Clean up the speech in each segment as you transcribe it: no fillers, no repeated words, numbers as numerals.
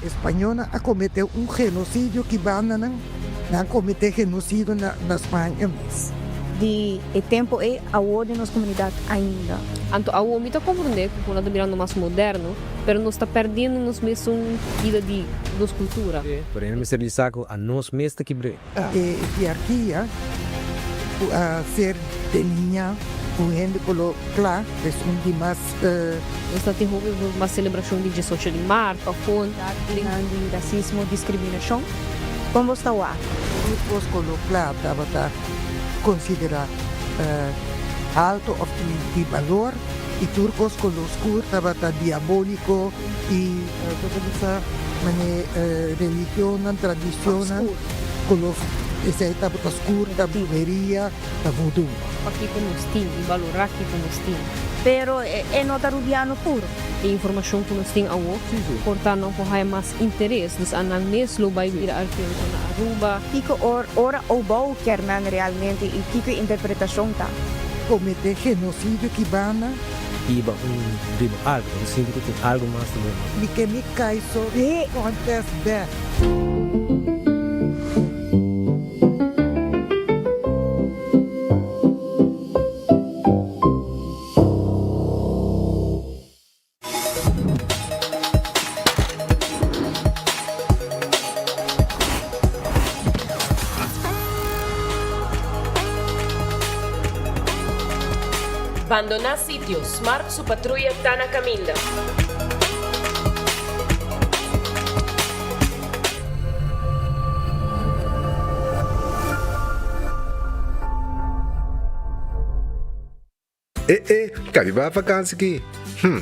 Spañónan a kometé un genosidio ki bandanan nan kometé genosidio na na Spaña mes. Di e tempu ei awor den nos komunidat ainda. Anto awor mi ta komprondé ku nan ta birando mas moderno, pero nos ta pèrdiendo nos mesun bida di nos kultura. Pero e mester di sa ku a nos mes ta kibr'é. E hierarkia ku a ser delineá ku hende koló kla es un di mas. Nos ta tin hopi mas selebrashon di diesocho di mart òf kon. Datonan di rasismo, diskriminashon, kon bo sta wak? Tur kos koló kla tabata konsiderá haltu òf di balor i tur kos koló skur tabata diabóliko i bo ta bisa manera religionnan, tradishonnan koló esei tabata skur, ta bruheria. Ta voodoo. Pa kiko nos tin i balorá kiko nos tin. Pero e no ta rubiano puro. E informashon ku nos tin awor por ta nan por haya mas interes, dus a nan mes lo bai bira arkeologo na Aruba. Kiko ora Obou kier men realmente i kiko e interpretashon ta? Kometé genosidio ki banda? Biba un riba algu, bo ta sinti ku tin algu mas ta bon. Mi ke mi kai so contest bek. Bandoná sitio, Smart su patruya ta na kaminda. E e, ka mi bai vakansi ki? Hm,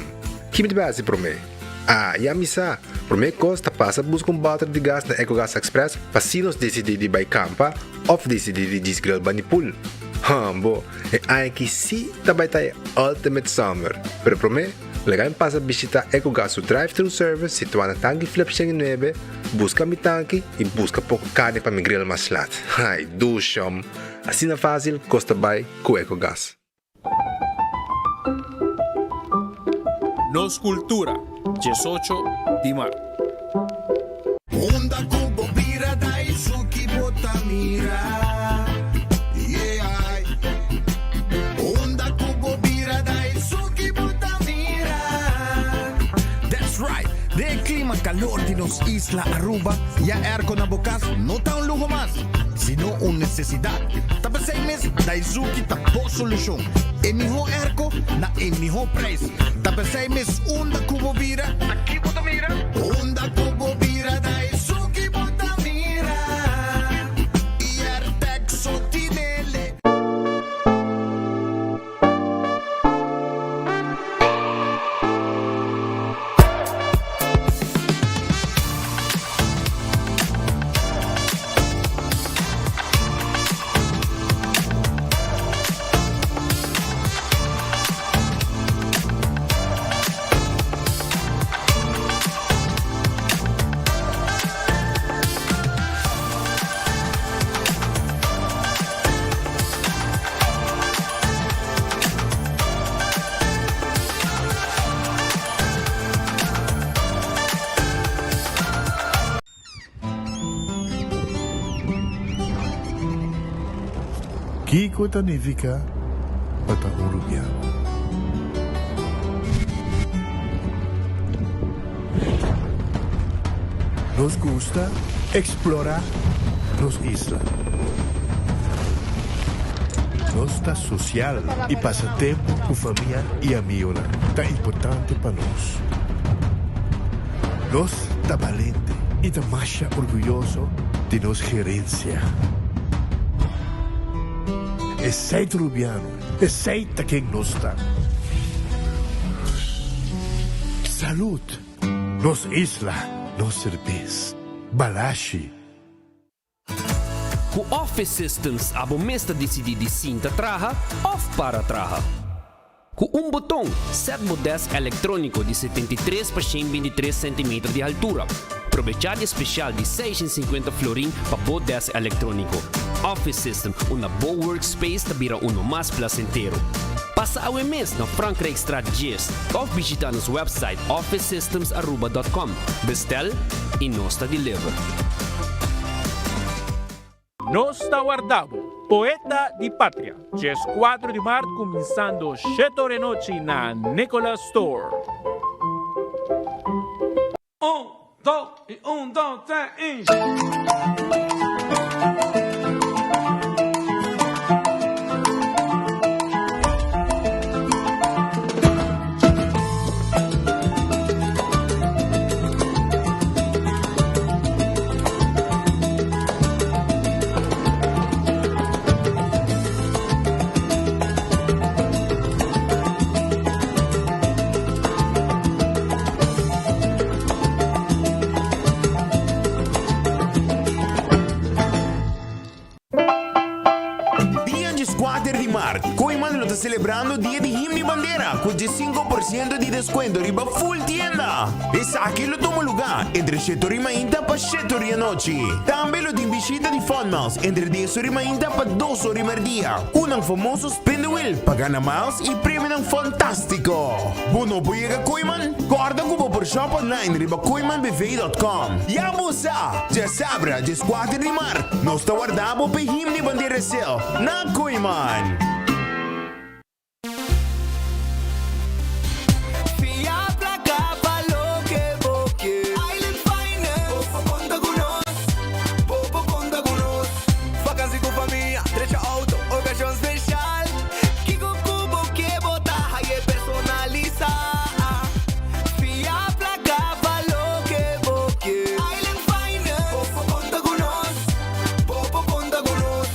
ki mi ta bai hasi promé? Ah, ya mi sa! Promé kos ta pasa buska un bòter di gas na Ecogas Express pa si nos disidí di bai kampa òf disidí di djis grill bani pool. Hòmbo, e aña aki sí ta bai ta e ultimate summer! Pero promé, Laga mi pasa bishita Ecogas su drive-thru service situá na Tanki Flip 109, buska mi tanki i buska poko karni pa mi grill mas lat. Ai, dushom! Asina fásil kos ta bai ku Ecogas. Nos Cultura, 18 di mart. Unda ku bo bira Daisuki bo ta mira yeah. Unda ku bo bira Daisuki bo ta mira. That's right! Den e klima kalor di nos isla Aruba, ya airco na bo kas no ta un luho mas, sino un nesesidat. Ta p'esei mes Daisuki ta bo solushon. E mihó airco na e mihó prijs. Ta p'esei mes unda ku bo bira, Ta ki bo ta mira? Unda ku bo bira ta esun ki bo ta mira. I Airtag so tinele. Kiko ta nifiká pa ta un rubiano? Nos gusta eksplorá nos isla. Nos ta sosial i pasa tempu ku famia i amigonan ta importante pa nos. Nos ta balente i ta masha orguyoso di nos gerensia. Esei ta Rubiano, esei ta ken nos ta. Salud! Nos isla, nos serbes. Balashi. Ku Office Systems abo mes ta disidí di sinta traha òf para traha. Ku un boton, sèt bo dèsk elektróniko di 73 pa 123 sentimeter di haltura. Probechá di e spesial di 650 florin pa bo dèsk elektróniko. Office System, unda bo workspace ta bira uno mas plasentero. Pasa awe mes na Frankrijkstraat 10 of bishita nos website officesystemsaruba.com. Bestel y nos ta deliver. Nos ta warda bo, Poeta di Patria, 14 di maart cuminsando shete ora e nochi na Nicolas Store. Un, dos y un, dos, tres y. Dia dieskuater di mart, Kooiman lo ta selebrando Dia di Himno i Bandera ku diesinko por siento di deskuento riba full tienda. Esaki lo tuma lugá entre shete ora i mainta pa shete ora i anochi. Tambe lo tin bishita di Fun Miles entre dies ora i mainta pa dos ora i merdia ku nan famoso Spin the Wheel pa gana miles i premionan fantástiko. Bo no por yega Kooiman? Kòrda ku bo por shop online riba kooimanbv.com. Ya bo sa! Djasabra, djeskuater di mart, nos ta warda bo p'e Himno i Bandera Sale na Kooiman! Fia placa pa loke bo ke. Island Finance. Bo por conta cu nos. Bo por conta cu nos. Vakantie cu famia, drecha auto, ocasion special. Kico cu bo ke bo ta haye personalisa. Fia placa pa loke bo ke. Island Finance. Bo por conta cu nos. Bo por conta cu nos.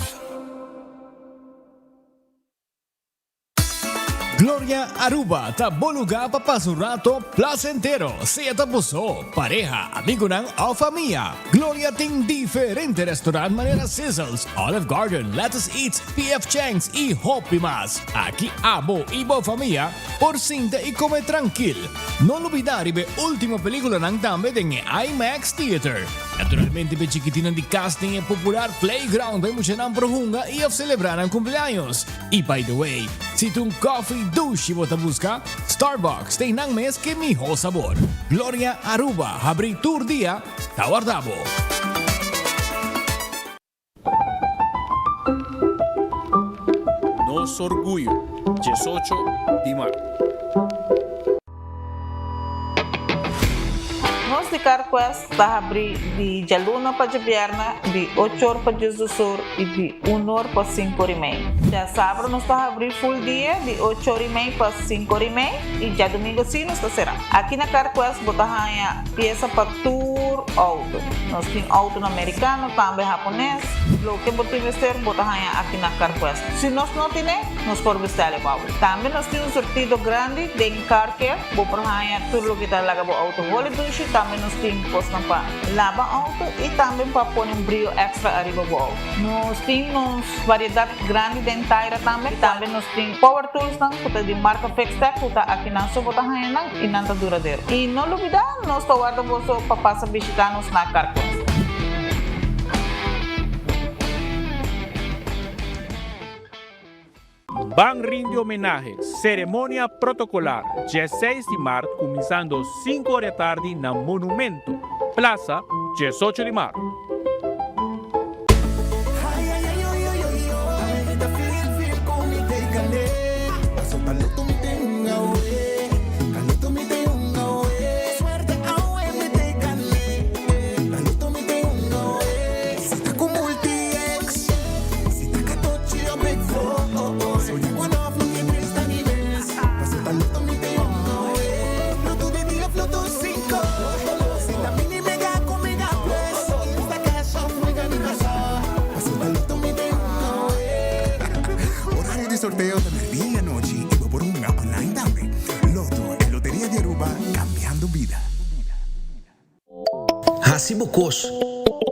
Gloria Aruba ta bo lugar pa pasa un rato placentero, sea ta bo so, pareha, amigonan of famia. Gloria tin diferente restaurant manera Sizzles, Olive Garden, Lettuce Eats, PF Chang's y hopi mas. Aki abo y bo famia por sinta y come trankil. No lubida riba e ultimo peliculanan tambe den e IMAX Theater. Naturalmente p'e chikitinan di cas tin e popular playground pa e muchanan por hunga y of celebra nan cumpleaños. Y by the way, si ta un coffee dushi bo ta busca, Starbucks ta einan mes ke miho sabor. Gloria Aruba habri tur dia, ta warda bo. Nos orguyo, 18 di maart. Nos di CarQuest ta habrí di djaluna pa djabièrnè di ocho or pa diesdos or i di un or pa sinku or i mei. Djasabra nos ta habrí full dia di ocho or i mei pa sinku or i mei i djadumingu sí nos ta será. Aki na CarQuest bo ta haña piesa pa tur outo. Nos tin outonan merikano, tambe hapones. Loke bo tin mester bo ta haña aki na CarQuest. Si nos no tine, nos por bestèl e pa bo. Tambe nos tin un surtido grandi den Car Care. Bo por haña tur loke ta laga bo outo holi dushi. Tambe nos tin kosnan pa laba outo i tambe pa pone un brio èkstra ariba bo outo. Nos tin nos variedat grandi den taira tambe. Tambe nos tin power toolsnan ku ta di marka Fixtech ku ta akinan so bo ta haña nan i nan ta duradero. I no lubidá, nos ta warda boso pa pasa bishitá nos na Carquest. Ban rindi homenahe, Ceremonia protocolar, 16 di maart cuminsando 5 ora di atardi na Monumento, Plaza, 18 di maart. Horario di sorteo ta merdia y anochi y bo por hunga online tambe. Lotto, e loteria di Aruba, cambiando bida. Hasi bo kos.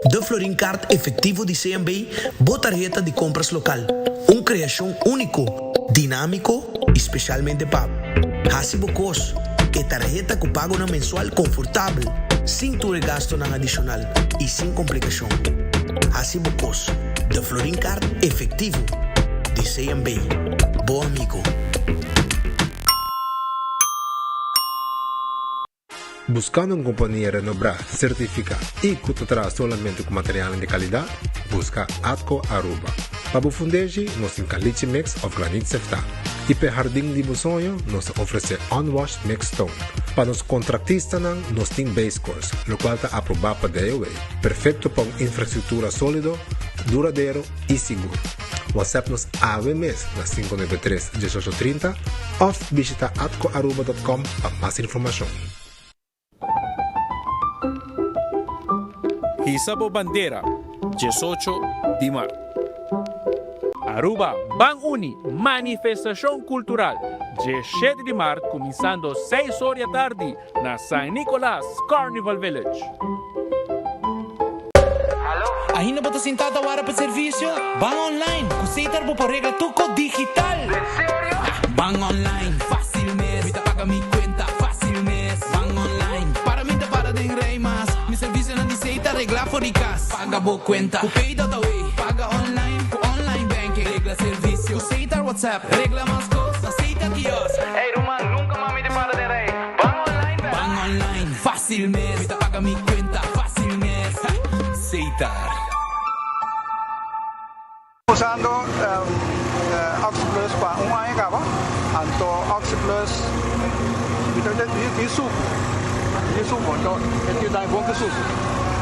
De Florin Card Efectivo di CMB, bo tarheta di compras local. Un creacion unico, dinamico y specialmente pa bo. Hasi bo kos. E tarheta cu pagonan mensual confortabel, sin tur e gastonan adicional y sin complicacion. Hasi bo kos. De Florin Card Efectivo di CMB. Bo amigo. Buscando un compania renombra, certifica y cu ta traha solamente cu materialnan di calidad? Busca Atco Aruba. Pa bo fundeshi, nos tin caliche mix of granit seftá. Y p'e hardin di bo soño, nos ta ofrece unwashed mixed stone. Pa nos contractistanan, nos tin base course, locual ta aproba pa DOW, perfecto pa un infrastructura solido, duradero y sigur. WhatsApp nos awe mes na 593 1830 of bishita atcoaruba.com pa mas informacion. Hisa bo bandera, 18 di mart. Aruba Ban Uni, manifestacion cultural, 17 di mart cuminsando 6 or di atardi na San Nicolas Carnival Village. Ainda bo ta sintá ta wara pa servisio? Ban online! Ku Setar bo por regla tur kos digital! En serio? Ban online, fásil mes! Mi ta paga mi kuenta fásil mes! Ban online, para mi ta para den rei mas! Mi servisionan di Setar reglá for di kas! Paga bo kuenta ku Pay.awe! Paga online ku online banking! Regla servisio ku Setar WhatsApp! Regla mas kos na Setar Kiosk! Ey ruman, nunka mas mi ta para den rei! Ban online bek! Ban online, fásil mes! Mi ta paga mi kuenta fásil mes! Setar. Usando Oxi Plus pa un aña caba, anto Oxi Plus mi ta di sucu, di sucu, anto e tin dai bon ki sucu.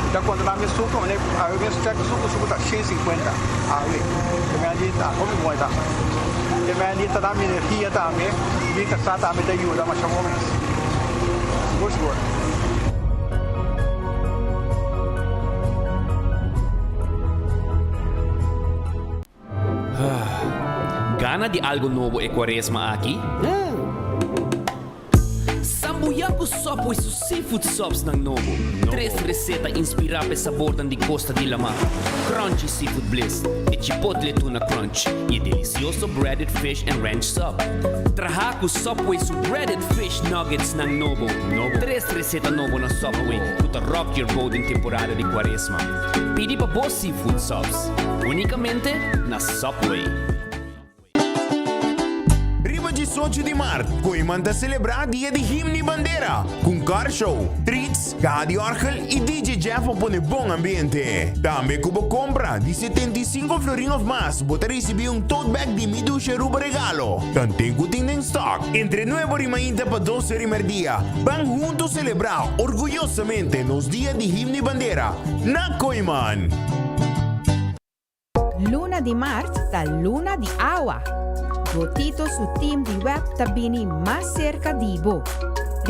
Mi ta controla mi sucu, mane awe mes check sucu, sucu ta 150 awe, e mei di ta hopi bon e ta. E mei di ta da mi energia tambe, mi casa tambe ta yuda masha bon mes. Sigur sigur. Gana di algo nobo e cuaresma aki? Sambuya cu Subway su seafood subs nan nobo. Tres receta inspira p'e sabornan di costa di lama, Crunchy Seafood Bliss, e Chipotle Tuna Crunch y e delicioso Breaded Fish and Ranch Sub. Traha cu Subway su Breaded Fish Nuggets nan nobo. Tres receta nobo na Subway cu ta rock your boat den temporada di cuaresma. Pidi pa bo seafood subs unicamente na Subway. Riba 18 di mart, Kooiman ta selebrá Dia di Himno i Bandera ku un car show, treats, kaha di òrgel i DJ Jeff pa pone bon ambiente. Tambe ku bo kompra di 75 florin òf mas bo ta risibí un tote bag di Mi Dushi Aruba regalo. Tanten ku tin den stock. Entre nuebe ora i mainta pa dos ora i merdia, ban huntu selebrá orguyosamente nos Dia di Himno i Bandera na Kooiman! Luna di mart ta luna di awa. Botito su team di web ta bini mas serka di bo.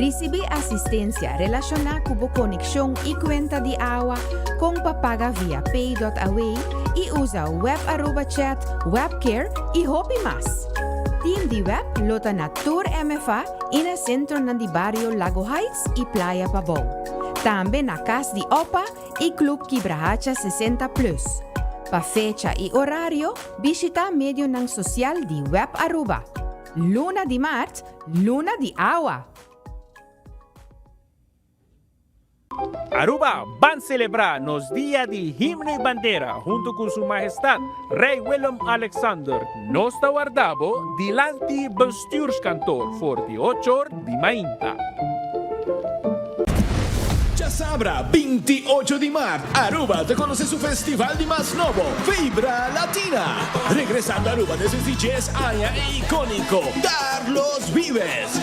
Risibí asistensia relashoná ku bo konekshon i kuenta di awa, kon pa paga via pay.awe i usa Web Aruba Chat, Webcare i hopi mas. Team di web lo ta na tur MFA i na sentronan di bario Lago Heights i Playa Pabou. Tambe na Kas di Opa i Club Kibrahacha 60 Plus. Pa fecha i orario, bishita medionan sosial di Web Aruba. Luna di maart, luna di awa! Aruba, ban celebra nos Dia di Himno y Bandera hunto cu Su Mahestad Rey Willem Alexander. Nos ta warda bo dilanti Bestuurskantoor for di ocho or di mainta. Djasabra 28 di mart, Aruba ta conoce su festival di mas nobo, Vibra Latina. Regresando Aruba despues di dies aña e iconico Carlos Vives.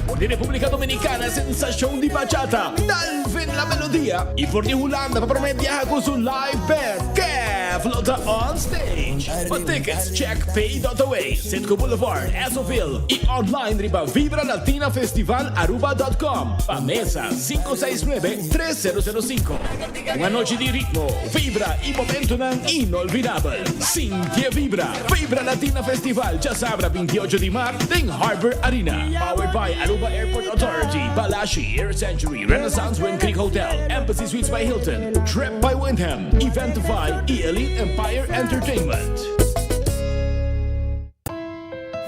For di Republica Dominicana sensacion di bachata, Dalvin La Melodia y for di Hulanda pa prome biaha cu su live band, Kev lo ta on stage. Pa tickets check pay.away, Citgo Boulevard, Essoville y online riba vibralatinafestivalaruba.com. Pa mesa 569 3005. Un anochi di ritmo, vibra y momentonan inolvidabel. Sinti e vibra! Vibra Latina Festival djasabra 28 di maart den Harbor Arena. Powered by Aruba Airport Authority, Balashi, Air Century, Renaissance Wind Creek Hotel, Embassy Suites by Hilton, Trip by Wyndham, Eventify y Elite Empire Entertainment.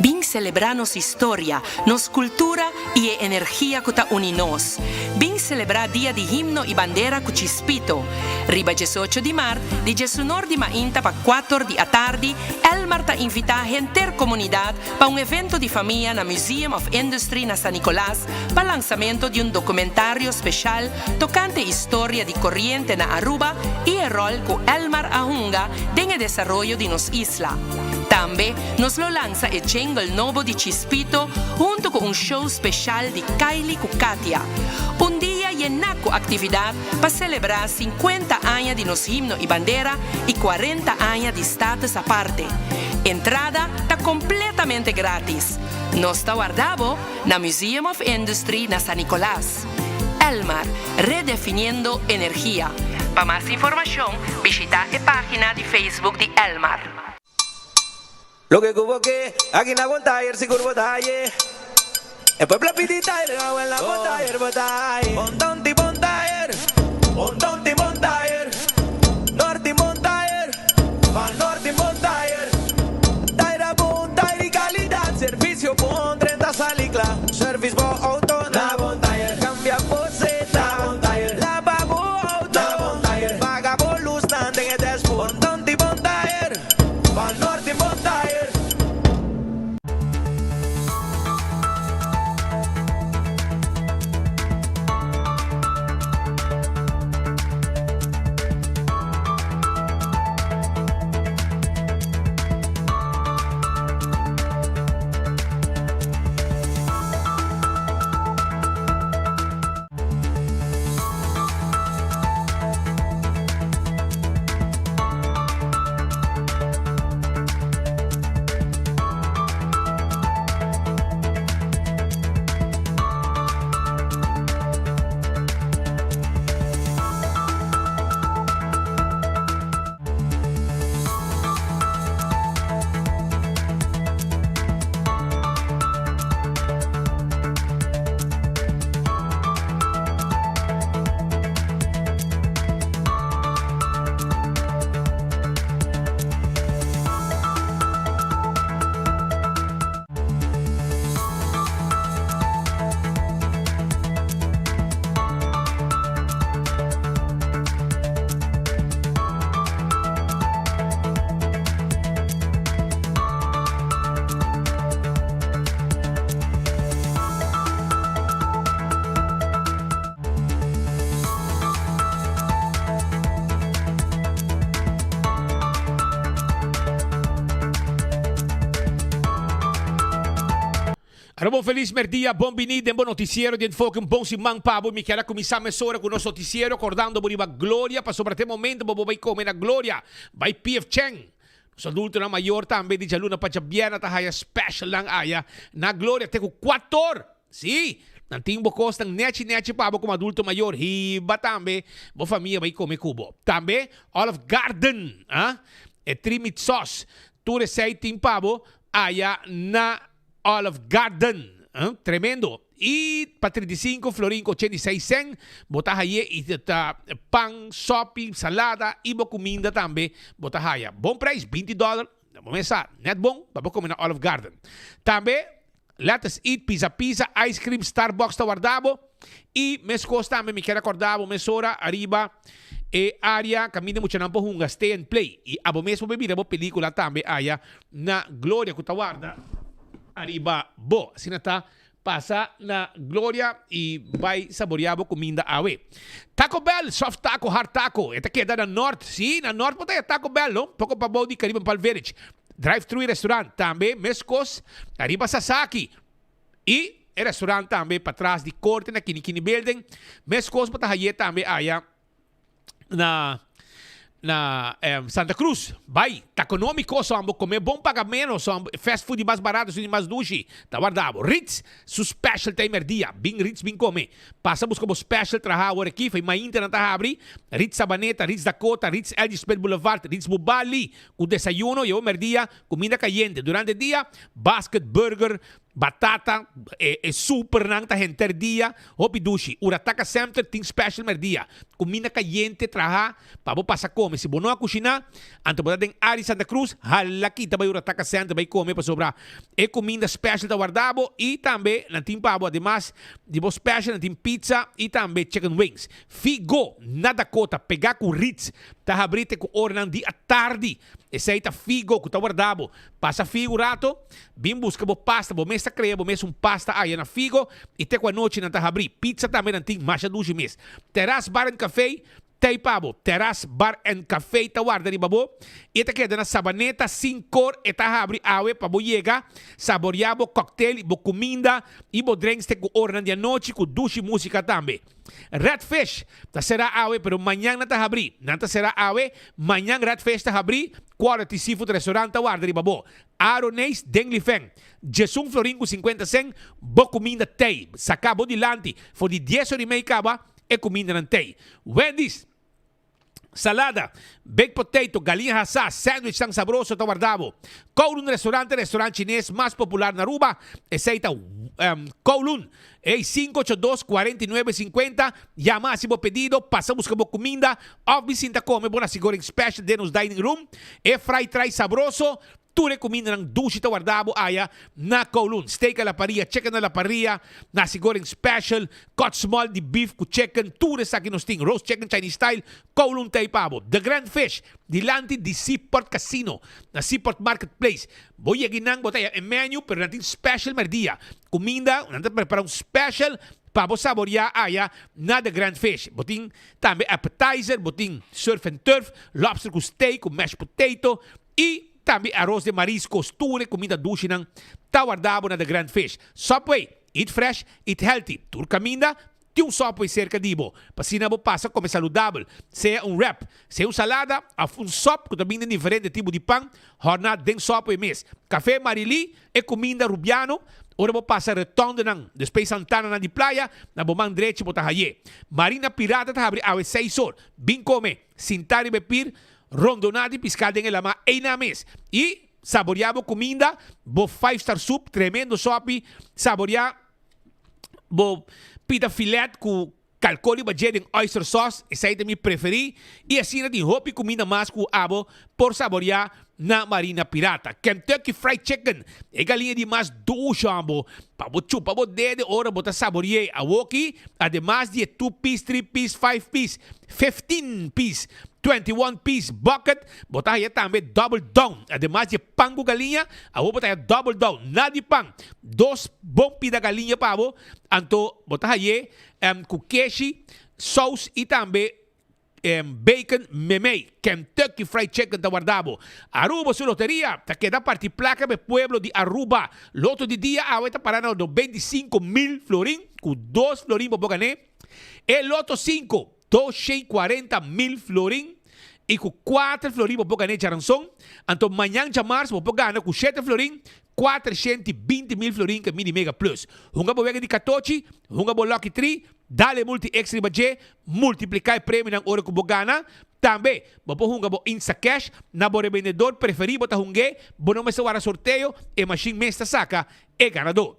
Bin. selebrá nos historia, nos kultura i e energia ku ta uni nos. Bin selebrá Dia di Himno i Bandera ku Chispito. Riba diesocho di mart, di diesunor di mainta pa kuator di atardi, Elmar ta invitá henter komunidat pa un evento di famia na Museum of Industry na San Nicolas pa lansamento di un dokumentario speshal tokante historia di koriente na Aruba i e ròl ku Elmar a hunga den e desaroyo di nos isla. Tambe nos lo lansa e jingle nobo di Chispito hunto ku un show speshal di Kylie ku Katia. Un dia yená ku aktividat pa selebrá sinkuenta aña di nos himno i bandera i kuarenta aña di Status Aparte. Entrada ta kompletamente grátis. Nos ta warda bo na Museum of Industry na San Nicolas. Elmar, redefiniendo energia. Pa mas informashon bishita e página di Facebook di Elmar. Loke ku bo ke, aki na bon tayer sigur bo ta haye. E pueblo a pidi tayer, awel na bon tayer bo ta haye. Bon ton tin bon tayer, bon ton tin bon tayer, nort tin bon tayer, van nort tin bon tayer. Tayer a bon, tayer di kalidat, servisio bon, drenta sali kla. Service bo auto na bon tayer, kambia bo seta na bon tayer, laba bo auto na bon tayer, paga bo lusnan den e dashboard. Bon ton tin bon tayer. Pa Norte bon tayer. Aruba un felis merdia, bon bini den bo noticiero di Enfoke. Un bon siman pa bo. Mi kier a cuminsa mesora cu nos noticiero cordando bo riba Gloria pasobra te momento bo bo bay come na Gloria. Bay PF Chang. Nos adultonan mayor tambe di djaluna pa djabierna ta haya specialnan aya na Gloria te cu cuator. Sí, nan tin bo kosnan nechi nechi pa bo komo adulto mayor. Hiba tambe bo famia bai kome ku bo. Tambe Olive Garden, ah, e tri meat sauce, tur esei tin pa bo aya na Olive Garden. Ah, tremendo. I pa 35 florin ku 86 sen bo ta haye i ta pan, sopi, salada i bo kuminda tambe bo ta haya. Bon prijs, 20 dollar. Bo mesa net bon pa bo kome na Olive Garden. Tambe Let us eat pizza pizza, ice cream, Starbucks ta warda bo. Y mescos tambe mi kier acorda bo mesora ariba e area caminda muchanan por hunga stay and play. Y abo mes por mira bo pelicula tambe aya na Gloria cu ta warda ariba bo. Asina ta pasa na Gloria y bay saborea bo cuminda awe. Taco Bell, soft taco, hard taco. E ta keda na Noord. Si, na Noord por ta e Taco Bell, no? Poco pabou di Caribbean Palm Village. Drive Thru Restaurant tambe mescos ariba Sasaki y e restaurant tambe patras di corte na Kini Kini Building mescos bo ta haye tambe aya na na Santa Cruz bay ta economico son bo come bon paga menos son fast food di mas barato esun di mas dushi ta warda bo Ritz su special ta e merdia bin Ritz bin come Pasa buska bo special traha awor aki fai mainta nan ta habri, Ritz Sabaneta, Ritz Dakota, Ritz LG Smith Boulevard, Ritz Bubali, ku desayuno y awor merdia kuminda kayente. Durante dia, basket, burger Batata, e e supernan ta henter dia, hopi dushi. Urataka Center tin special merdia. Kuminda kayente traha pa bo pasa kome. Si bo no a kushiná, anto bo ta den área di Santa Cruz, hala kita bai Urataka Center bai kome pasobra e kuminda special ta warda bo i tambe nan tin pa bo ademas di bo special nan tin pizza i tambe chicken wings. Figo na Dakota pegá ku Ritz ta habrí te ku oranan di atardi. Esei ta figo ku ta warda bo. Pasa figo un rato, bin buska bo pasta, bo mes ta krea bo mes un pasta aya na figo i te ku anochi nan ta habrí. Pizza tambe nan tin masha dushi mes. Terras Bar and Café t'ei pa bo. Terras Bar and Café ta warda riba bo i e ta keda na Sabaneta sin kor e ta habri awe pa bo yega saborea bo cocktail i bo kuminda i bo drinks te ku oranan di anochi ku dushi musika tambe. Red Fish ta será awe pero mañan nan ta habrí. Nan ta será awe, mañan Red Fish ta habrí, Quality Seafood Restaurant ta warda riba bo. Aroneis den Lifeng, djesun florin ku sinkuenta sen, bo kuminda tei. Saka bo dilanti, for di dies ora i mei kaba e kumindanan tei. Wendy's. Salada, baked potato, galiña hasá, sandwich tan sabroso ta warda bo. Kowloon Restaurant ta e restaurant chines mas popular na Aruba. Esei ta Kowloon. Ey, 582 49 50. Yama hasi bo pedido, pasa buska bo kuminda of bin sinta kome bo nasi goreng special den nos dining room. E fried rice sabroso Tur e kumindanan dushi ta warda bo aya na Kowloon. Steak a la parrilla, chicken a la parrilla, nasi goreng special, cut small di beef ku chicken, tur esaki nos tin. Roast chicken Chinese style, Kowloon ta ei pa bo. The Grand Fish, dilanti di Seaport Casino, na Seaport Market Place. Bo yega einan bo ta haya e menu, pero nan tin special merdia. Kuminda, nan ta prepara un special pa bo saboria aya na The Grand Fish. Bo tin tambe appetizer, bo tin surf and turf, lobster ku steak, ku mashed potato, I tambe aros de mariscos, tur e cuminda dushinan ta warda bo na The Grand Fish. Subway, eat fresh, eat healthy. Tur caminda tin un Subway cerca di bo, pa asina bo pasa come saludabel, sea un wrap, sea un salada of un sop cu ta bin den diferente tipo di pan, horna den Subway mes. Café Marily, e cuminda Rubiano, ora bo pasa rotondenan, despues Santananan di Playa, na bo man drechi bo ta haye. Marina Pirata ta habri awe seis or. Bin come, sinta riba e pir, Rondoná di piská den e lamá einan mes. I saboriá bo kuminda, bo five star soup, tremendo sòpi, saboriá bo pita filet ku kalkó riba dje den oyster sauce, esei ta mi preferí, i asina tin hopi kuminda mas ku abo por saboriá na Marina Pirata. Kentucky Fried Chicken, e galiña di mas dushi abo, pa bo chupa bo dede ora bo ta sabori'é. Awoki, ademas di e two piece, three piece, five piece, 15 piece, 21 piece bucket, bo ta haya tambe double down. Ademas di e pan ku galiña, awor bo ta haya double down, na di pan, dos bon pida galiña pa bo, anto bo ta hay'é ku keshi, sous i tambe bacon memey. Kentucky Fried Chicken ta warda bo. Aruba su loteria ta keda parti plaka pa e pueblo di Aruba. Loto di dia awe ta para na 95,000 florin, ku dos florin bo por gané. E loto sinku, 240,000 florin i ku kuater florin bo por gana e djaranson. Anto mañan djamars bo por gana ku shete florin, 420,000 florin ku e Mini Mega Plus. Hunga bo wega di katochi, hunga bo Lucky Tree, dal e multi extra riba dje, multipliká e premionan ora ku bo gana. Tambe bo por hunga bo Instacash na bo rebendedor preferí bo ta hung'é, bo no mester wara sorteo, e mashin mes ta saka e ganadó.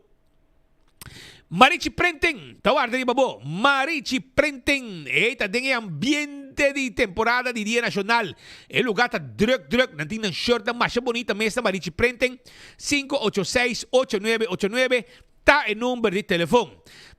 Marichi Printing ta warda riba bo. Marichi Printing, ey ta den e ambiente di temporada di Dia Nacional. E lugar ta druk druk, nan tin nan shirtnan masha bonita mes na Marichi Printing. 586 8989 ta e number di telefon.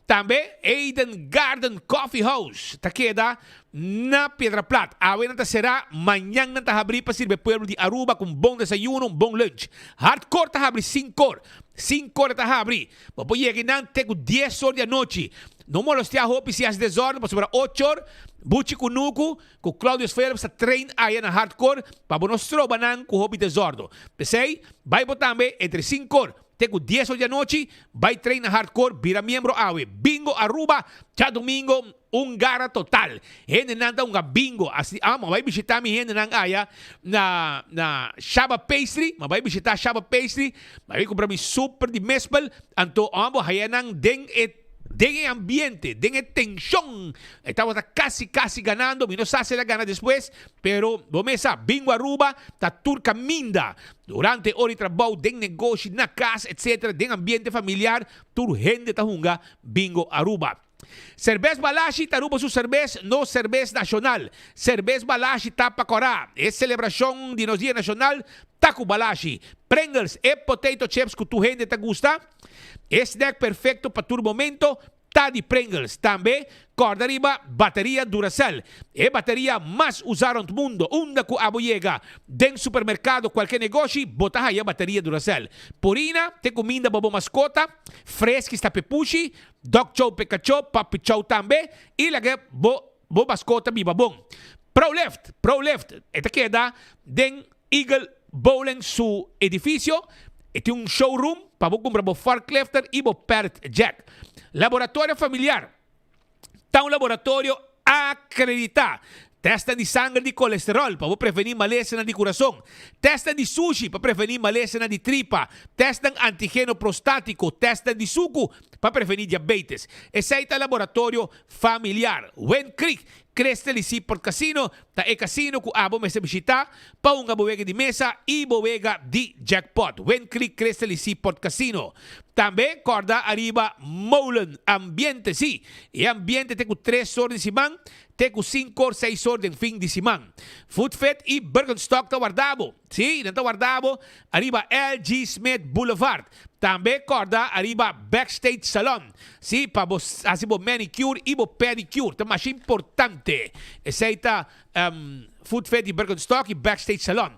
Tambe Eden Garden Coffee House ta keda na Piedra Plat. Awe nan ta será, mañan nan ta habrí pa sirbi e pueblo di Aruba ku un bon desayuno, un bon lunch. Hardcore ta habri sinkor. Sinkor e ta habri. Bo por yega einan te ku dies or di anochi. No molestiá hopi si hasi desòrden pasobra ochor Buchi Kunuku ku Claudius Phillips ta train aya na Hardcore pa bo no stroba nan ku hopi desòrdu. P'esei, bai bo tambe entre sinkor te ku dies or di anochi, bai train na Hardcore, bira miembro awe. Bingo Aruba, djadumingo Un gara total. Hendenan ta hunga bingo. Asi ah, mi a bai bishita mi hendenan aya na na Shaba Pastry. Mi a bai bishita Shaba Pastry. Mi a bai kumpra mi super di mespel. Anto amo haya nan den e. Den e ambiente, den e tenshon, e tabata kasi kasi ganando, mi no sa si el a gana despues, pero bo mes sa, Bingo Aruba ta tur kaminda. Durante ora di trabou, den negoshi, na kas, etc. Den ambiente familiar, tur hende ta hunga Bingo Aruba. Serbes Balashi ta Aruba su serbes, nos serbes nashonal. Serbes Balashi ta pa kòrá e selebrashon di nos Dia Nashonal ta ku Balashi. Pringles, e potato chips ku tur hende ta gusta. E snack perfecto pa tur momento ta di Pringles. Tambe corda riba bateria Duracell, e bateria mas usa rond mundo. Unda cu abo yega, den supermercado, cualke negoshi, bo ta haya bateria Duracell. Purina te cuminda pa bo mascota, Friskies ta p'e pushi, Dog Chow p'e cacho, Puppy Chow tambe, y laga bo bo mascota biba bon. Prolift, Prolift, e ta keda den Eagle Bowling su edificio. E tin un showroom pa bo cumpra bo forklifter y bo pallet jack. Laboratorio Familiar ta un laboratorio acredita. Testnan di sanger di colesterol pa bo preveni malesanan di curason. Testnan di sushi pa preveni malesanan di tripa. Testnan antigeno prostatico. Testnan di sucu pa preveni diabetes. Esey ta Laboratorio Familiar. Wind Creek Crystal y Seaport Casino ta e casino cu abo mester bishita pa hunga bo wega di mesa y bo wega di jackpot. Wind Creek Crystal y Seaport Casino. Tambe corda ariba Molen Ambiente. Si, e ambiente te cu tres or di siman te cu cinco or seis or den fin di siman. Food Fit y Birkenstock ta warda bo. Si, nan ta warda bo ariba LG Smith Boulevard. Tambe corda ariba Backstage Salon. Si, pa bo haci bo manicure y bo pedicure. Ta masha importante. Esey ta Food Fit y Birkenstock y Backstage Salon.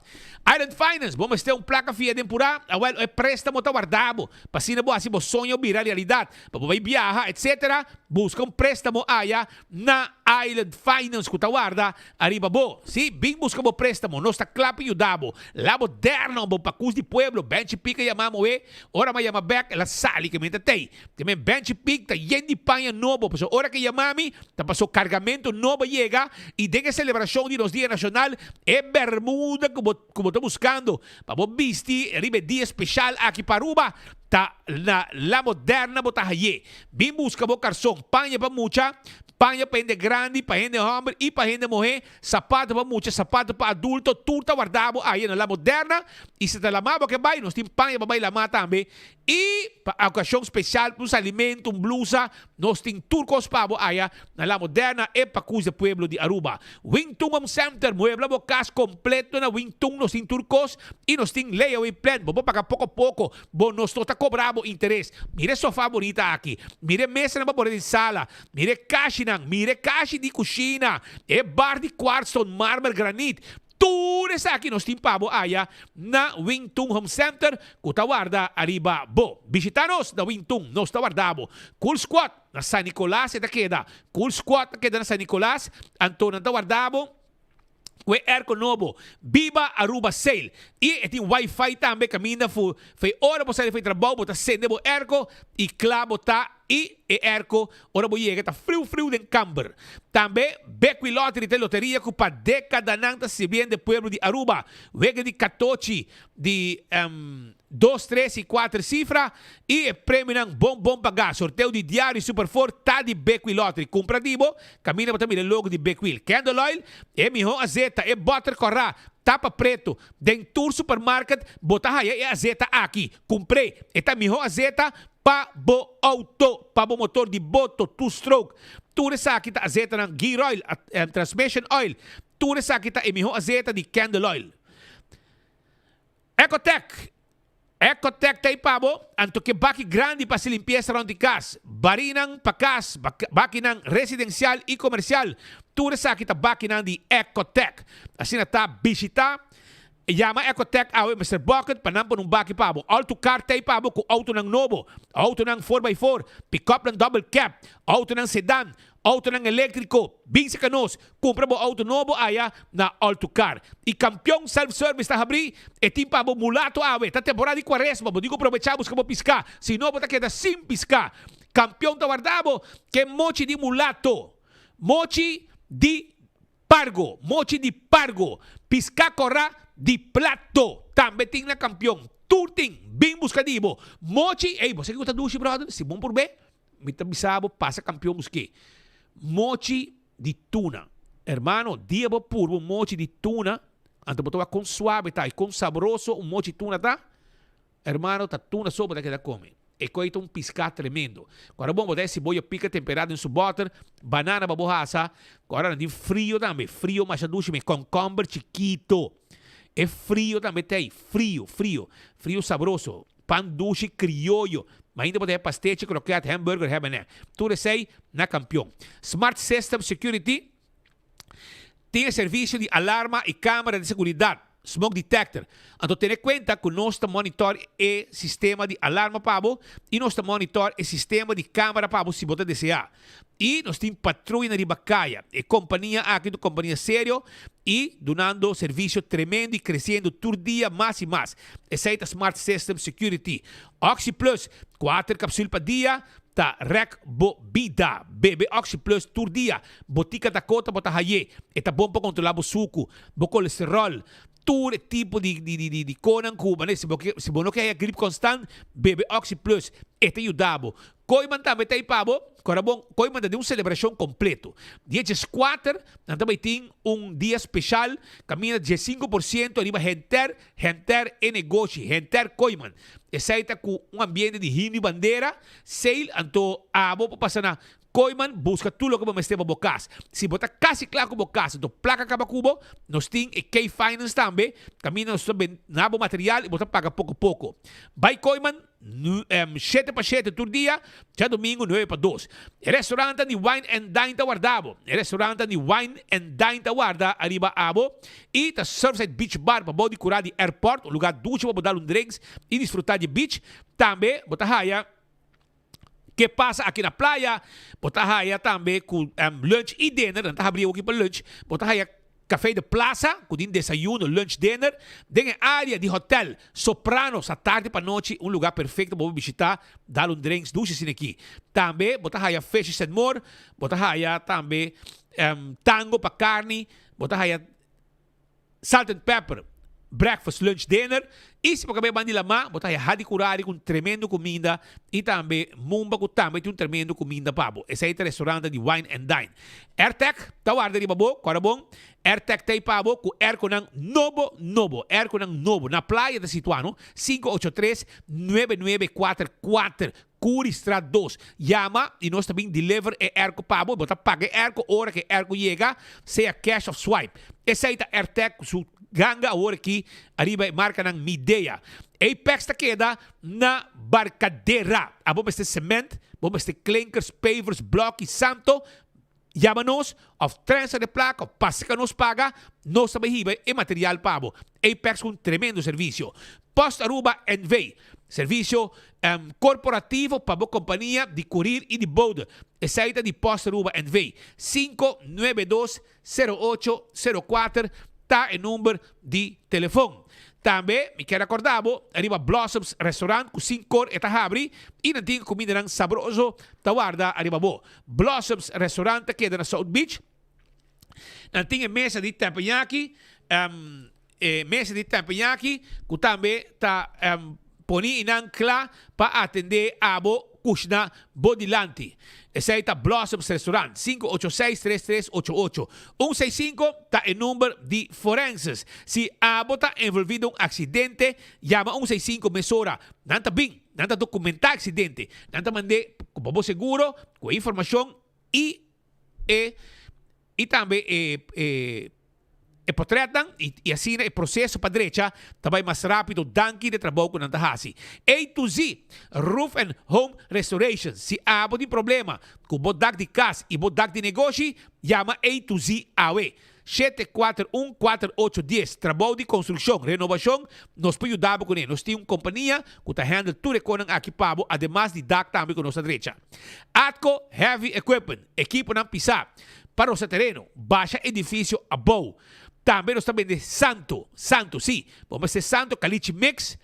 Island Finance, bo mester un placa fia den pura? Awel, e prestamo ta warda bo. Pa asina bo haci bo soño bira realidad. Pa bo bay biaha, etc. Busca un prestamo aya na Island Finance cu ta warda ariba bo. Si, bin busca bo prestamo. Nos ta cla pa yuda bo. La bo derna un bo pacus di pueblo. Benchi Pik a yama moe. Ora mi a yama bek, el a sali ke mi ta tey. Te men Benchi Pik ta yen di paña nobo. Pasobra ora ke yama mi, ta paso cargamento nobo a yega y den e celebracion di nos Dia Nacional, e bermuda cu bo cu bo ta buscando pa bo bisti riba e dia special aki pa Aruba, ta na La Moderna bo ta haye. Bin busca bo carson, paña pa mucha, paña pa hende grandi, pa hende homber y pa hende muhe, sapato pa mucha, sapato pa adulto, tur ta warda bo aye na La Moderna y si ta lama bo ke bay, nos tin paña pa bay lama tambe y pa ocasion special, un salimento, un blusa, Nos tin tur kos pa bo aya na La Moderna e Pacus de Pueblo di Aruba. Wing Tun Home Center, muebla bo kas kompleto na Wing Tun. Nos tin tur kos i nos tin layaway plan. Bo por paga poko poko. Bo nos no ta kobra bo interes. Mira e sofa bunita aki. Mira e mesanan pa pone den sala. Mira e kashinan. Mira e kashi di kushina. E bar di kwartstone, marmer, granit. Tur esaki nos tin pa bo aya na Wing Tun Home Center cu ta warda ariba bo. Bishita nos na Wing Tun, nos ta warda bo. Cool Squad na San Nicolas e ta keda. Cool Squad ta keda na San Nicolas, anto nan ta warda bo cu e airco nobo. Biba Aruba Sale. Y e tin wifi tambe caminda fu fe ora bo sali fu e trabou bo ta sende bo airco y cla bo ta y e airco ora bo yega ta friu friu den kamber. Tambe Bequi Lottery ta e loteria cu pa decadanan ta sirbiendo e pueblo di Aruba. Wega di catochi di dos, tres y cuater cifra y e premionan bon bon paga. Sorteo di diario y Super Four ta di Bequi Lottery. Cumpra di bo, caminda bo ta mira e logo di Bequil. Candle Oil, e miho azeta, e boter cora, tapa preto. Den tur supermarket bo ta haya e azeta aki. Cumpr'e, e ta miho azeta Pa bo auto, pa bo motor di boto, two stroke, tur esaki ta azetanan gear oil, transmission oil, tur esaki ta e miho azeta di candle oil. Ecotec, Ecotec ta ei pa bo, anto ke baki grandi pa hasi limpiesa rond di kas, barinan pa kas, bakinan residencial y comercial, tur esaki ta bakinan di Ecotec. Asina ta bishita Yama Ecotec awe Mister Bucket pa nan pone un baki pa bo. Alto car tei pa bo ku autonan nobo, autonan four by four, pickupnan double cab, autonan sedan, autonan electrico. Bin seka nos, kumpra bo auto nobo aya na Alto Car. Y Campeon Self Service ta habri, e tin pa bo mulato awe. Ta temporada di cuaresma, bo tin ku probecha buska bo pisca, si no bo ta keda sin pisca. Campeon ta warda bo ke mochi di mulato, mochi di. Pargo, mochi di pargo, piská kòrá di plato tambe tin na Kampion. Tur tin, bin buska di bo. Mochi, ey, bo sa kiko ta dushi, bròder? Si bon purb'é. Mi ta bisa bo pasa kampion busk'é. Mochi di tuna. Hermano, dia bo purba un mochi di tuna, anto bo ta wak kon suabe ta i kon sabroso un mochi tuna ta. Hermano, ta tuna so bo ta keda kome. E koi ta un piská tremendo. Kora bon bo ta e siboyo pika temperá den su bòter, banana pa bo hasa. Kora nan tin frio tambe, frio masha dushi me, kònkòmber chikito. E frio tambe ta ei, frio, frio, frio sabroso. Pan dushi krioyo. Mainta bo ta haya pastechi, kroket, hamburger, hebenè. Tur esei na Kampion. Smart System Security tin e servisio di alarma i kamera di seguridat, smoke detector. Anto tene kuenta ku nos ta monitor e sistema di alarma pa bo i nos ta monitor e sistema di kamera pa bo si bo ta deseá. I nos tin patruya na riba kaya. E kompania aki ta un kompania serio i dunando servisio tremendo i kresiendo tur dia mas i mas. Esei ta Smart System Security. OxyPlus, kuater kapsul pa dia ta rèk bo bida. Bebe OxyPlus tur dia. Botika Dakota bo ta hay'é. E ta bon pa kontrolá bo suku, bo kolesteròl, tur e tipo di di konan ku manera si bo ke si bo no ke haya grip konstant, bebe OxyPlus. E ta yuda bo. Kooiman tambe ta ei pa bo, kora bon, Kooiman ta den un selebrashon kompleto. Dia dieskuater nan ta bai tin un dia speshal kaminda 15% ariba henter henter e negoshi, henter Kooiman. Esei ta ku un ambiente di himno i bandera, sale, anto abo por pasa na Kooiman buska tur loke bo mester pa bo kas. Si bo ta kasi kla ku bo kas anto plaka kaba ku bo, nos tin e K-Finance tambe kaminda nos ta benda bo material i bo ta paga poko poko. Bai Kooiman shete pa shete tur dia, djadumingu nuebe pa dos. E restaurantnan di Wine and Dine ta warda bo. E restaurantnan di Wine and Dine ta warda ariba abo i ta Surfside Beach Bar pa bou di kura di airport, un lugar dushi pa bo dal un drinks i disfruta di e beach. Tambe bo ta haya Ke pasa aki na playa, bo ta haya tambe ku lunch i dinner, nan ta habri awoki pa lunch, bo ta haya Café de Plaza ku tin desayuno, lunch, dinner, den e area di hotel Sopranos atardi pa nochi, un lugar perfecto pa bo bishita, dal un drinks dushi asina aki. Tambe bo ta haya Fishes and More, bo ta haya tambe Tango pa carni, bo ta haya. Salt and pepper, breakfast, lunch, dinner y si bo ka bay bandi lama bo ta haya Hadi Curari cu un tremendo cuminda y tambe Mumba cu tambe tin un tremendo cuminda pa bo. Esey ta restaurante di Wine and Dine. Airtec ta warda riba bo, cora bon, Airtec ta ey pa bo cu airconan nobo nobo, airconan nobo. Na playa ta situa no, 583 9944 Curistraat 2. Yama y nos ta bin deliver e airco pa bo. Bo ta paga e airco ora cu e airco yega, sea cash of swipe. Esey ta Airtec cu su ganga awor aki ariba e marcanan Midea. Apex ta keda na Barcadera. Abo mester cement, bo mester klinkers, pavers, bloki, santo, Yama nos of transa de placa of pasa ka nos paga, nos ta bay hiba e material pa bo. Apex cu un tremendo servicio. Post Aruba NV. Servicio corporativo pa bo compania di courier y di bode. Esey ta di Post Aruba NV. 592 0804 ta e number di telefon. Tambe mi kier acorda bo riba Blossoms Restaurant cu sincor e ta habri y nan tin cumindanan sabroso ta warda ariba bo. Blossoms Restaurant ta keda na South Beach. Nan tin e mesa di teppanyaki, e mesa di teppanyaki ku tambe ta poni i nan kla pa atende abo kushna bo dilanti. Esei ta Blossoms Restaurant, 586 3388. 165 ta e number di forenses. Si abo ta envolvi den un aksidente, yama 165 mesora. Nan ta bin. Nan ta dokumentá aksidente. Nan ta mand'é pa bo seguro ku e informashon i e i tambe e e e potrètnan i i asina e proseso pa drecha ta bai mas rápido danki di e trabou ku nan ta hasi. A to Z Roof and Home Restoration Si abo tin problema ku bo dak di kas i bo dak di negoshi, yama A to Z awe. 7 4 1 4 8 10 Trabou di konstrukshon, renobashon, nos por yuda bo kuné. Nos tin un kompania ku ta handle tur e konan aki pa bo, ademas di dak tambe ku nos ta drecha. Atco Heavy Equipment, ekiponan pisá pa rosa tereno, basha edifisio abou. Tambe nos ta bende santo, santo, sí, bo mester santo, kalichi mix,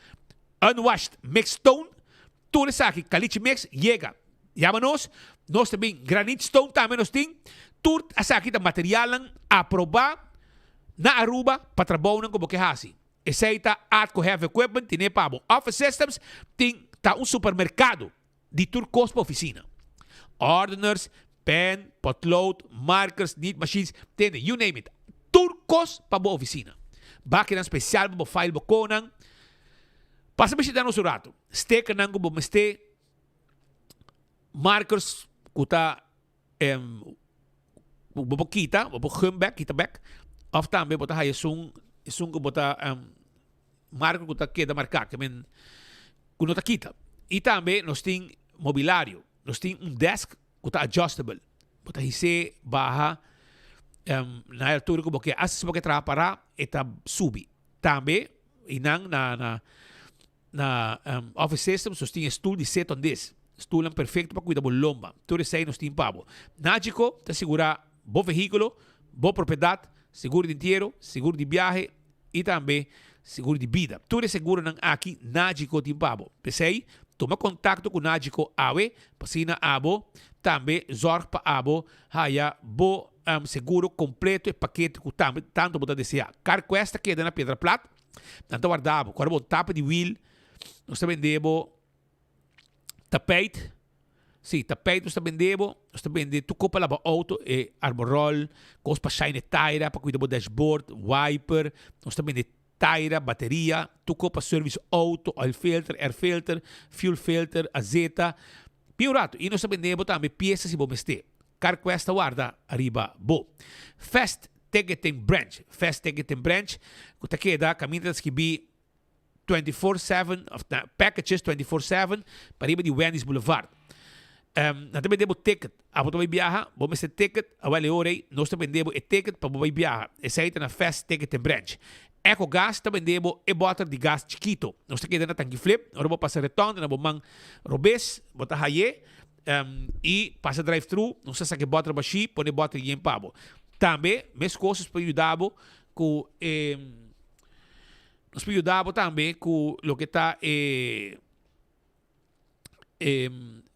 unwashed mixed stone, tur esaki, kalichi mix, yega. Yama nos, nos ta bin. Granite stone tambe nos tin. Tur esaki ta materialnan aproba na Aruba pa trabounan ku bo ke hasi. Esei ta Atco Heavy Equipment tine pa bo. Office Systems tin ta un supermerkado di tur kos pa ofisina. Ordeners, pen, potlood, markers, niet machines, tende, you name it. Tur kos pa bo oficina. Bakinan special pa bo file bo konan. Pasa bishita nos un rato. Stekernan ku bo mester, markers ku ta ku bo por kita, bo por gum bek, kita bek. Of tambe bo ta haya esun, esun ku bo ta marker ku ta keda marká, ke men ku no ta kita. I tambe nos tin mobilario. Nos tin un desk ku ta adjustable. Bo ta his'é baha na e altura ku bo ke. Asta si bo ke traha pará, e ta subi. Tambe einan na na na Office Systems nos tin e stul di sit on this. Stulnan perfekto pa kuida bo lomba. Tur esei nos tin pa bo. Nagico ta sigurá bo vehíkulo, bo propiedat, seguro di entiero, seguro di biahe i tambe seguro di bida. Tur e seguronan aki Nagico tin pa bo. P'esei, tuma kontakto ku Nagico awe pa asina abo tambe zòrg pa abo haya bo seguro kompleto, e pakete ku tambe tantu bo ta deseá. CarQuest ta keda na Piedra Plat. Nan ta warda bo. Ku ora bo tapa di wiel, nos ta bende bo tapijt. Sí, tapijt nos ta bende bo. Nos ta bende tur kos pa laba outo, e arboròl, kos pa shine e taira, pa kuida bo dashboard, wiper. Nos ta bende taira, bateria, tur kos pa service outo, oil filter, air filter, fuel filter, azeta. Bin un rato. I nos ta bende bo tambe piesa si bo mester. CarQuest ta warda ariba bo. Fast Ticketing Branch, Fast Ticketing Branch, ku ta keda kaminda ta skibí 24/7 of na packages 24/7 pariba di Wendy's Boulevard. Um, nan ta bende bo ticket. Abo ta bai biaha, bo mester ticket, awel e ora ei nos ta bende bo e ticket pa bo bai biaha. Esei ta na Fast Ticketing Branch. Ecogas ta bende bo e bòter di gas chikito. Nos ta keda na Tanki Flip. Ora bo pasa retonde na bo man robes, bo ta haye um, i pasa drive-thru, nos ta saka e bòter bashí, pone e bòter yen pa bo. Tambe, meskos nos por yuda bo ku e. Nos por yuda bo tambe ku loke ta e e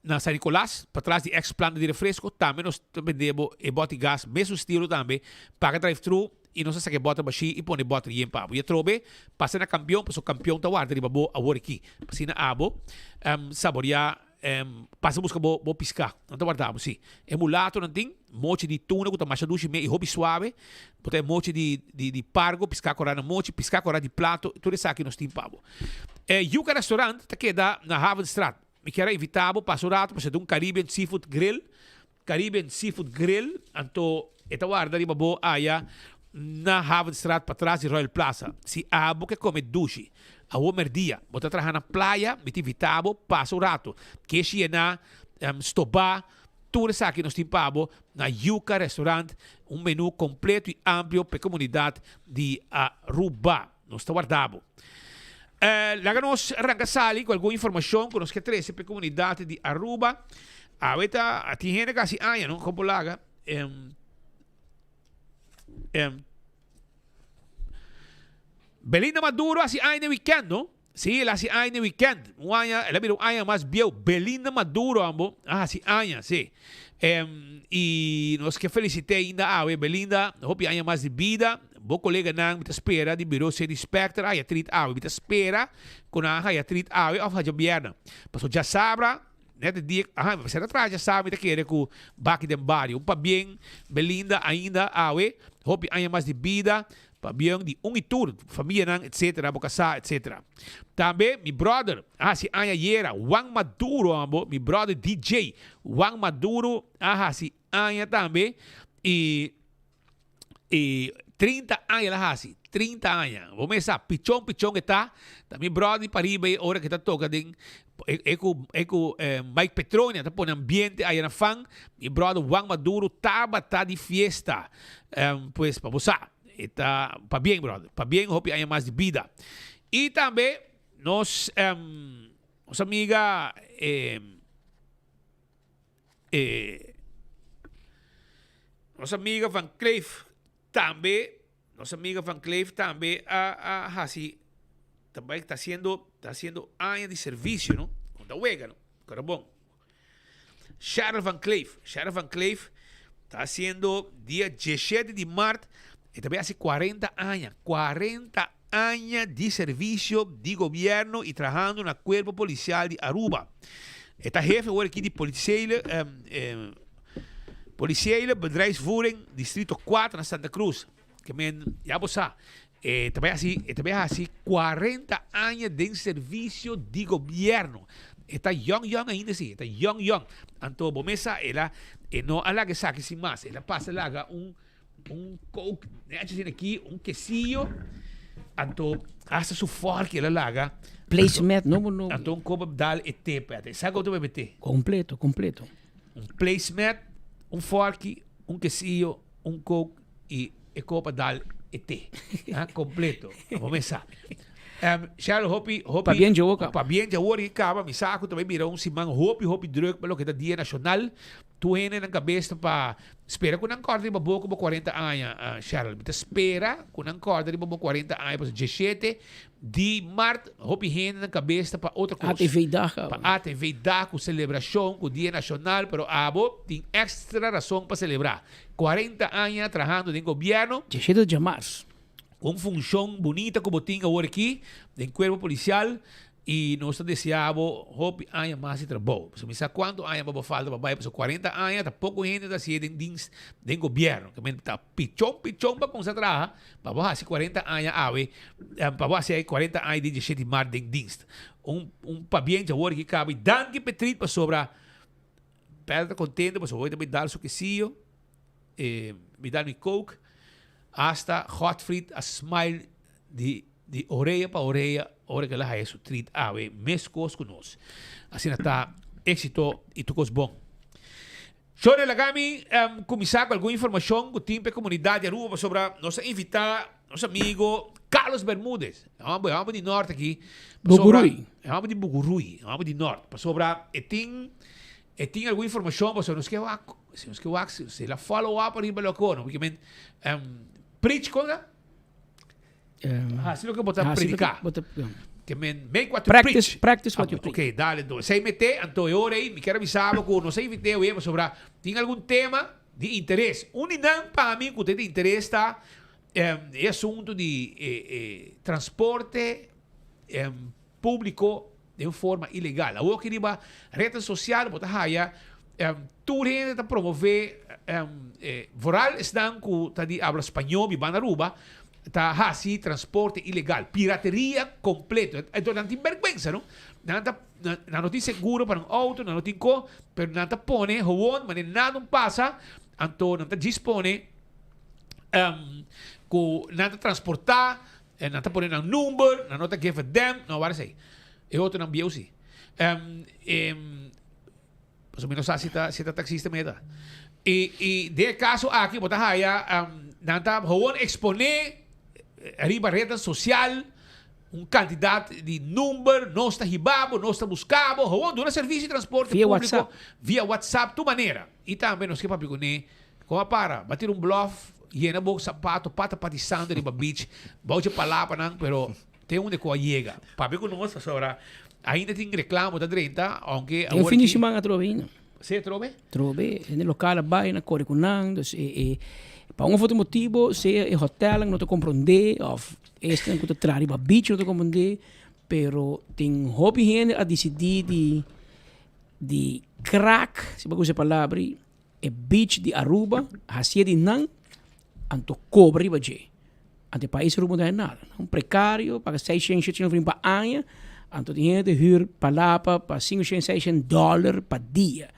na San Nicolas, patras di ex planta di refresco, tambe nos ta bende bo e bòt di gas, mesun stilo tambe, paga drive thru i nos ta saka e bòter bashí i pone e bòter yen pa bo. I atrobe pasa na Kampion, pasobra Kampion ta warda riba bo awor aki, pa asina abo saborea Pasa buska bo bo piská. Nan ta warda bo, sí. E mulatonan tin mochi di tuna ku ta masha dushi me i hopi suave. Bo ta e mochi di di di pargo, piská korá na mochi, piská korá di plato, tur esaki nos tin pa bo. E Yuca Restaurant ta keda na Havenstraat. Mi kier a invitá bo pasa un rato pasobra ta un Caribbean Seafood Grill. Caribbean Seafood Grill, anto e ta warda riba bo aya na Havenstraat patras di Royal Plaza. Si abo ke come dushi awo merdia, bo ta traha na playa, mi ta invita bo pasa un rato. Keshi yena, stoba, tur esaki nos tin pa bo na Yuca Restaurant, un menu completo y amplio pa e comunidad di Aruba. Nos ta warda bo. Laga nos ranka sali ku algun informashon ku nos ke trese pa e komunidat di Aruba. Awe ta tin hende ku hasi aña no, kon por laga. Belinda Maduro hasi aña den wikènt no. Sí, el hasi aña den wikènt. Un aña, el a bira un aña mas bieu. Belinda Maduro ambo a hasi aña, sí. I nos ke felisit'é ainda awe. Belinda, hopi aña mas di bida. Bo koleganan mi ta spera di Bureau City Inspector a haya trit awe. Mi ta spera ku nan a haya trit awe òf djabièrnè. Pasobra djasabra, nèt e dia, aha, mi ta traha djasabra mi ta kere ku baki den bario. Un pabien Belinda ainda awe, hopi aña mas di bida, pabien di un i tur, famianan etcetera, bo kasá etcetera. Tambe mi bròder a hasi aña ayera, Juan Maduro amo, mi bròder DJ Juan Maduro a hasi aña tambe i. E 30 aña el a hasi, 30 aña. Bo mes sa, pichon pichon e ta. Ta mi brother di pariba e ora ke ta toka den e ku e ku Mike Petronia ta pone ambiente aya na fan. Mi brother Juan Maduro tabata di fiesta. Pues pa bo sa, e ta pabien brother, pabien hopi aña mas di bida. I tambe nos nos amiga e E nos amiga Van Kleef tambe, nos amiga Van Kleef tambe a a hasi tambe ta haciendo ta haciendo aña di servicio no, no ta wega no, kora bon. Cheryl Van Kleef, Cheryl Van Kleef ta haciendo dia diesshete di mart e ta bay hasi cuarenta aña, cuarenta aña di servicio di gobierno y trahando na cuerpo policial di Aruba. E ta hefe awor aki di policiële, policiële bedrijfsvoering distrito 4 na Santa Cruz. Ke men, ya bo sa, e ta bai hasi, e ta bai hasi 40 aña den servisio di gobierno. E ta yong yong ainda si, e ta yong yong. Anto bo mes sa, el a, e no a laga esaki sin mas. El a pasa laga un, un coke nechi asina aki, un quesillo. Anto hasta su fork el a laga. Placemat nobo nobo. Anto un kopa dal e te pet. Sa ku ta bebe te? Completo, completo. Un placemat, un forki, un quesillo, un coke y e kopa dal e te. Ah, completo. Abo me sa. Um, Cheryl, hopi, hopi. Pabien dje awor kaba. Pabien dje awor kaba. Mi sa ku ta bai bira un siman hopi, hopi druk pa loke ta Dia Nacional. Tur hende nan kabes ta pa spera ku nan kòrda riba bo ku bo kuarenta aña, Cheryl. Mi ta spera ku nan kòrda riba bo kuarenta aña pasobra diesshete di mart hopi hende nan kabes ta pa otro kos. ATV dag kaba. Pa ATV dag ku selebrashon ku Dia Nashonal pero abo tin èkstra rason pa selebrá. Kuarenta aña trahando den gobièrnu. Diesshete djamars. Un funshon bunita ku bo tin awor aki den kuerpo polisial. I nos ta desea bo hopi aña mas di trabou. Pasobra mi sa kuantu aña pa bo falta pa bai, pasobra kuarenta aña ta poko hende ta hasié den dins den gobièrnu. Ke men ta pichon pichon pa kumsa traha pa bo hasi kuarenta aña awe, pa bo hasi e kuarenta aña di diesshete di mart den dienst. Un un pabien djawor ki kaba i danki Petrit pasobra Pedro ta kontento pasobra hoy ta bai dal su kesillo, e mi dal mi coke, hasta Godfried a smile di Di orea pa orea ora ku el a haya su treat awe meskos ku nos. Asina ta éksito i tur kos bon. Shore laga mi kuminsá ku algun informashon ku tin pa e komunidat di Aruba pasobra nos a invitá nos amigo Carlos Bermudez, e hòmber e hòmber di nòrt aki, pasobra Buguruy. e hòmber di Buguruy, e hòmber di nòrt, pasobra e tin e tin algun informashon pasobra nos ke wak si nos ke wak si el a follow up ariba loke no, porque men preach kon ta? Hasi loke bo ta prediká. Ke men make what you Practice, preach. practice what you preach. Ok, dale enton. Esei mete, anto e ora ei mi kier a bisa bo ku nos a invit'é awe pasobra tin algun tema di interes. Un di nan pa mi ku ta di interes ta e asuntu di e transporte públiko den forma ilegal. Awor ki riba retnan sosial bo ta haya tur hende ta promove vooral esnan ku ta di abla spañó biba na Aruba ta hasi transporte ilegal, pirateria kompleto. Enton nan tin bèrgwensa no. Nan ta nan no tin seguro pa nan outo, nan no tin ko, pero nan ta pone howon manera nada un pasa, anto nan ta djis pone ku nan ta transportá En nan ta pone nan number, nan no ta geven dem, no wara esei. E otronan bieu si. Um, em, pasobra mi no sa si ta, si ta taxista meta. I, i den e caso aki bo ta haya, um, nan ta gewoon expone riba rednan social un cantidad di number, nos ta hiba bo, nos ta busca bo, gewoon duna servicio di transporte Via publico WhatsApp. via WhatsApp, tu manera. I tambe nos ke papia kuné Kon a para? Ba tira un bluff, yena bo sapato pata pati santo riba beach, bou dje palapanan, pero te unda ku a yega. Papia ku nos pasobra ainda tin reclamo ta drenta, aunke Den awor fin di ki. siman atrobe ainda. Si atrobe? Atrobe, hende lokal a bai, nan kore ku nan, dus e e pa un of otro motibo sea e hotelnan no ta komprondé òf esnan ku ta traha riba beach no ta komprondé, pero tin hopi hende a disidí di di krak, si bo a usa e palabra ei, E beach di Aruba hacié di nan, anto cobra riba dje. Anto e pais Aruba no ta haña nada. Un precario paga seishent, sheshent florin pa aña, anto tin hende ta huur palapa pa sinkoshen, seishent dollar pa dia.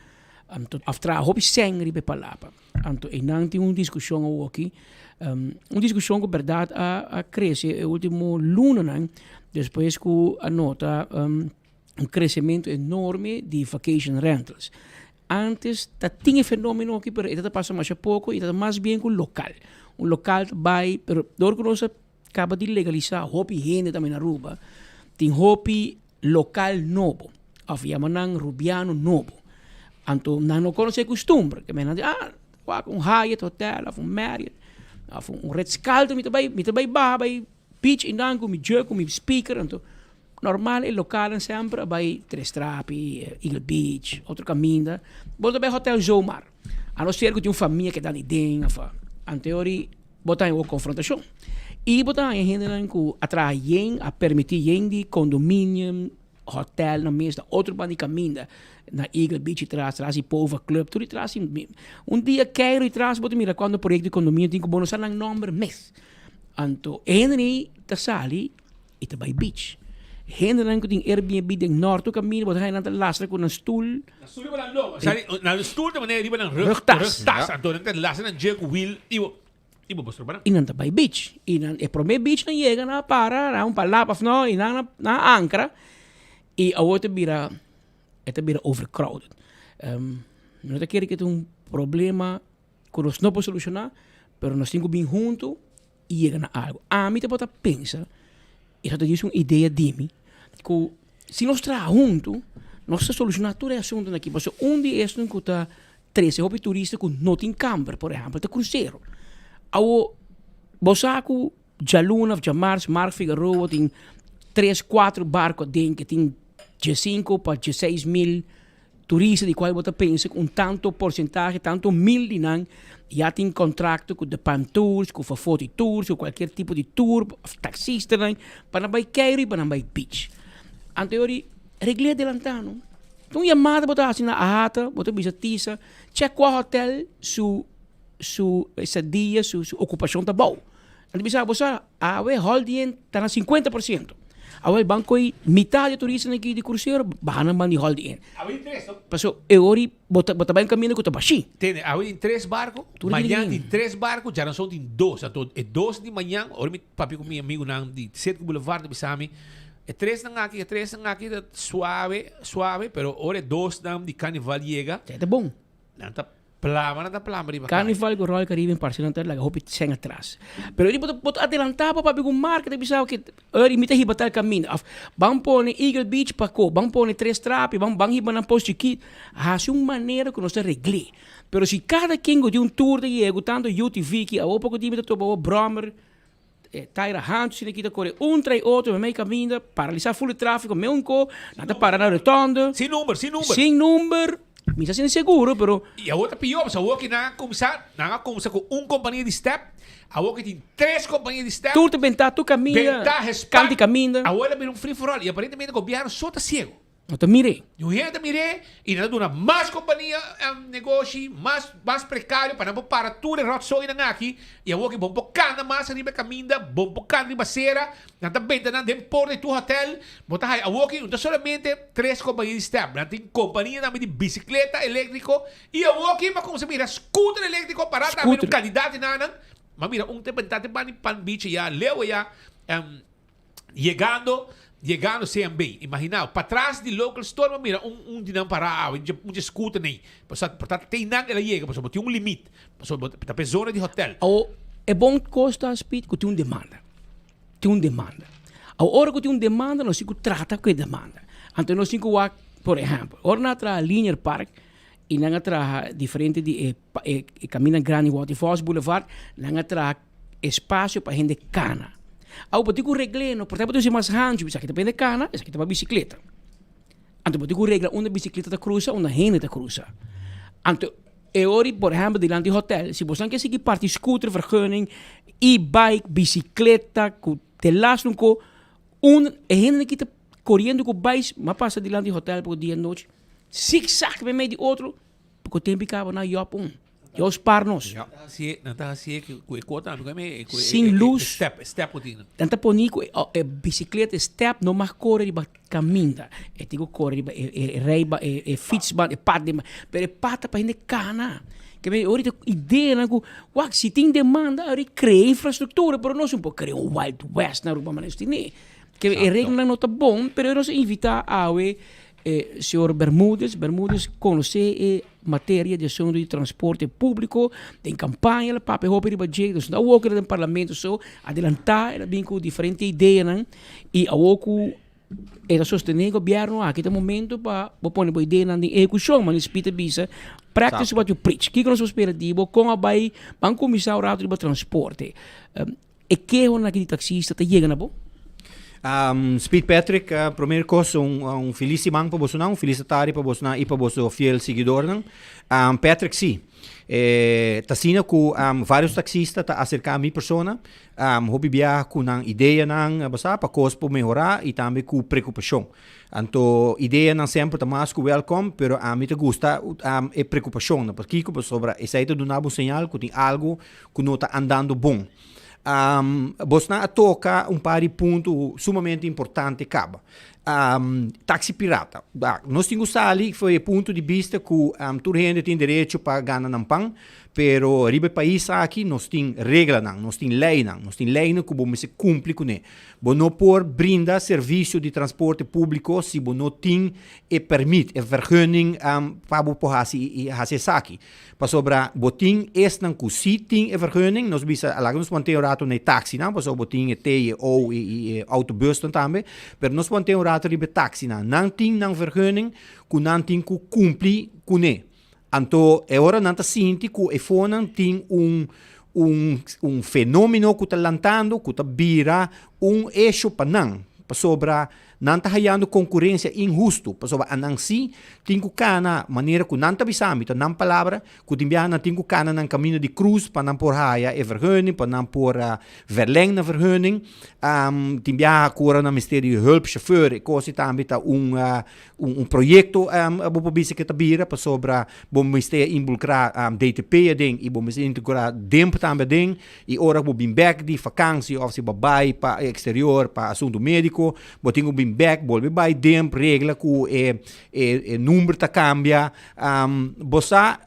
Anto of traha hopi sèn riba e palapa. Anto einan tin un discusion awoki, un discusion cu berdad a crece e ultimo lunanan despues cu a nota un crecemento enorme di vacation rentals. Antes ta tin e fenomeno aki pero e ta pasa masha poco y ta mas bien cu local. Un local ta bay pero door cu nos a caba di legalisa hopi hende tambe na Aruba tin hopi local nobo of yama nan Rubiano nobo. Anto nan no conoce e costumber ke men nan di ah wak un Hyatt hotel of un Marriott of un Ritz Carlton mi ta bay mi ta bay baha bay beach y nan cu mi jug cu mi speaker anto Normal e lokalnan semper a bai Tres Trapi, Eagle Beach, otro kaminda. Bo ta bai hotel zomaar. A no ser ku tin un famia ke ta di den of anteori bo ta haña un konfrontashon. I bo ta haña hendenan ku a traha yen, a permití yen di kondominium. hotel na mes na otro banda di caminda na Eagle Beach tras tras di Pova Club tur di tras un dia keiro di tras bo ta mira cuando proyecto di condominio tin cu bo no sa nan nomber mes anto e hende ni ta sali y ta bay beach hendenan cu tin Airbnb den nort tur caminda bo ta haya nan ta lastra cu nan stoel Nan stoel riba nan lomba nan stoel ta manera riba nan rugtas anto nan ta lastra nan dje cu wiel y bo Y bo bostra I nan ta bai beach. I nan e prome beach nan yega nan a para nan un palapa of no i nan nan a ankra i awor ta bira e ta bira overcrowded. Mi no ta kere ke ta un problema ku nos no por solushoná pero nos tin ku bin huntu i yega na algu. Ami tabata pensa i ta djis un idea di mi ku si nos traha huntu nos ta solushoná tur e asuntunan aki pasobra un di esnan ku ta trese hopi turista ku no tin kamber, por ehèmpel, ta krusero. Awo, bo sa ku djaluna òf djamars Mark Figaroa tin tres, kuater barko aden ke tin diesinku pa dieseis mil turista di kual bo ta pensa ku un tanto porsentahe, tanto mil di nan ya tin kontrakto ku De Pan Tours, ku Fafoti Tours, ku kualkier tipo di tour òf taksistanan pa nan bai keiru i pa nan bai beach. Anto e ora regl'é adelantá no. Un yamada bo ta hasi na AHATA, bo ta bisa Tisa, check kua hotel su su estadia, su su okupashon ta bou. Nan ta bisa bo sa, awe Holiday Inn ta na 50%. Awel ban koi mitad di e turistanan aki di krusero baha nan ban di Holiday Inn. Awe tin tres no? Paso e ora bo ta bo ta bai un kaminda ku ta bashí. Tende, awe tin tres barko, Tur dia mañan tin. tin tres barko, djaranson tin dos. Anto e dos di mañan, ora mi papia ku mi amigunan di Circo Boulevard ta bisa mi, E tresnan aki, e tresnan aki ta suave, suave, pero ora e dosnan di Carnival yega. Ta bon. Nan ta plama, nan ta plama riba kaya. Carnival ku Royal Caribbean parse nan ta laga hopi sèn atras. Pero eri bo ta bo ta adelantá bo papia ku marka ta bisa oke eri mi ta hiba tal kaminda òf ban pone Eagle Beach pa ko, ban pone Tres Trapi, ban ban hiba nan Pos Chikit. Hasi un manera ku nos ta regl'é. Pero si kada ken ku tin un tour ta yega ku tantu UTV ki awor poko dia mi ta topa awor bròmer. E taira hantu sina kita kore un trai otro mei kaminda, paralisá ful e tráfiko me un ko, nan ta para na rotonde. Sin number, sin number. Sin number, mi sa sin seguro pero. I awor ta pió, pasobra awor ki nan a kumsa, nan a kumsa ku un kompania di step, awor ki tin tres kompania di step. Tur ta bentá tur kaminda, Bentá, gespan. kanti kaminda. Awor a bira un free for all i aparentemente gobièrnu so ta siego. No ta mir'é. Niun hende ta mir'é i nan ta duna mas kompania negoshi, mas mas prekario pa nan por para tur e rotzoinan aki i awor ki bo por kana mas riba e kaminda, bo por kana riba sera, nan ta benta nan den porta di tur hotel, bo ta haya awor ki no ta solamente tres kompania di step, nan tin kompania tambe di bisikleta eléktriko i awor ki bo a kuminsá mira scooter eléktriko pará tambe un kandidat di nan, bo a mira un ta benta te banda di Palm Beach aya, leu aya. Yegando, yegando CMB, imagina bo, patras di local store bo mira un un di nan para awe, un dje scooter nei, pasobra por ta te nan el a yega, pasobra bo tin un limit, pasobra bo ta pa e zona di hotel. Awo, e bon cos ta Speed cu tin un demanda, tin un demanda. Awo ora cu tin un demanda nos tin cu trata cu e demanda. Anto nos tin cu wak, por ehempel, ora nan a traha Linear Park y nan a traha diferente di e e caminda grandi Waterfalls Boulevard, nan a traha espacio pa hende cana. Awo bo tin cu regl'é no, por ta bo tin mas hancho, esaki ta pa hende cana, esaki ta pa bicicleta. Anto bo tin cu regla unda bicicleta ta cruza, unda hende ta cruza. Anto e ora por ehempel dilanti hotel, si boso nan ke sigui parti scooter, vergunning, e-bike, bicicleta, cu te las un co, un e hende ki ta coriendo cu bais, m'a pasa dilanti hotel poco dia nochi, zigzag meimei di otro, Poko tempu i kaba nan yòp un. Dios spar nos. Nan ta hasié, nan ta hasié ku e kota tambe, ku e, ku e, Sin e, e lus. step, e step ku tin. Nan ta poni ku e, e bisikleta, e step no mag kore riba kaminda. E tin ku kore riba e, e, e rijba, e, e fietsband, e pad den, pero e pad ta pa hende kana. Ke men ora ta ideanan ku, wak, si tin demanda, ora krea infrastruktura, pero nos no por krea un wild west na Aruba manera esei. Ke e reglanan no ta bon, pero nos a invita awe E señor Bermudez, Bermudez conoce e materia di asunto di transporte publico, den campaña el a papia hopi riba dje, dus no awor cu el a den parlamento so, adelanta el a bin cu diferente ideanan y awor cu e ta sostene gobierno aki ta momento pa bo pone bo ideanan den ehecucion, manera Speed a bisa, practice what you preach. Kico nos por spera di bo? Con a bay? Ban cuminsa un rato riba transporte. E kehonan aki di taxista ta yega na bo? Speed Patrick, promer kos un felis siman pa bosonan, un felis atari pa bosonan i pa boso fiel siguidornan. Patrick si, e ta asina ku varios taksista ta aserká mi persona, hopi biaha ku nan ideanan basá pa kos por mehorá i tambe ku preokupashon. Anto ideanan semper ta mas ku wèlkòm, pero ami ta gusta e preokupashonnan. Pakiko? Pasobra esei ta duna bo un señal ku tin algu ku no ta andando bon. Bosnan a toka un par di punto sumamente importante kaba. Taxi pirata. Nos tin ku sali for e punto di bista ku tur hende tin derecho pa gana nan pan, pero riba e pais aki nos tin reglanan, nos tin leinan, nos tin leinan ku bo mester kumpli kuné. Bo no por brinda servisio di transporte públiko si bo no tin e pèrmit, e vergunning pa bo por hasi hasi esaki. Pasobra bo tin esnan ku si tin e vergunning, nos bisa laga nos mantén un rato na e taxinan, pasobra bo tin e T, e O i e autobusnan tambe, pero nos mantén un rato riba e taxinan. Nan tin nan vergunning ku nan tin ku kumpli kuné. Anto e ora nan ta sinti ku e fonan tin un un un fenomeno ku ta lantando ku ta bira un esho pa nan, pasobra Nan ta hayando konkurensia inhustu, pasobra anan sí tin ku kana manera ku nan ta bisa mi, ta nan palabra, ku tin biaha nan tin ku kana nan kaminda di krus pa nan por haya e vergunning, pa nan por verleng nan vergunning. Tin biaha ku ora nan mester di hulpchauffeur, e kos ei tambe ta un un proyekto bo por bisa ke ta bira, pasobra bo mester involukrá DTP aden i bo mester involukrá DIMP tambe aden. I ora ku bo bin bèk di fakansi òf si bo bai pa e eksterior pa asuntu médiko, bo tin ku bin bèk, bolbe bai demp, regla ku e e number ta kambia. Bo sa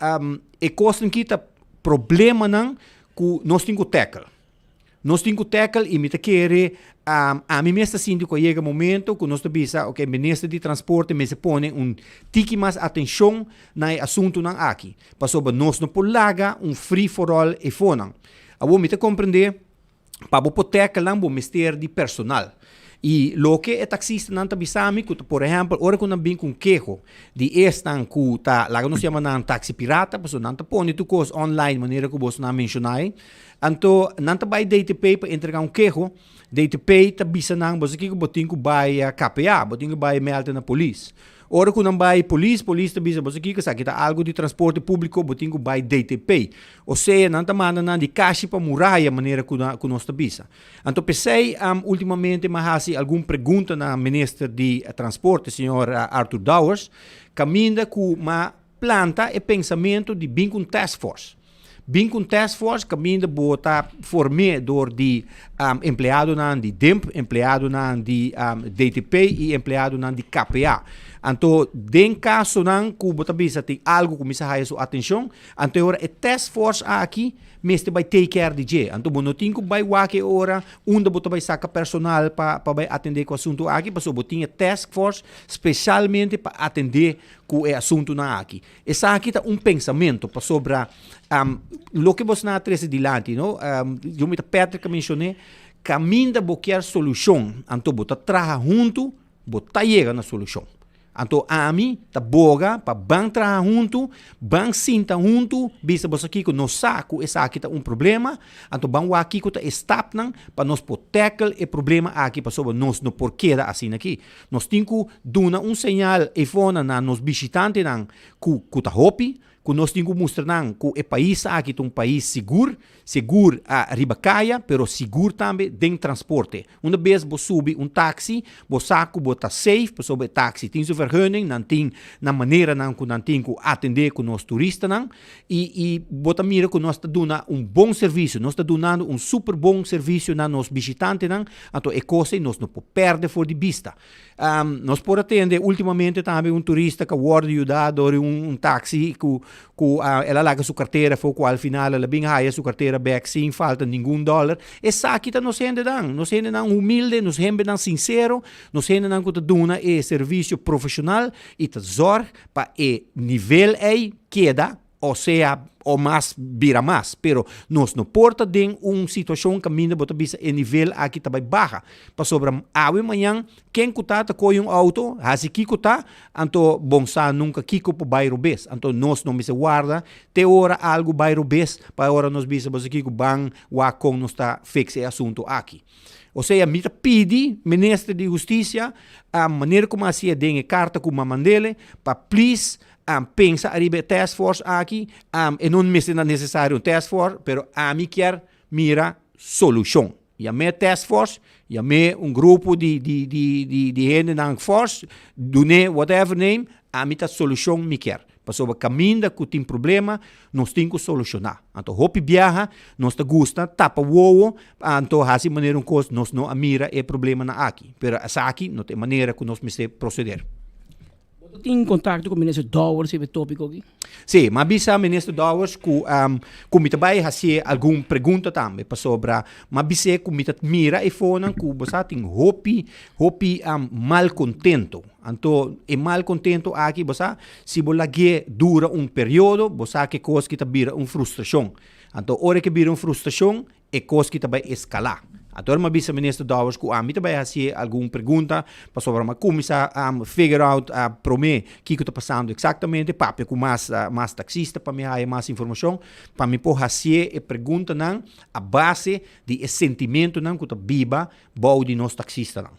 e kosnan ki ta problemanan ku nos tin ku tèkel. Nos tin ku tèkel i mi ta kere ami mes ta sinti ku a yega momento ku nos ta bisa oke minister di transporte mester pone un tiki mas atenshon na e asuntunan aki. Pasobra nos no por laga un free for all efonan. Awor mi ta comprende pa bo por tackle nan bo mester di personal. Y loke e taxistanan ta bisa mi cu ta por ehempel ora cu nan bin cu un keho di esnan cu ta laga nos yama nan taxi pirata pasobra nan ta pone tur cos online manera cu boso nan a menciona ey. Anto nan ta bay DTP pa entrega un keho, DTP ta bisa nan boso kico bo tin cu bay KPA, bo tin cu bay meld na polis. Ora ku nan bai polis, polis ta bisa boso kiko esaki ta algu di transporte públiko, bo tin ku bai DTP. Osea nan ta manda nan di kashi pa muraya manera ku ku nos ta bisa. Anto p'esei últimamente mi a hasi algun pregunta na minister di transporte señor Arthur Dowers kaminda ku mi a planta e pensamentu di bin ku un task force. Bin ku un task force kaminda bo ta form'é dor di empleadonan di DIMP, empleadonan di DTP i empleadonan di KPA. Anto den kasonan ku bo ta bisa tin algu ku mester haya su atenshon, anto e ora e task force aki mester bai take care di dje. Anto bo no tin ku bai wak e ora unda bo ta bai saka personal pa pa bai atendé ku asuntu aki, pasobra bo tin e task force spesialmente pa atendé ku e asuntunan aki. Esaki ta un pensamentu pasobra loke bo a trese dilanti no, yo mi ta Patrick a menshoné, kaminda bo kier solushon anto bo ta traha huntu bo ta yega na solushon. Anto ami ta boga pa ban traha huntu, ban sinta huntu bisa bo sa kiko nos sa ku esaki ta un problema, anto ban wak kiko ta e stapnan pa nos por tackle e problema aki pasobra nos no por keda asina aki. Nos tin ku duna un señal efona na nos bishitantenan ku ku ta hopi, ku nos tin ku mustra nan ku e pais aki ta un pais sigur, sigur riba kaya, pero sigur tambe den transporte. Unda bes bo subi un taxi, bo sa ku bo ta safe pasobra e taxi tin su vergunning, nan tin nan maneranan ku nan tin ku atendé ku nos turistanan i i bo ta mira ku nos ta duna un bon servisio, nos ta dunando un super bon servisio na nos bishitantenan. Anto e kos ei nos no por pèrdè for di bista. Nos por a tende últimamente tambe un turista ku a wòrdu yudá dor di un taksi ku ku el a laga su kartera afó ku al final el a bin haya su kartera bèk sin falta ningun dòler. Esaki ta nos hendenan, nos hendenan humilde, nos hendenan sinsero, nos hendenan ku ta duna e servisio profeshonal i ta zòrg pa e nivel ei keda. O sea, o mas bira mas. Pero nos no por ta den un situacion caminda bo ta bisa e nivel aki ta bay baha. Pasobra awe mañan ken cu ta ta coge un auto, haci kico ta, anto bon sa nunca kico por bay robes. Anto nos no mester warda te ora algo bay robes pa ora nos bisa boso kico ban wak con nos ta fix e asunto aki. Osea mi ta pidi minister di Husticia manera cu mi a hacié den e carta cu mi a mandele pa please pensa ariba e task force aki. E no mester na necesario un task force pero ami kier mira solucion. Yam'é task force, yam'é un grupo di di di di di hendenan force, dun'é whatever name, ami ta solucion mi kier. Pasobra caminda cu tin problema, nos tin cu soluciona. Anto hopi biaha nos ta gusta tapa wowo, anto haci manera un cos nos no a mira e problemanan aki. Pero esaki no ta e manera cu nos mester proceder. Bo ta tin contacto cu Minister Dowers riba e topico aki? Si, m'a bisa Minister Dowers cu cu mi ta bay hacié algun pregunta tambe, pasobra m'a bis'é cu mi ta mira e fonan cu bo sa tin hopi, hopi malcontento. Anto e malcontento aki, bo sa, si bo lag'é dura un periodo, bo sa cu e cos ki ta bira un frustracion. Anto ora ke bira un frustracion, E kos ki ta bai eskalá. Anto mi a bisa Minister Dowers ku ami ta bai hasié algun pregunta pasobra mi a kuminsá figure out promé kiko ta pasando eksaktamente, papia ku mas mas taksista pa mi haya mas informashon, pa mi por hasié e preguntanan a base di e sentimentunan ku ta biba bou di nos taksistanan.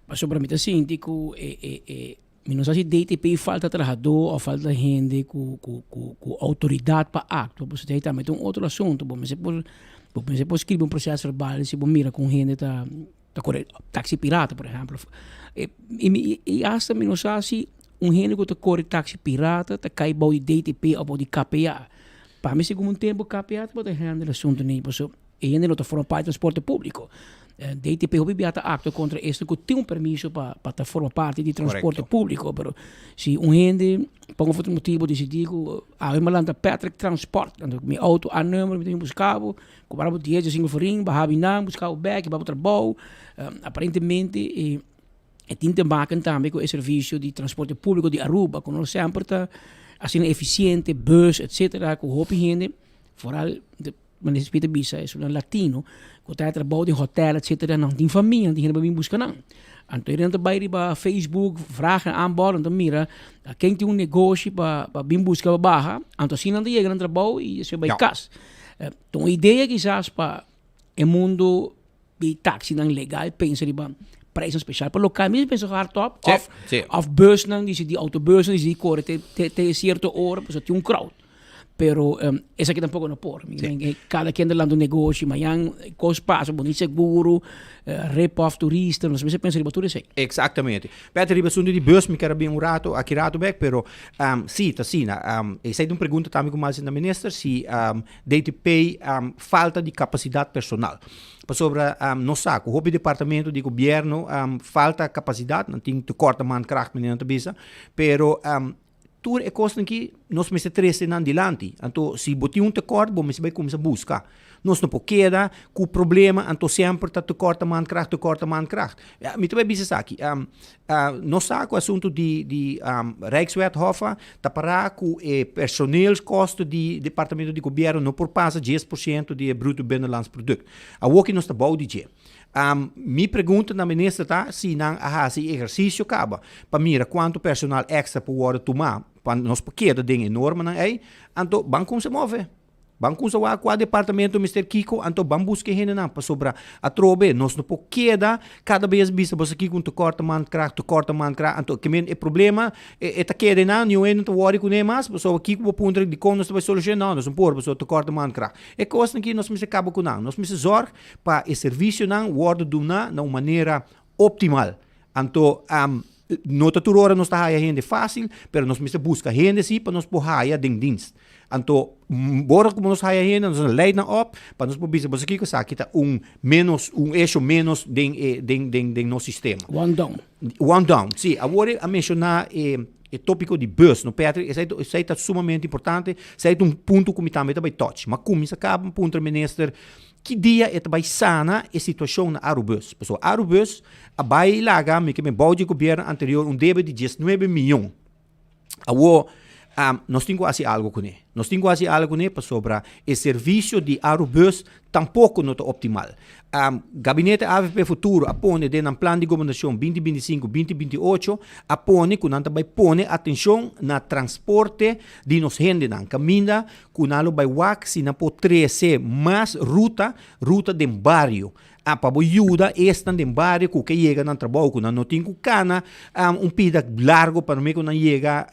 Pasobra mi ta sinti ku e e e mi no sa si DTP falta trahadó òf falta hende ku ku ku ku outoridat pa aktua, pasobra esei tambe ta un otro asuntu. Bo mester por bo mester por skribi un proces verbal si bo mira ku un hende ta ta kore taxi pirata por ehèmpel. E i mi i asta mi no sa si un hende ku ta kore taxi pirata ta kai bou di DTP òf bou di KPA. Pa mi segun un tempu KPA tabata handle asuntu nei pasobra E hende no ta forma parti di transporte públiko. DTP hopi bia ta aktua kontra esnan ku tin un permiso pa pa ta forma parti di transporte públiko, pero si un hende pa un of otro motibu disidí ku awe mi a lanta Patrick Transport, anto mi outo a number mi ta bin buska bo, kobra bo dies dies sinku florin, baha binan, buska bo bèk, hiba bo trabou, aparentemente e e tin te maken tambe ku e servisio di transporte públiko di Aruba ku no semper ta asina efisiente, bus etcetera, ku hopi hende foral Manera si ta bisa esunnan latino ku ta trabou den hotel etcetera nan tin famia nan tin hende pa bin buska nan. Anto nan ta bai riba Facebook vraag en aanbod nan ta mira ken tin un negoshi pa pa bin buska pa baha anto asina nan ta yega nan trabou i despues bai kas. Ta un idea kisas pa e mundo di taxinan legal pensa riba prijsnan special pa lokal mi pensa hardop of of busnan di di autobusnan di kore te te cierto ora pasobra tin un crowd. Pero esaki tampoco no por. Sí. Cada quien ta lanta un negoshi, mañan cos pasa, bo ni seguro, rip off turista, nos mester pensa riba tur esei. Exactamente. Peter, riba asunto di bus, mi ker a bin un rato, aki rato bek, pero um, sí, ta asina. Um, esei ta un pregunta tambe ku mi a hasi na minister, si um, DTP um, falta di kapasidat personal. Pasobra um, nos sa ku hopi departamento di gobierno um, falta kapasidat, nan tin tekort na mankracht, meneer nan ta bisa, pero um, Tur e kosnan ki nos mester trese nan dilanti. Anto si bo tin un tekort bo mester bai kuminsá buska. Nos no por keda ku problema anto semper ta tekort ta mankracht, tekort ta mankracht. Mi ta bai bisa esaki, nos sa ku asuntu di di Rijkswet Hoffa ta pará ku e personeelskosten di departamento di gobièrnu no por pasa 10% di e bruto binnenlands product. Awoki nos ta bou di dje. Mi pregunta na minister ta si nan a hasi e ehersisio kaba pa mira kuantu personal ekstra por wòrdu tumá pa nos por keda den e normanan ei, anto ban kumsa move. Ban kumsa wak kua departamento mester kiko, anto ban buska e hendenan pasobra atrobe nos no por keda kada bes bisa boso kiko un tekort ta mankracht, tekort ta mankracht, anto ke men e problema e ta keda einan, niun hende no ta wòri kuné mas pasobra kiko bo puntra dikon nos ta bai solushoná, no nos no por pasobra tekort ta mankracht. E kosnan aki nos mester kaba ku nan, nos mester zòrg pa e servisionan wòrdu duná na un manera optimal. Anto, no ta tur ora nos ta haya hende fásil, pero nos mester buska hende sí pa nos por haya den dienst. Anto, ora ku nos haya hende, nos ta lei nan òp pa nos por bisa, boso kiko esaki ta un ménos, un esho ménos den e, den, den, den nos sistema. One down. One down, sí. Awor a menshoná e, e tópiko di bus, no Patrick, esei, esei ta sumamente importante, esei ta un punto ku mi tambe ta bai touch. Ma kuminsá kaba puntra minister, Ki dia e ta bai sana e situacion na Arubus? Pasobra Arubus a bai laga mi ke men bou di gobierno anterior un debe di diesnuebe miyon. Awor, nos tin ku hasi algo kuné. Nos tin ku hasi algu kuné pasobra e servisio di Arubus tampoko no ta optimal. Gabinete avp Futuro a pone den nan plan di gobernashon binti binti sinku, binti binti ocho a pone ku nan ta bai pone atenshon na transporte di nos hendenan kaminda ku nan lo bai wak si nan por trese mas ruta, ruta den bario. A pa bo yuda esnan den bario ku ke yega nan trabou ku nan no tin ku kana un pida largo pa no ku nan yega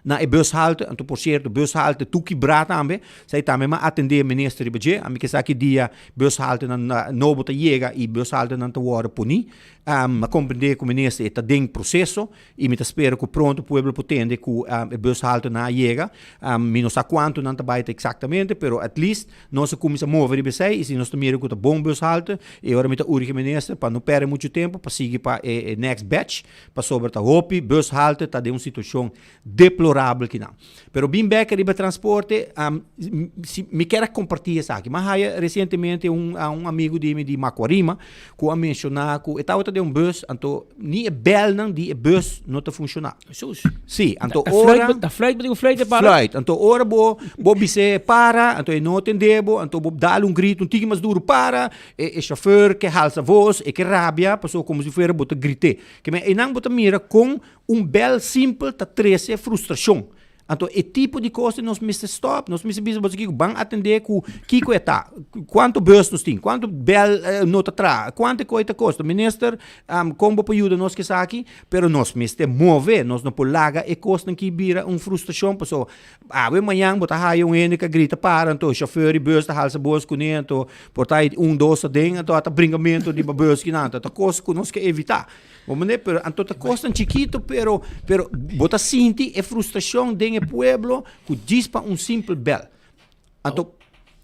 na e bushalte. Anto por sierto bushalte tur kibrá tambe. Esei tambe mi a atendé minister riba dje. Ami ke sa ki dia bushaltenan nobo ta yega i bushaltenan ta wòrdu poní. Mi a komprendé ku minister e ta den proseso. I mi ta spera ku pronto pueblo por tende ku e bushaltenan a yega. Mi no sa kuantu nan ta bai ta eksaktamente, pero at least nos a kuminsá move riba esei i si nos ta mira ku ta bon bushalte, e ora mi ta urgi minister pa no pèrdè muchu tempu pa sigui pa e next batch, pasobra ta hopi bushalte ta den un situashon deplorabel kinan. Pero bin bek riba transporte, si mi kier a comparti esaki. Mi a haya recientemente un un amigo di mi di Macuarima cu a menciona cu e tabata den un bus, anto ni e belnan di e bus no ta funciona. Jesus. Si, anto ora... Ta fluit, bo tin cu fluit e para? Fluit. Anto ora bo bo bis'é para, anto e no tende bo, anto bo dal un grito un tiki mas duro, para! E e chauffeur ke halsa voz, e ke rabia, pasobra como si fuera bo ta grit'é. Ke men einan bo ta mira con Un bel simpel ta trece frustracion. Anto e tipo di cos nos mester stop. Nos mester bisa boso kiko ban atende cu kiko e ta. Cuanto bus nos tin? Cuanto bel no ta traha? Cuanto e coy ta costa? Minister, con bo por yuda nos cu esaki? Pero nos mester move. Nos no por laga e cosnan ki bira un frustracion pasobra awe mañan bo ta haya un hende cu a grita para anto e chauffeur di bus ta halsa bos cune anto por ta un dos aden anto a ta bringamento riba bus kinan. Ta cos cu nos ke evita. Bo mende, pero anto ta kosnan chikito, pero, pero bo ta sinti e frustrashon den e pueblo ku djis pa un simpel bèl. Anto,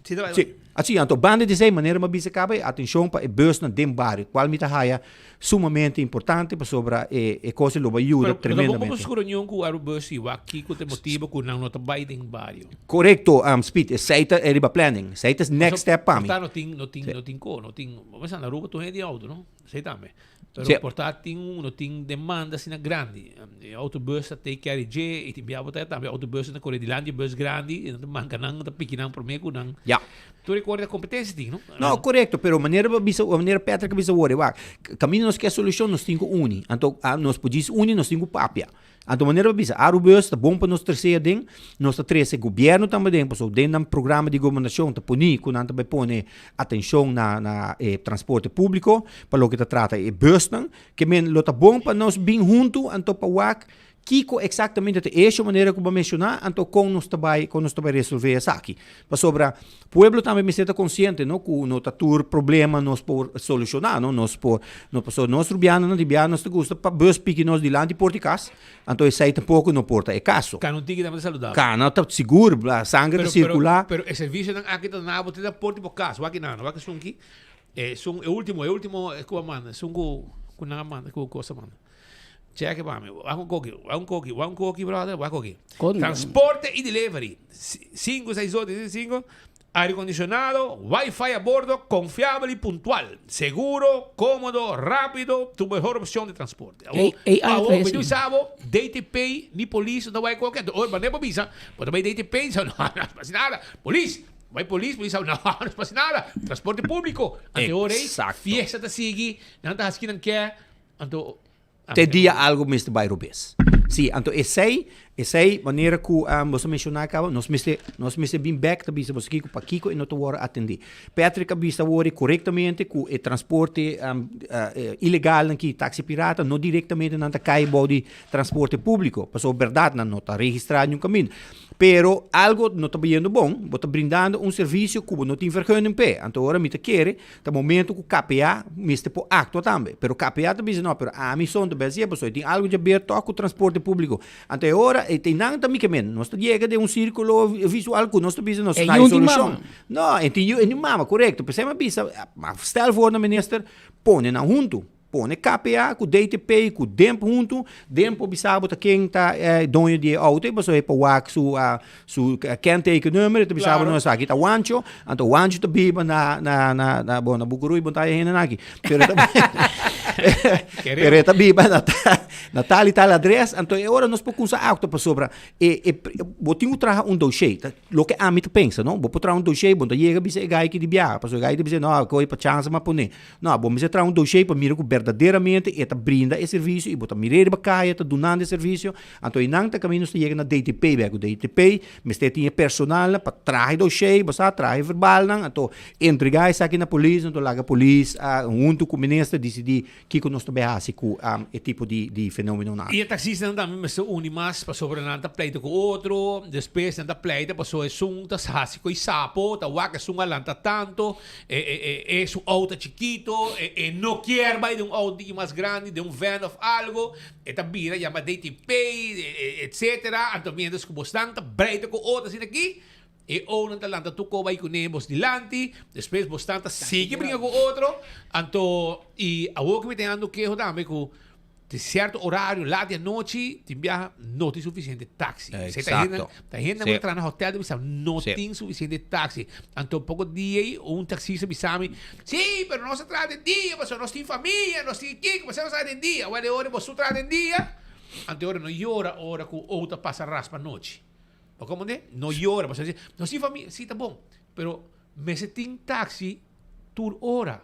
Sí, ta bai. sí, así, anto banda di esei, manera mi a bisa kaba, e atenshon pa e busnan den bario, kual mi ta haya sumamente importante pasobra e e kos ei lo bai yuda Pero, pero tampoco tremendamente. bo scoreunion reunion ku Arubus i wak kiko ta e motibo ku nan no ta bai den bario. Korekto, Speed, esei ta e riba planning, esei ta e next step pa mi. Por ta no tin, no tin, no tin ko, no tin, bo mester na Aruba tur hende di auto, no? Esei tambe. Pero Sí. por ta tin un, no tin demanda asina grandi. E autobus ta take care di dje y tin bia bo ta tambe autobus ta kore dilanti e bus grandi y nan ta manka nan, ta piki nan prome ku nan. Ja. Tur e kore ta competencia tin, no? No, korekto, pero manera bo bisa, manera Patrick a bisa wor, wak, kaminda nos ke solushon nos tin ku uni. Anto nos por djis uni nos tin ku papia. Anto manera bo bisa, Arubus ta bon pa nos trese aden, nos ta trese gobierno tambe aden, pasobra den nan programa di gobernacion ta poni cu nan ta bay pone atencion na na e transporte publico pa loke ta trata e busnan, ke men lo ta bon pa nos bin hunto anto pa wak kico exactamente ta e hecho manera cu bo a menciona, anto con nos ta bay con nos ta bay resolve esaki. Pasobra pueblo tambe mester ta consciente no cu no ta tur problema nos por soluciona no, nos por no pasobra nos rubianonan di bia nos ta gusta pa bus piki nos dilanti por di cas, anto esey tampoco no por ta e caso. Cana un tiki tambe ta saludabel. Cana ta sigur, sangre ta circula. Pero e servicionan aki ta na bo te na por di bo cas, wak nan, wak esun ki, esun e ultimo, e ultimo cu a manda, esun cu cu nan a manda, cu cos a manda. Check pa mi. Wak un koki, wak un koki, wak un koki, brother, wak koki. Kon? Transporte y delivery. 5, 6, 8, 6, 5. Aire acondicionado, wifi a bordo, confiabel y puntual. Seguro, cómodo, rápido, tu mejor opción de transporte. Ey, ey, Awo, trae mi tu así. sabo, DTP, ni polis, no bai koki. Anto, ora, bo bisa, bo ta bai DTP, so, no, no pasa nada. Polis, bai polis, polis, no, no pasa nada. Transporte público. Anto, ora, Exacto. fiesta ta sigui, nan ta haci kinan ke. Anto, Te dia algo mester bai robes. Sí, anto esei, esei manera ku boso a menshoná kaba, nos mester, nos mester bin bèk ta bisa boso kiko, pakiko e no ta wòrdu atendí. Patrick a bisa awor korektamente ku e transporte ilegalnan ki taxi pirata no direktamente nan ta kai bou di transporte públiko, pasobra bèrdat nan no ta registrá niun kaminda. Pero algo no ta bayendo bon, bo ta brindando un servisio ku bo no tin vergunning p'e. Anto ora mi ta kere Ta momento ku KPA mester por aktua tambe. Pero KPA ta bisa no, pero ami son ta besi pasobra e tin algu djaber tok ku transporte públiko. Anto e ora e tin nan ta mi ke men. Nos ta yega den un sírkulo visual ku nos ta bisa nos E ta yun tin solushon. mama. No, e tin yu, e tin mama, korekto. P'esei mi a bisa, ma stel voor na minister, pone nan huntu. Pone KPA ku DTP ku DEMP huntu. DEMP por bisa bo ta ken ta e doño di e outo ei pasobra e por wak su su kentekennummer. E ta bisa bo no esaki ta Wancho. Anto Wancho ta biba na na na na bon na Bucuruy bon ta haya hendenan aki. Pero ta. Pero e ta biba na na tal i tal adres, anto e ora nos por kumsa aktua pasobra e e bo tin ku traha un doshé, ta loke ami ta pensa no, bo por traha un doshé, bo no ta yega bisa e gai aki di biaha, pasobra e gai ta bisa no koe pa chansa mi a pone. No, bo mester traha un doshé pa mira ku berdaderamente e ta brinda e servisio i bo ta mir'é riba kaya ta dunando e servisio, anto einan ta kaminda nos ta yega na DTP bek, ku DTP mester tin e personalnan pa traha e doshé, bo sa, traha e verbalnan, anto entregá esaki na polis, anto laga polis huntu ku minister disidí kiko nos ta bai hasi ku e tipo di fenómenonan aki. I e taksistanan tambe mester uni mas pasobra nan ta pleita ku otro, despues nan ta pleita pasobra esun ta hasi ku e sapo, ta wak esun a lanta tanto, E su auto ta chikito, e no kier bai den un auto tiki mas grandi, den un van of algo, e ta bira yama DTP, etcetera. Anto mientras ku bosnan ta breita ku otro asina aki, e ounan ta lanta tur ko bai kuné bos dilanti, despues bosnan ta sigui bringa ku otro. Anto i awor ku mi ta yando keho tambe ku Tin cierto horario, laat di anochi, tin biaha no tin suficiente taxi. Exacto. Ta hende ku ta traha na hotel ta bisa no tin suficiente taxi. Anto poko dia ei un taxista bisa mi, si, pero nos ta traha den dia pasobra nos tin famia, nos tin kiko, pasobra nos traha den dia. Wèl e ora bo su traha den dia, anto e ora no yora ora ku outo a pasa raspa anochi. Bo komprende? No yora pasobra nos tin famia, si ta bon, pero mester tin taxi tur ora.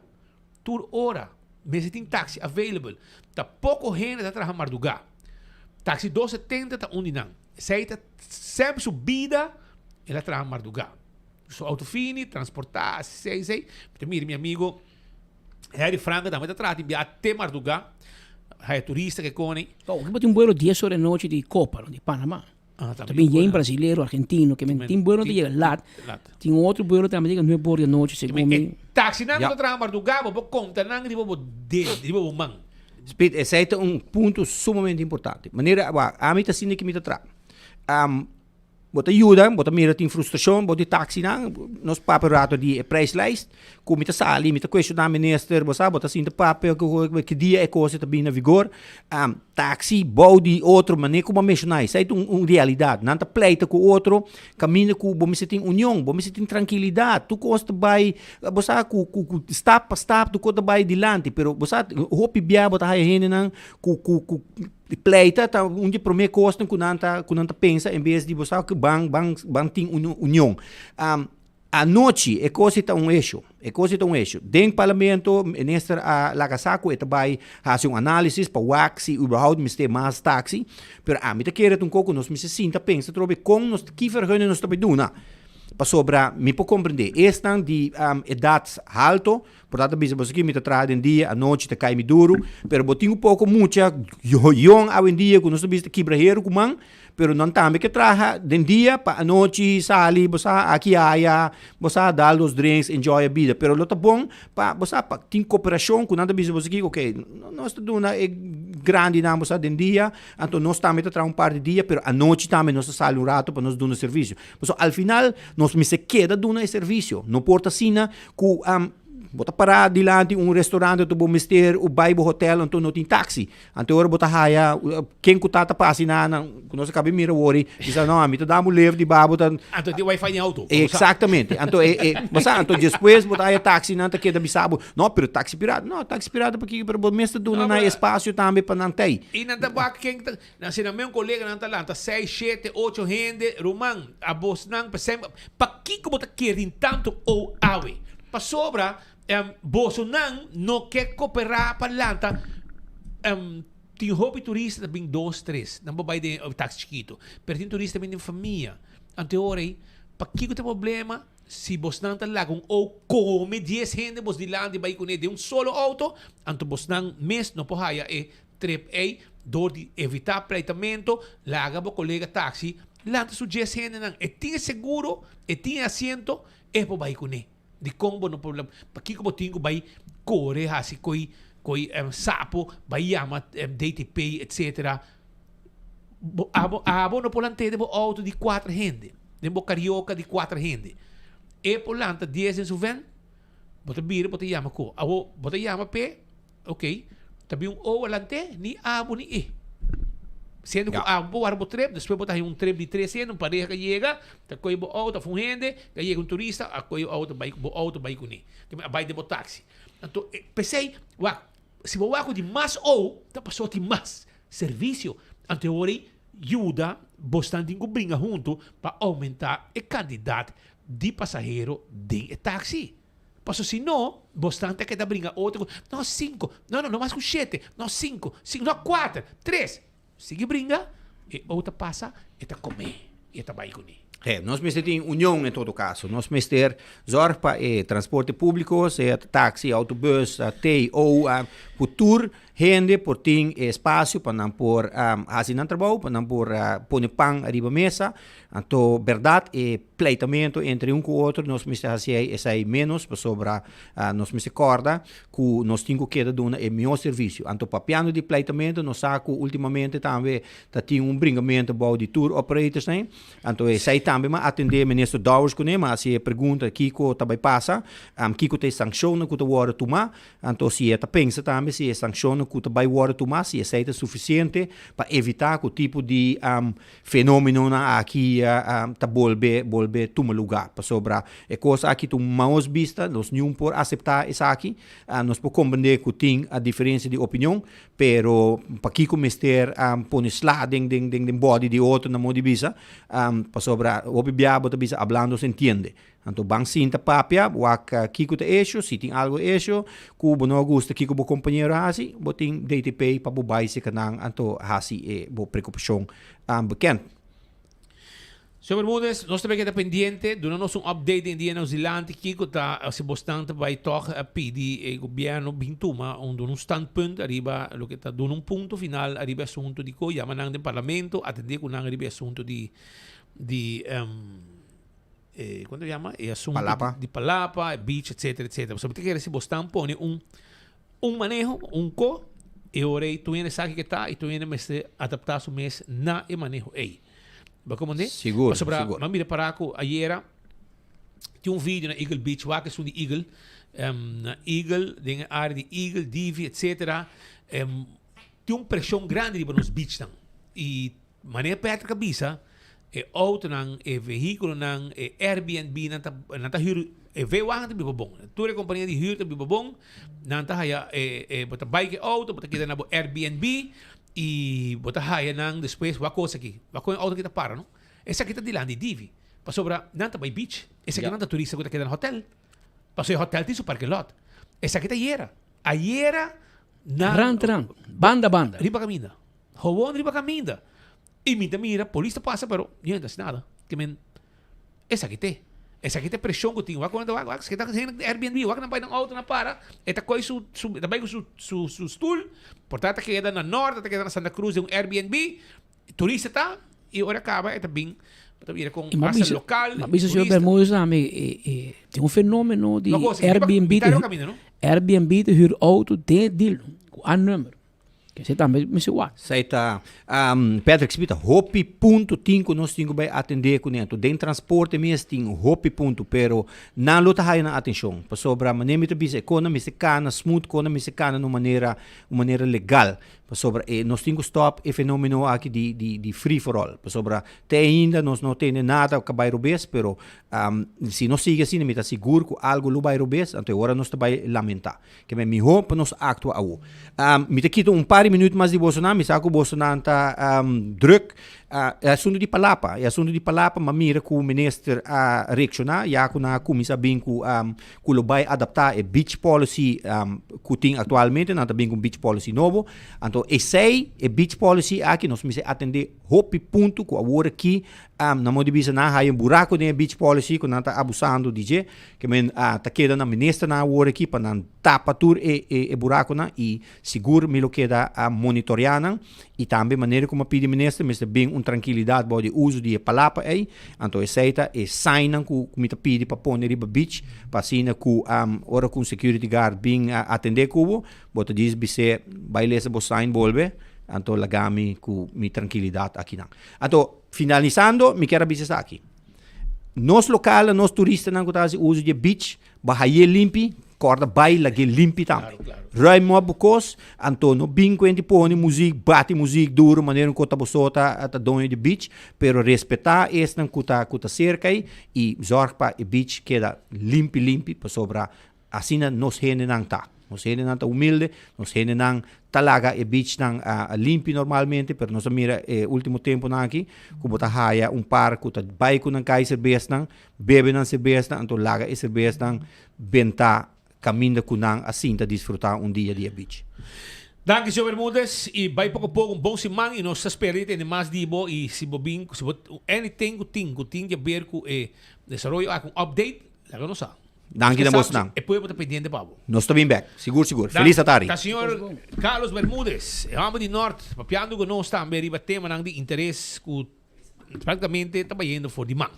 Tur ora mester tin taxi available. Ta poco hende ta traha marduga. Taxi 270 ta un di nan. Esey ta semper su bida el a traha marduga. Su auto fini, transporta, esey esey. Mi ta mira mi amigo Harry Franca tambe ta traha tin bia te marduga. Haya turista ke koni. Oh, bo tin un vuelo dies ora e nochi di Copa, no, di Panama. Ah, Ta bin yen brasilero, argentino, ke men tin buelo ta yega lat. Tin otro buelo tambe ta yega nuebe or di anochi, segun mi. Taxinan ku ta traha mardugá, bo por konta nan riba bo ded, riba bo man. Speed, esei ta un punto sumamente importante. Manera, wak, ami ta sinti ki mi ta traha. Bo ta yuda, bo ta mira tin frustrashon, bo di taxinan, nos papia un rato di e prijslijst, ku mi ta sali, mi ta kuestioná minister, bo sa, bo ta sinti papia ki dia e kos ta bini na vigor. Taxi bou di otro manera ku bo a menshoná esei ta un realidat. Nan ta pleita ku otro kaminda ku bo mester tin union, bo mester tin trankilidat. Tur kos ta bai, bo sa ku ku ku stap pa stap tur kos ta bai dilanti. Pero bo sa hopi bia bo ta haya hendenan ku ku ku pleita ta un di e promé kosnan ku nan ta ku nan ta pensa en bes di bo sa ku ban ban ban tin union. Anochi e kos ta un esho, e kos ta un esho. Den parlamento minister a laga sa ku e ta bai hasi un analisis pa wak si überhaupt mester mas taxi, pero ami ta kere ta un kos ku nos mester sinta pensa atrobe kon nos ki vergunning nos ta bai duna. Pasobra mi por komprende esnan di edat halto por ta ta bisa boso aki mi ta traha den dia, anochi ta kai mi duru, pero bo tin un poko mucha yong awendia ku nos ta bisa ta kibra heru ku man. Pero nan tambe ke traha den dia pa anochi sali bo sa aki aya, bo sa dal dos drinks, enjoy e bida. Pero lo ta bon pa bo sa pa tin koperashon ku nan ta bisa bo aki ok nos ta duna e grandinan bo sa den dia, anto nos tambe ta traha un par di dia pero anochi tambe nos ta sali un rato pa nos duna servisio. Pasobra al final nos mester keda duna e servisio. No por ta asina ku bo ta para dilanti un restaurante anto bo mester bai bo hotel anto no tin taxi. Anto ora bo ta haya ken ku ta ta pasa na nan ku nos a kaba mira wori bisa no ami ta dam un lift di ba bo ta Anto tin wifi den auto. Exactamente. Anto e e bo sa anto despues bo ta haya taxi nan ta keda bisa bo no pero taxi pirata no taxi pirata pakiko pero bo mes ta duna nan espacio tambe pa nan tei. I nan ta wak ken ta nan si nan mes un kolega nan ta lanta seis shete ocho hende ruman abosnan p'esei pakiko bo ta kere tin tanto ou awe pasobra Bosonan no ke koperá pa lanta. Tin hopi turista ta bin dos, tres. Nan por bai den taxi chikitu. Pero tin turista ta bin den famia. Anto e ora ei, pakiko ta problema si bosnan ta laga un ou kome dies hende bos dilanti bai kuné den un solo outo? Anto bosnan mes no por haya e trip ei dor di evitá pleitamento, laga bo kolega taxi lanta su dies hendenan. E tin e seguro, e tin e asiento, e por bai kuné. Dikon bo no por pakiko bo tin ku bai kore hasi koi koi sapo bai yama DTP etcetera bo abo abo no por lant'é den bo outo di kuater hende den bo karioka di kuater hende e por lanta dies den su ven bo ta bira bo ta yama ko awo bo ta yama p'e. Ok, ta bin un oa lant'é, ni abo ni e. Siendo ku abo bo wara bo trip, despues bo ta haña un trip di tres hende, un pareha ka yega, ta kohe bo outo òf un hende, ka yega un turista, a kohe outo bai, bo outo bai kuné. A bai den bo taxi. Anto, p'esei, wak, Si bo wak ku tin mas ou, ta pasobra tin mas servisio. Anto e ora ei yuda bosnan tin ku bringa huntu pa oumentá e kantidat di pasahero den e taksi. Pasobra si no, bosnan ta keda bringa otro ku, no sinku, no no, no mas ku shete, no sinku, sinku, no kuater, tres. Sigui bringa, e ou ta pasa, e ta komé i e ta bai kuné. He, nos mester tin union en todo caso. Nos mester zorg pa e transporte publico, sea taxi, autobus, T, O, cu tur hende por tin e espacio pa nan por haci nan trabou, pa nan por pone pan ariba mesa. Anto, berdad e pleitamento entre un cu otro nos mester haci esai menos pasobra nos mester corda cu nos tin cu keda duna e mihor servicio. Anto papiando di pleitamento nos sa cu ultimamente tambe ta tin un bringamento bou di tour operators nan. Anto esey tambe m'a atende Minister Dowers cune, m'a haci e pregunta kico ta bay pasa, kico ta e sanccionnan cu ta wordo tuma. Anto si e ta pensa tambe si e sanccionnan cu ta bay wordo tuma si esey ta suficiente pa evita cu tipo di Fenomenonan aki ta bolbe bolbe tuma luga pasobra e kos aki ta un maos bista, nos niun por asepta esaki, nos por komprende ku tin diferensia di opinion, pero pakiko mester pone sla den den den body di otro na modo di bisa, pasobra hopi bia bo ta bisa hablando se entiende. Anto ban sinta papia, wak kiko ta esho, si tin algo esho ku bo no a gusta kiko bo kompañero a hasi, bo tin DTP pa bo bai seka nan anto hasi e bo prekupashon bekend. Señor Bermudez, nos ta bay keda pendiente, duna nos un update den dia nos dilanti kiko ta si bosnan ta bay tog pidi e gobierno bin tuma un duna un standpunt ariba loke ta duna un punto final ariba e asunto di ko yama nan den parlamento atende ku nan ariba e asunto di di e kon ta yama e asunto Palapa. di palapa, e beach etcetera etcetera. Pasobra mi ta kere si bo stan pone un un maneho, un ko, e ora ei tur hende sa kiko ta i tur hende mester adapta su mes na e maneho ei. Bo komprende? Sigur, Pasobra sigur. mi a mira para ku ayera tin un video na Eagle Beach, wak esun di Eagle, na Eagle, den e area di Eagle, Divi etcetera, tin un preshon grandi riba nos beachnan i Manera Patrick a bisa, e autonan, e vehículonan, e Airbnb-nan ta, nan ta hür, e V-wagen ta biba bon. Tur e kompania di hür ta biba bon. Nan ta haya e, e, bo ta bai ku e auto, bo ta keda na bo Airbnb i bo ta haya nan despues wak kos aki. Wak kon e auto aki ta para, no? Esaki ta dilanti Divi. Pasobra nan ta bai beach. Esaki nan ta turista ku ta keda na hotel. Pasobra e hotel tin su parking lot. Esaki ta ayera. Ayera nan. Rant, rant. Banda, banda. Riba kaminda. Gewoon riba kaminda. I mi ta mira polis ta pasa pero niun ta hasi nada. Ke men esaki te. Esaki ta e preshon ku tin. Wak ku nan ta wak wak esaki ta hende di Airbnb wak nan bai nan outo nan para e ta koi su su e ta bai ku su su su stul por ta ta keda na nort ta keda na Santa Cruz den un Airbnb turista ta i ora kaba e ta bin bo ta mira kon I m'a hasta bisa lokal m'a bisa señor turista. Bermudez tambe e e tin un fenomeno di Lo kos riba Airbnb mitad ta riba kaminda no. Airbnb ta hür outo den e deal ku a number. Kese tambe mester wak. Esei ta, Patrick Smith, hopi punto tin ku nos tin ku bai atendé kuné. Anto den transporte mes tin hopi punto, pero nan lo ta haya nan atenshon. Pasobra manera mi ta bisa e kos nan mester kana smooth, kos nan mester kana na un manera, un manera legal. Pasobra e nos tin ku stòp e fenomeno aki di di di free for all. Pasobra te ainda nos no tende nada ku a bai robes, pero si nos sigui asina mi ta sigur ku algu lo bai robes, anto e ora nos ta bai lamentá. Ke men mihó pa nos aktua awo. Mi ta kita un par di minüt mas di bosonan, mi sa ku bosonan ta drùk. E asuntu di palapa, e asuntu di palapa m'a mira ku minister a reakshoná ya ku nan a kuminsá bin ku ku lo bai adaptá e beach policy ku tin aktualmente, nan ta bin ku un beach policy nobo. Anto esei, e beach policy aki nos mester atendé hopi punto ku awor aki na modo di bisa nan a haya un buraku den e beach policy ku nan ta abusando di dje. Ke men a ta keda na ministernan awor aki pa nan tapa tur e e buraconan y sigur mi lo keda a monitorea nan y tambe manera cu mi a pidi minister mester bin un trankilidad bao di uso di e palapa ey anto esey ta e signnan cu mi ta pidi pa pone riba beach pa asina cu ora cu un security guard bin a atende cu bo bo ta djis bis'e bay lesa bo sign bolbe anto laga mi cu mi trankilidad akinan. Anto finalisando mi kier a bisa esaki. Nos lokal, nos turistanan ku ta hasi uso di e beach, bo haye limpi, kòrda bai lag'é limpi tambe. Ruim op bo kos, anto no bin ku hende pone muzik, bati muzik duru manera ku ta boso ta ta doño di beach, pero respetá esnan ku ta ku ta serka ei i zòrg pa e beach keda limpi limpi pasobra asina nos hendenan ta. Nos hendenan ta humilde, nos hendenan ta laga e beachnan limpi normalmente, pero nos a mira e ultimo temponan aki ku bo ta haya un par ku ta bai ku nan kai serbesnan, bebe nan serbesnan, anto laga e serbesnan benta kaminda ku nan a sinta disfruta un dia di e beach. Danki señor Bermudez y bay poco poco un bon siman y nos ta spera di tende mas di bo y si bo bin si bo anything cu tin cu tin di haber cu e desaroyo aki un update laga nos sa. Danki na bosnan. E pueblo ta pendiente pa bo. Nos ta bin bek. Sigur sigur. Feliz atari. Ta señor Carlos Bermudez, e homber di Nort, papiando cu nos tambe riba temanan di interes cu Prácticamente ta bayendo for di man.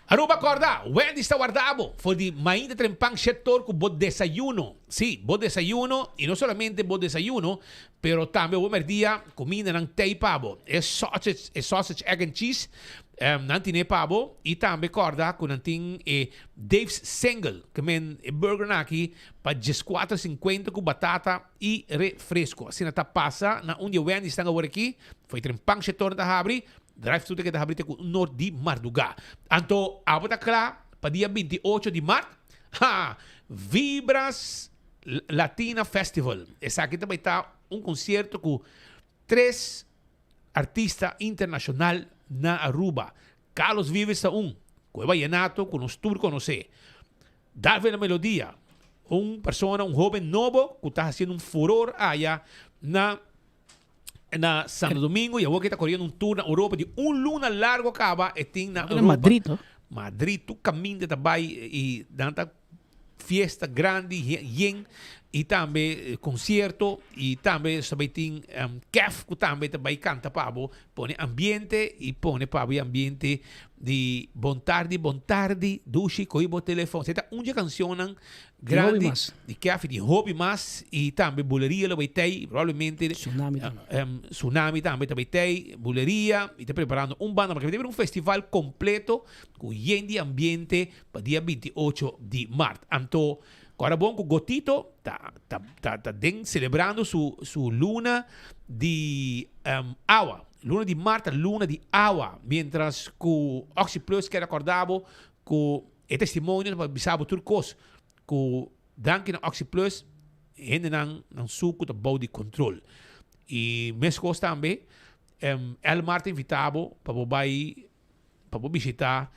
Aruba corda, Wendy's ta warda bo for di mainta trempan shetor cu bo desayuno. Sí, bo desayuno y no solamente bo desayuno, pero tambe bo merdia, cumindanan tey pa bo. E sausage, e sausage egg and cheese, nan tine pa bo y tambe corda cu nan tin e Dave's Single, ke men e burgernan aki pa diescuatro cincuenta cu batata y refresco. Asina ta pasa na un di e Wendy's nan awor aki. Foi trempan shetor ta habri, drive thru ta keda habri te ku un or di mardugá. Anto abo ta kla pa dia 28 di mart? Ha! Vibras Latina Festival. Esaki ta bai ta un konsierto ku tres artista internashonal na Aruba. Carlos Vives ta un, ku e bayenato ku nos tur konosé. Darwin La Melodia, un persona, un hoben nobo ku ta hasiendo un furor aya na na Santo Domingo y awor que ta corriendo un tour na Europa di un luna largo caba e tin na Europa. Madrid, no? Madrid, tu caminda ta bay y dan ta fiesta grandi yen y tambe concierto y tambe sa bay tin Kef cu tambe ta bay canta pa bo pone ambiente y pone pa bo e ambiente di bon tardi bon tardi dushi coge bo telefon. Esey ta un dje cancionnan Grandi di Kef di hopi mas y tambe Buleria lo bay tey probablemente Tsunami tambe. Tsunami tambe ta bay tey Buleria y ta preparando un banda porque ta un festival completo cu yen di ambiente pa dia 28 di maart. Anto cu bon cu Gotito ta ta ta ta den celebrando su su luna di awa. Luna di maart ta luna di awa mientras cu Oxi Plus kier acorda bo cu E testimonio ta pa bisa bo tur kos ku danki na OxyPlus hendenan nan suku ta bou di kontrol. I meskos tambe Elmar ta invita bo pa bo bai pa bo bishita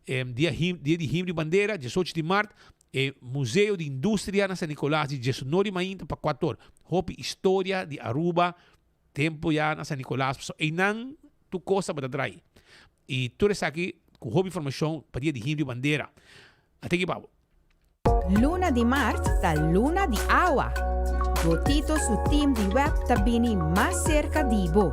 dia dia di Himno di Bandera diesocho di mart e Museo di Industria na San Nicolas di diesunor di mainta pa kuator. Hopi historia di Aruba tempo ya na San Nicolas pasobra einan tur kos tabata drai. Y tur esaki cu hopi informacion pa dia di Himno di Bandera. Ate ki pa bo. Luna di mart ta luna di awa. Gotito su team di web ta bini mas serka di bo.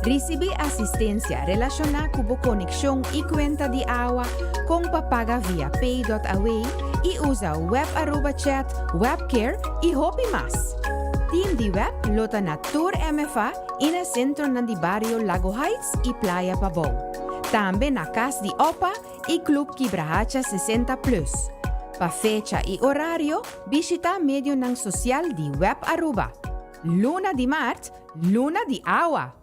Risibí asistensia relashoná ku bo konekshon i kuenta di awa, kon pa paga via pay.away i usa Web Aruba Chat, Webcare i hopi mas. Team di web lo ta na tur MFA i na sentronan di bario Lago Heights i Playa Pabou. Tambe na Kas di Opa i Club Kibrahacha 60 Plus. Pa fecha i orario, bishita medionan sosial di Web Aruba. Luna di maart, luna di awa!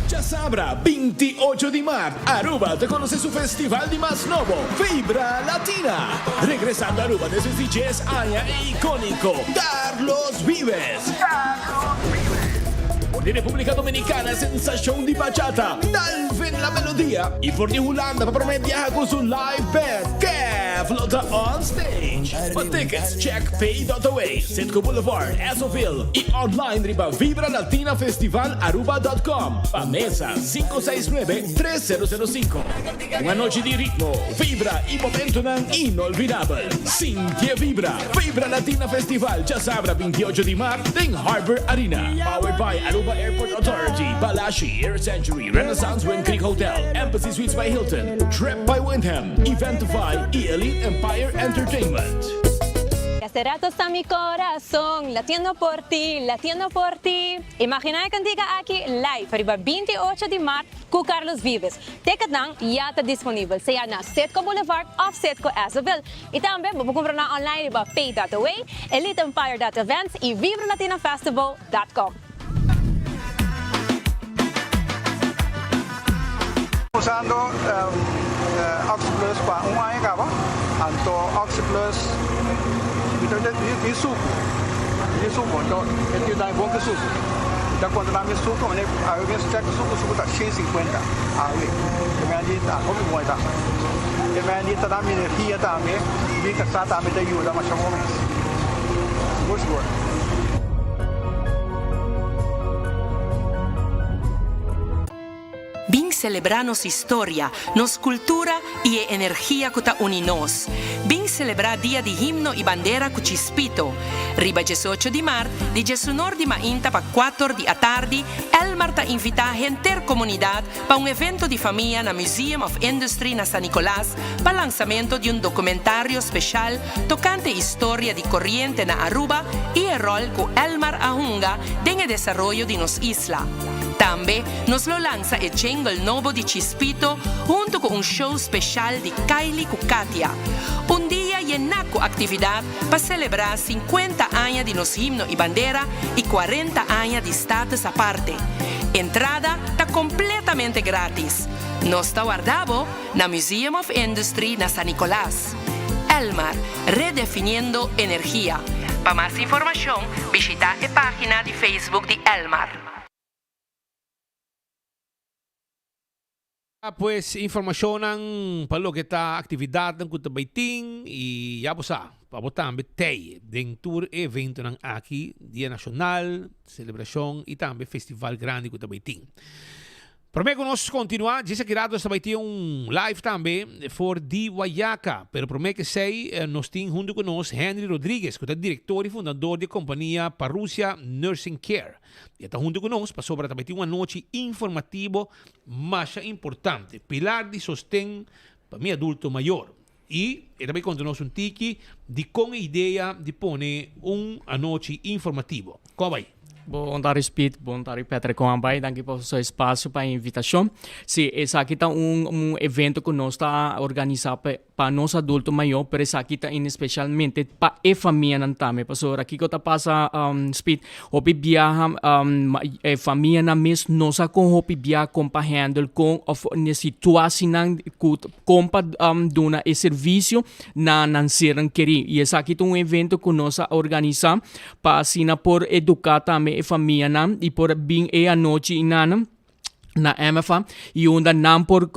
Djasabra 28 di mart, Aruba ta conoce su festival di mas nobo, Vibra Latina. Regresando Aruba despues di djes aña e iconico Carlos Vives. For di Republica Dominicana sensacion di bachata, Dalvin La Melodia y for di Hulanda pa prome biaha cu su live band, Kev lo ta on stage. Pa tickets check pay.away, Citgo Boulevard, Essoville y online riba vibralatinafestivalaruba.com. Pa mesa 569 3005. Un anochi di ritmo, vibra y momentonan inolvidabel. Sinti e vibra! Vibra Latina Festival djasabra 28 di maart den Harbor Arena. Powered by Aruba Airport Authority, Balashi, Air Century, Renaissance Wind Creek Hotel, Embassy Suites by Hilton, Trip by Wyndham, Eventify y Elite Empire Entertainment. Hace rato sta mi corazon latiendo por ti, latiendo por ti. Imagina e cantica aki live riba 28 di maart cu Carlos Vives. Ticketnan ya ta disponibel sea na Citgo Boulevard of Citgo Esseville. Y tambe bo por cumpra nan online riba pay.away, eliteempire.events y vibralatinafestival.com. Usando OxyPlus pa un aña caba, anto OxyPlus. Tin suku, tin suku, anto e tin dai bon ku suku. Mi ta konta nan mi suku, mane awe mes chek suku, suku ta 150 awe. E men di ta hopi bon e ta. E men di ta da mi energia tambe, mi kasá tambe ta yuda masha bon mes. Sigur sigur. Bin selebrá nos historia, nos kultura i e energia ku ta uni nos. Bin selebrá Dia di Himno i Bandera ku Chispito. Riba diesocho di mart, di diesunor di mainta pa kuator di atardi, Elmar ta invitá henter komunidat pa un evento di famia na Museum of Industry na San Nicolas pa lansamento di un dokumentario speshal tokante historia di koriente na Aruba i e ròl ku Elmar a hunga den e desaroyo di nos isla. Tambe nos lo lansa e jingle nobo di Chispito hunto ku un show speshal di Kylie ku Katia. Un dia yená ku aktividat pa selebrá sinkuenta aña di nos himno i bandera i kuarenta aña di Status Aparte. Entrada ta kompletamente grátis. Nos ta warda bo na Museum of Industry na San Nicolas. Elmar, redefiniendo energia. Pa mas informashon bishitá e página di Facebook di Elmar. Pues informashonnan pa loke ta aktividatnan ku ta bai tin i ya bo sa pa bo tambe tei den tur e eventonan aki, Dia Nashonal, selebrashon i tambe festival grandi ku ta bai tin. Prome ku nos kontinuá, djis aki rato nos ta bai tin un live tambe for di Wayaca. Pero prome ku esei nos tin huntu ku nos Henry Rodriguez ku ta direktor i fundador di e kompania Parousia Nursing Care. E ta huntu ku nos pasobra ta bai tin un anochi informativo masha importante, pilar di sosten pa mi adulto mayor. I e ta bai konta nos un tiki di kon e idea di pone un anochi informativo. Kon a bai? Bon tardi Speed, bon tardi Patrick, kon a bai? Danki pa boso espasio, pa e invitashon. Si, esaki ta un un evento ku nos ta organisá pa pa nos adulto mayó, pero esaki ta en espesialmente pa e famianan tambe. Pasobra kiko ta pasa Speed, hopi biaha e famianan mes no sa kon hopi biaha kon pa handle kon òf n'e situasinan ku Kon pa duna e servisio na nan sernan kerí. I esaki ta un evento ku nos a organisá pa asina por eduká tambe e famianan i por bin e anochi nan na MFA i unda nan por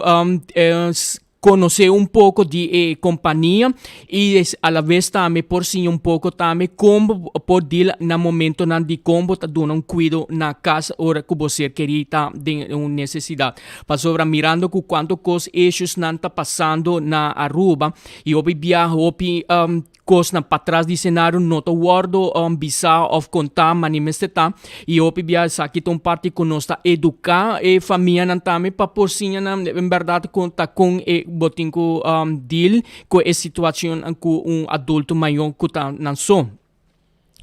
konosé un poko di e kompania i alaves tambe por siña un poko tambe kon bo por deal na momentonan di kon bo ta duna un kuido na kas ora ku bo ser kerí ta den un nesesidat. Pasobra mirando cu cuanto cos issuesnan ta pasando na Aruba y hopi bia hopi cosnan patras di scenario no ta wordo bisa of conta mani mester ta y hopi bia esaki ta un parti cu nos ta educa e famianan tambe pa por siña nan en berdad con ta con e bo tin cu deal cu e situacion cu un adulto mayor cu ta nan so.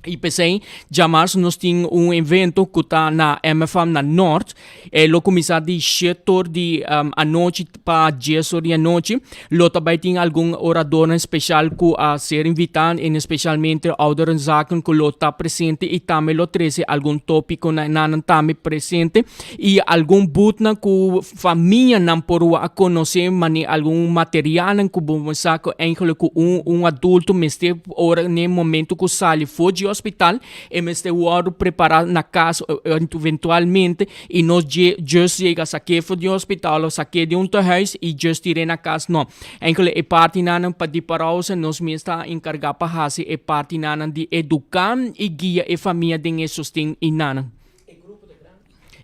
I p'esei, djamars nos tin un evento ku ta na MFAM na Nort. E lo kuminsá di shete or di anochi pa dies or di anochi. Lo ta bai tin algun oradornan speshal ku a ser invitá, en espeshalmente ouderenzaken ku lo ta presente i tambe lo trese algun tópikonan nan tambe presente i algun bùtnan ku famianan por wak konosé mane algun materialnan ku bo sa ku eigenlijk ku un un adulto mester ora n'e momento ku sali for di hospital e mester wòrdu prepará na kas eventualmente i no dje just yega sak'é for di hospital òf sak'é di un tehuis i just tir'é na kas no. Eigenlijk e partinan pa di Parausa nos mes ta enkargá pa hasi e partinan di eduká i guia e famia den e sosten i nan.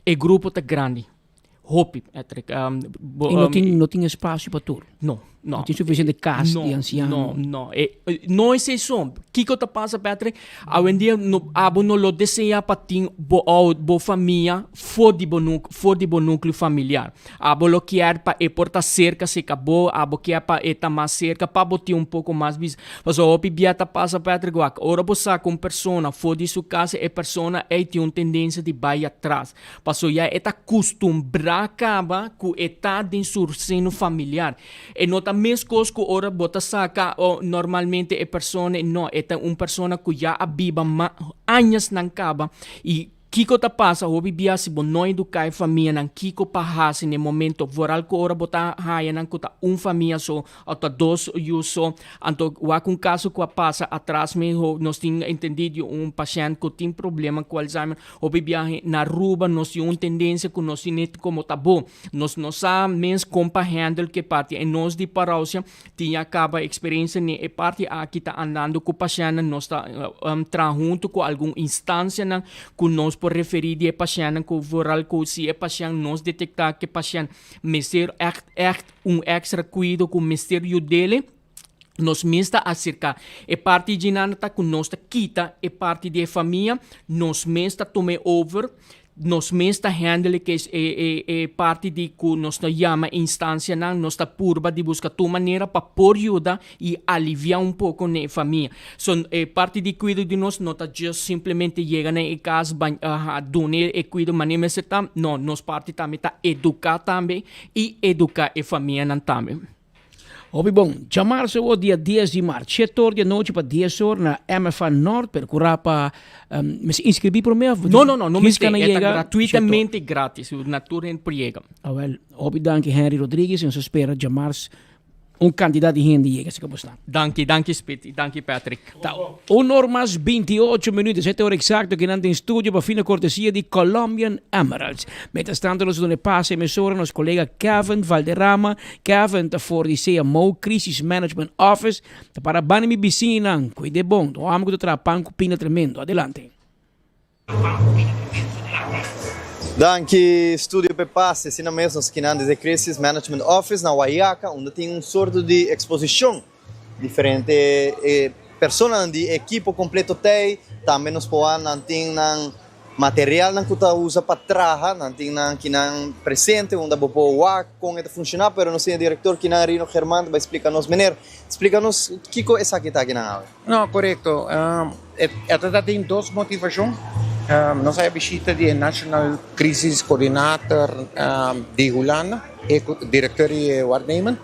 E grupo ta grandi. Hopi, Patrick. Um, bo, I no tin, no tin espacio pa tur. No, no. No tin suficiente cas no, di anciano. No, no. E, no es eso. Kiko ta pasa, Patrick? Awendia no, abo no lo desea pa tin bo oud, bo familia for di bo nuk, for di bo núcleo familiar. Abo lo kier pa e por ta cerca seca bo, abo kier pa e ta mas cerca, pa bo tin un poco mas bis. Pasobra hopi bia ta pasa, Patrick, wak, ora bo saca un persona for di su casa, e persona ey tin un tendencia di bay atras. Paso ya e ta kustumbrá kaba ku e ta den su seno familiar. E no ta meskos ku ora bo ta saka o normalmente e persona, no, e ta un persona ku ya a biba añasnan kaba i. Kiko ta pasa hopi bia si bo no eduká e famianan kiko pa hasi na e momento, vooral ku ora bo ta haña nan ku ta un famia so òf ta dos yu so. Anto wak un kaso ku a pasa atras mi nos tin entendí di un pashènt ku tin problema ku Alzheimer. Hopi biahe na Aruba nos tin un tendensia ku nos tin komo ta bo. Nos no sa mes kon pa handle ku e parti en nos di Parousia tin ya kaba eksperensia ne e parti aki ta andando ku pashèntnan nos ta traha huntu ku algun instansianan ku nos por referí di e pashèntnan ku vooral ku si e pashènt nos detektá ku e pashènt mester ègt ègt un èkstra kuido ku mester yud'é nos mes ta aserká e parti djinan ta ku nos ta kita e parti di e famia nos mes ta tuma e over Nos mes ta handle e kes e e e parti di ku nos ta yama instancianan, nos ta purba di buska tur manera pa por yuda i alivia un poko na e famia. So e parti di kuido di nos no ta just simplemente yega na e kas duna e kuido manera mester ta, no, nos parti tambe ta eduka tambe i eduka e famianan tambe. Hopi bon. Djamarso awor dia dies di mart, shete or di anochi pa dies or na MFA Nort, percura pa mester inscribi prome of No, no, no, no mester, e ta gratuitamente gratis, na tur hende por yega. Awel, hopi danki Henry Rodriguez, nos a spera djamars un cantidad di hende yega si bo sta. Danki, danki Speed y danki Patrick. Ta un or mas 28 minuut, sete ora exacto kinan den studio pa fina cortesia di Colombian Emeralds. Mientras tanto nos duna e pase mesora nos colega Kevin Valderrama. Kevin ta for di CMO, Crisis Management Office, ta para banda mi bisiñanan, cuide bon, ta un homber cu ta traha pan cu pinda tremendo. Adelante. Danki Studio p'e pase. Asina mes nos kinan desde Crisis Management Office na Wayaca unda tin un sorto di exposicion. Diferente personanan di ekipo completo t'ey. Tambe nos por wak nan tin nan materialnan cu ta usa pa traha. Nan tin nan kinan presente unda bo por wak con e ta funciona. Pero nos tin e director kinan Rino Germán ta bay splica nos. Meneer, splica nos kico esaki ta kinan awe. No, korekto. E ta tin dos motivashon. Nos a bishita di e National Crisis Coordinator di Hulanda, e direktor di e waarnemen.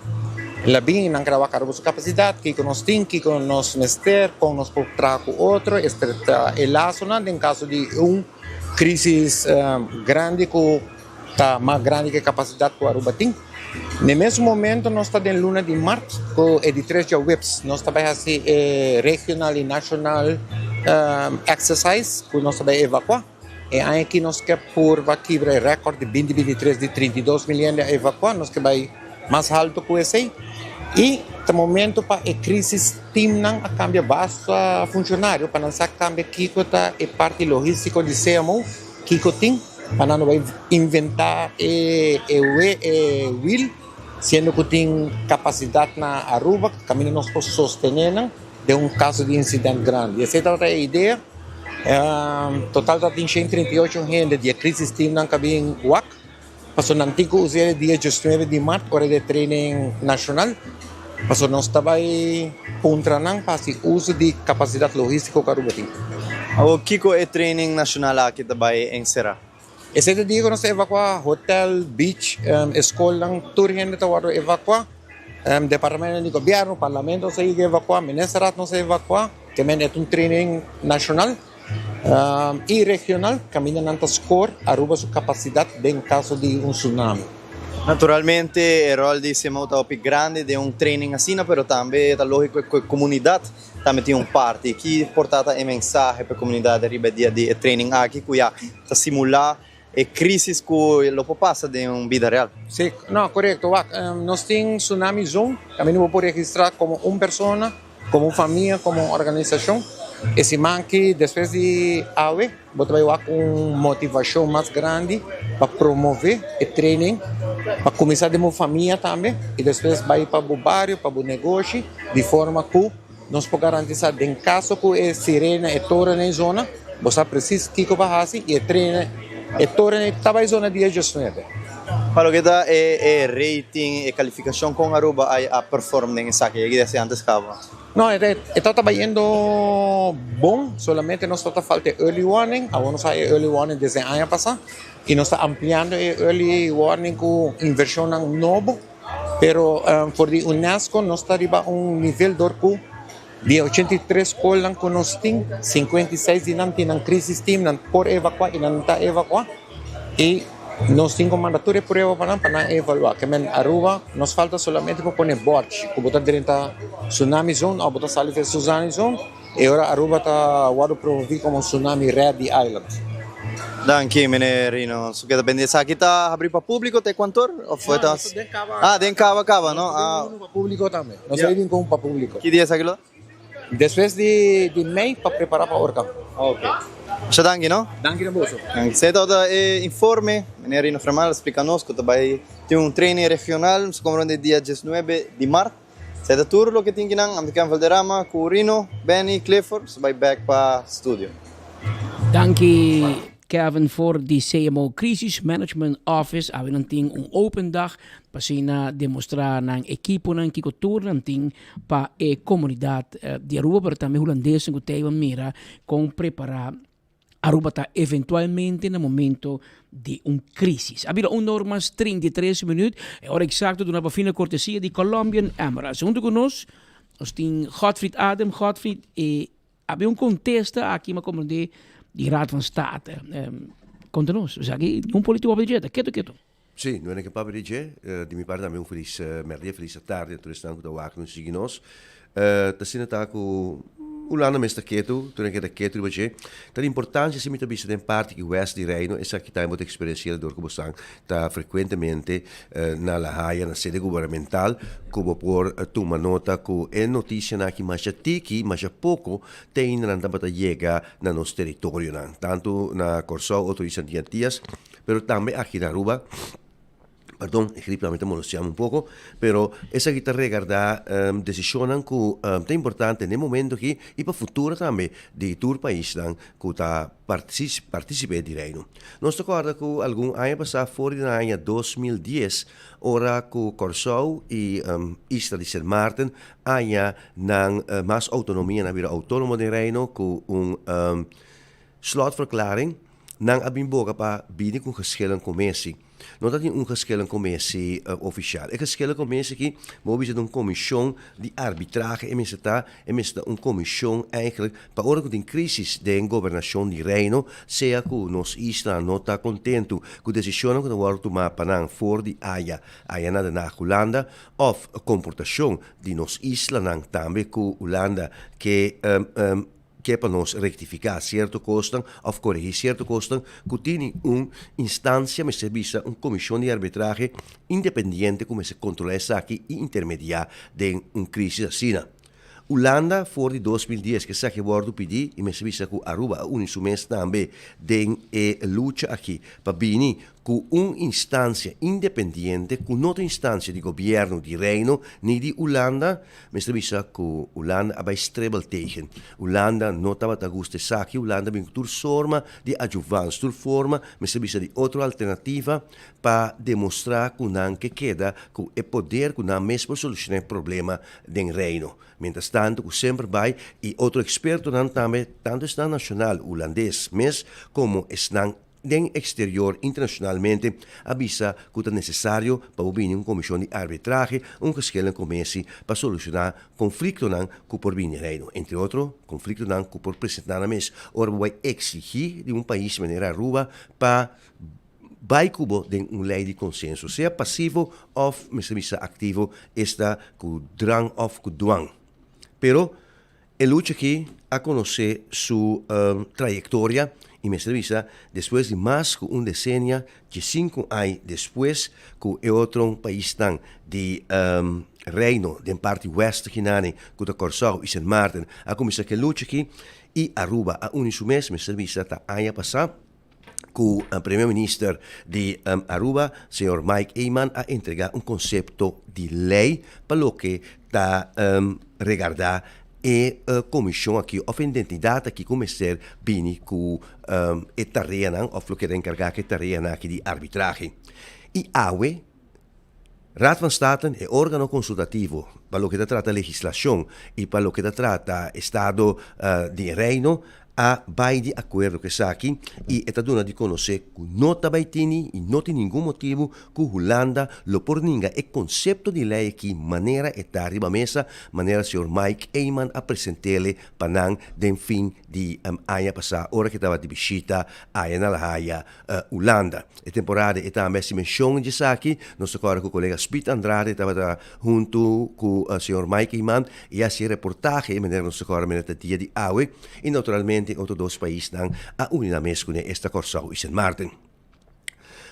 El a bin i nan keda wak ariba su kapasidat, kiko nos tin, kiko nos mester, kon nos por traha ku otro, estrechá e lasonan den kaso di un krisis grandi ku ta mas grandi ku e kapasidat ku Aruba tin. Na e mesun momento nos ta den luna di mart ku e di tres djaweps nos ta bai hasi e regional i nashonal exercise ku nos ta bai evakuá. E aña aki nos ke purba kibra e rèkòrt di binti binti tres di 32 mil hende a evakuá, nos ke bai mas haltu ku esei. I ta momento pa e krisis teamnan a kambia basta funshonario pa nan sa kambia kiko ta e parti logístiko di CMO, kiko tin. Pa nan no bai inventá e e wiel, siendo ku tin kapasidat na Aruba kaminda nos por sostené nan den un kaso di insident grandi. Esei tabata e idea. Total ta tin shen 38 hende di e crisis team nan ka bin wak, pasobra nan tin ku usa e dia diesnuebe di mart ora di e training nashonal, pasobra nos ta bai puntra nan pa hasi uso di kapasidat logístiko ku Aruba tin. Awor kiko e training nashonal aki ta bai enserá? Esei ta dia ku nos ta evakuá hotel, beach, e skolnan, tur hende ta wòrdu evakuá. Departamentonan di gobièrnu, parlamento nos a yega evakuá, ministerraad nos a evakuá. Te men e ta un training nashonal i regional kaminda nan ta skor Aruba su kapasidat den kaso di un tsunami. Naturalmente e ròl di CMO ta hopi grandi den un training asina, pero tambe ta lógiko ku e komunidat tambe tin un parti. Ki por ta ta e mensahe pa e komunidat riba e dia di e training aki ku ya ta simulá e krísis ku lo por pasa den un bida real? Sí, no, korekto. Wak, nos tin tsunami zone, kaminda bo por registrá komo un persona, komo un famia, komo un organisashon. E siman aki despues di awe bo ta bai wak un motivashon mas grandi pa promove e training, pa kuminsá den bo famia tambe i despues bai pa bo bario, pa bo negoshi, di forma ku nos por garantisá den kaso ku e sirena, e toren ei zona, bo sa presis kiko pa hasi i e trene, e toren ei ta bai zona dia diesnuebe. Pa loke ta e rating, e kalifikashon kon Aruba a perform den esaki? E keda si antes kaba. No, e ta bayendo bon, solamente nos ta falta e early warning, awor nos a e early warning desde aña pasa i nos ta ampliando e early warning ku invershonnan nobo. Pero for di UNESCO nos ta riba un nivel dor ku Di e 83 skolnan ku nos tin, 56 di nan tin nan crisis team, nan por evakuá i nan ta evakuá. I nos tin ku manda tur e prueba pa nan pa nan evaluá. Ke men Aruba nos falta solamente pa pone bòrchi ku bo ta drenta tsunami zone òf bo ta sali for e tsunami zone. E ora Aruba ta wòrdu promoví komo Tsunami Ready Island. Danki meneer Rino. Su keda bende esaki ta habri pa publico te cuantor? Of No, ta nos ta den caba. Ah, den caba caba, no? Nos ta Ah. den uno pa publico tambe. Nos ta bin con un pa publico. Ki dia esaki lo? Despues di di mei pa prepara pa orkan. Ok. Masha danki, no? Danki na boso. Danki. Esei tabata e informe. Meneer Rino Fremal a splica nos cu ta bay tin un training regional, nos ta comprende dia diesnuebe di mart. Esei ta tur loke tin kinan. Ami ta Ken Valderrama cu Rino, Benny, Clifford. Nos ta bay bek pa studio. Danki Kevin for di CMO Crisis Management Office. Awe nan tin un open dag pa asina demostra nan ekiponan kiko tur nan tin pa e komunidat di Aruba pero tambe hulandesnan ku ta iba mira kon prepara Aruba ta eventualmente na momento di un crisis. A bira un or mas 33 minuut, e ora exacto duna pa fina cortesia di Colombian Emeralds. Hunto cu nos, nos tin Godfried Adem. Godfried, e habia un contesta aki, mi a comprende, di Raad van State. Conta nos, esaki un politico papia di dje, ta keto keto. Sí, no ke papia di dje. Di mi parti tambe un felis merdia, felis atardi a tur esnan ku ta wak nos i sigui nos. Ta asina ta ku Hulanda mes ta ketu, tur hende ta ketu riba dje. Ta di importansia si mi ta bisa den parti ki west di Reino esaki tambe bo ta eksperensiá dor ku bo san ta frekuentemente na La Haya, na sede gubernamental, ku bo por tuma nota ku e notisianan aki masha tiki, masha poko te ainda nan tabata yega na nos teritorionan, tantu na Kòrsou, otro isla di Antias. Pero tambe aki na Aruba, pardon, e grip tambe ta molestiami un poco, pero esaki ta regarda decisionnan cu ta importante n'e momento aki y pa futuro tambe di tur paisnan cu ta participe di Reino. Nos ta corda cu algun aña pasa, for di na aña 2010, ora cu Corsou y isla di Sint Maarten aña nan mas autonomia, nan a bira autonomo den Reino cu un slotverklaring, Nan a bin boga pa bini ku geschillencommissie. No ta tin un geschillencommissie ofisial. E geschillencommissie aki bo bisa ta un komishon di arbitrahe e mester ta, e mester ta un komishon eigenlijk pa ora ku tin krisis den gobernashon di Reino, sea ku nos isla no ta kontentu ku desishonnan ku ta wòrdu tumá pa nan for di aya, aya na Den Haag Hulanda, òf komportashon di nos islanan tambe ku Hulanda ke Ke pa nos rektifiká sierto kosnan òf korehí sierto kosnan ku tini un instansia mester bisa un komishon di arbitrahe independiente ku mester kontrolá esaki i intermediá den un krisis asina. Ulanda for di 2010 ke esaki a wòrdu pidí i mester bisa ku Aruba a uni su mes tambe den e lucha aki pa bini ku un instansia independiente ku no ta instansia di gobièrnu di Reino ni di Ulanda, mester bisa ku Ulanda a bai strebel tegen. Ulanda no tabata gusta esaki, Ulanda bin ku tur sorma di adjuvans, tur forma, mester bisa di otro alternativa pa demostrá ku nan ke keda ku e poder ku nan mes por solushoná e problema den Reino. Mientras tanto ku semper bai i otro ekspertonan tambe, tantu esnan nashonal ulandes mes komo esnan den exterior internacionalmente a bisa cu ta necesario pa bo bini un comision di arbitrahe, un geschillencomissie, pa soluciona conflictonan cu por bini Reino, entre otro conflictonan cu por presenta nan mes ora bo bay exigi di un pais manera Aruba pa bay cu bo den un ley di consenso, sea pasivo of mester bisa activo, esta cu drang of cu dwang. Pero E lucha aki a konosé su trayektoria i mester bisa despues di mas ku un desenia, diesinku ai despues ku e otro paisnan di Reino den parti west hinani ku ta Kòrsou i Sint Maarten a kuminsá ku e lucha aki i Aruba a uni su mes, mester bisa ta aña pasá. cu Premier Minister di Aruba, señor Mike Eman a entrega un concepto di ley pa loke ta regarda e comision aki of identidad aki cu mester bini cu e tareanan of loke ta encarga cu e tareanan aki di arbitrahe. Y awe Raad van State, e organo consultativo pa loke ta trata legislacion y pa loke ta trata estado di Reino, a bai di akuerdo ku esaki i e ta duna di konosé ku no ta bai tini i no tin ningun motibu ku Hulanda lo por ninga e konsepto di lei aki manera e ta riba mesa, manera señor Mike Eman a present'ele pa nan den fin di aña pasá ora ku e tabata di bishita aya na La Haya, Hulanda. E temporada e tambe a hasi menshon di esaki. Nos ta kòrda ku kolega Speed Andrade tabata huntu ku señor Mike Eman i a hasi e reportahe e manera nos ta kòrda manera ta dia di awe i naturalmente e otro dos paisnan a uni nan mes kuné esta Kòrsou i Sint Maarten.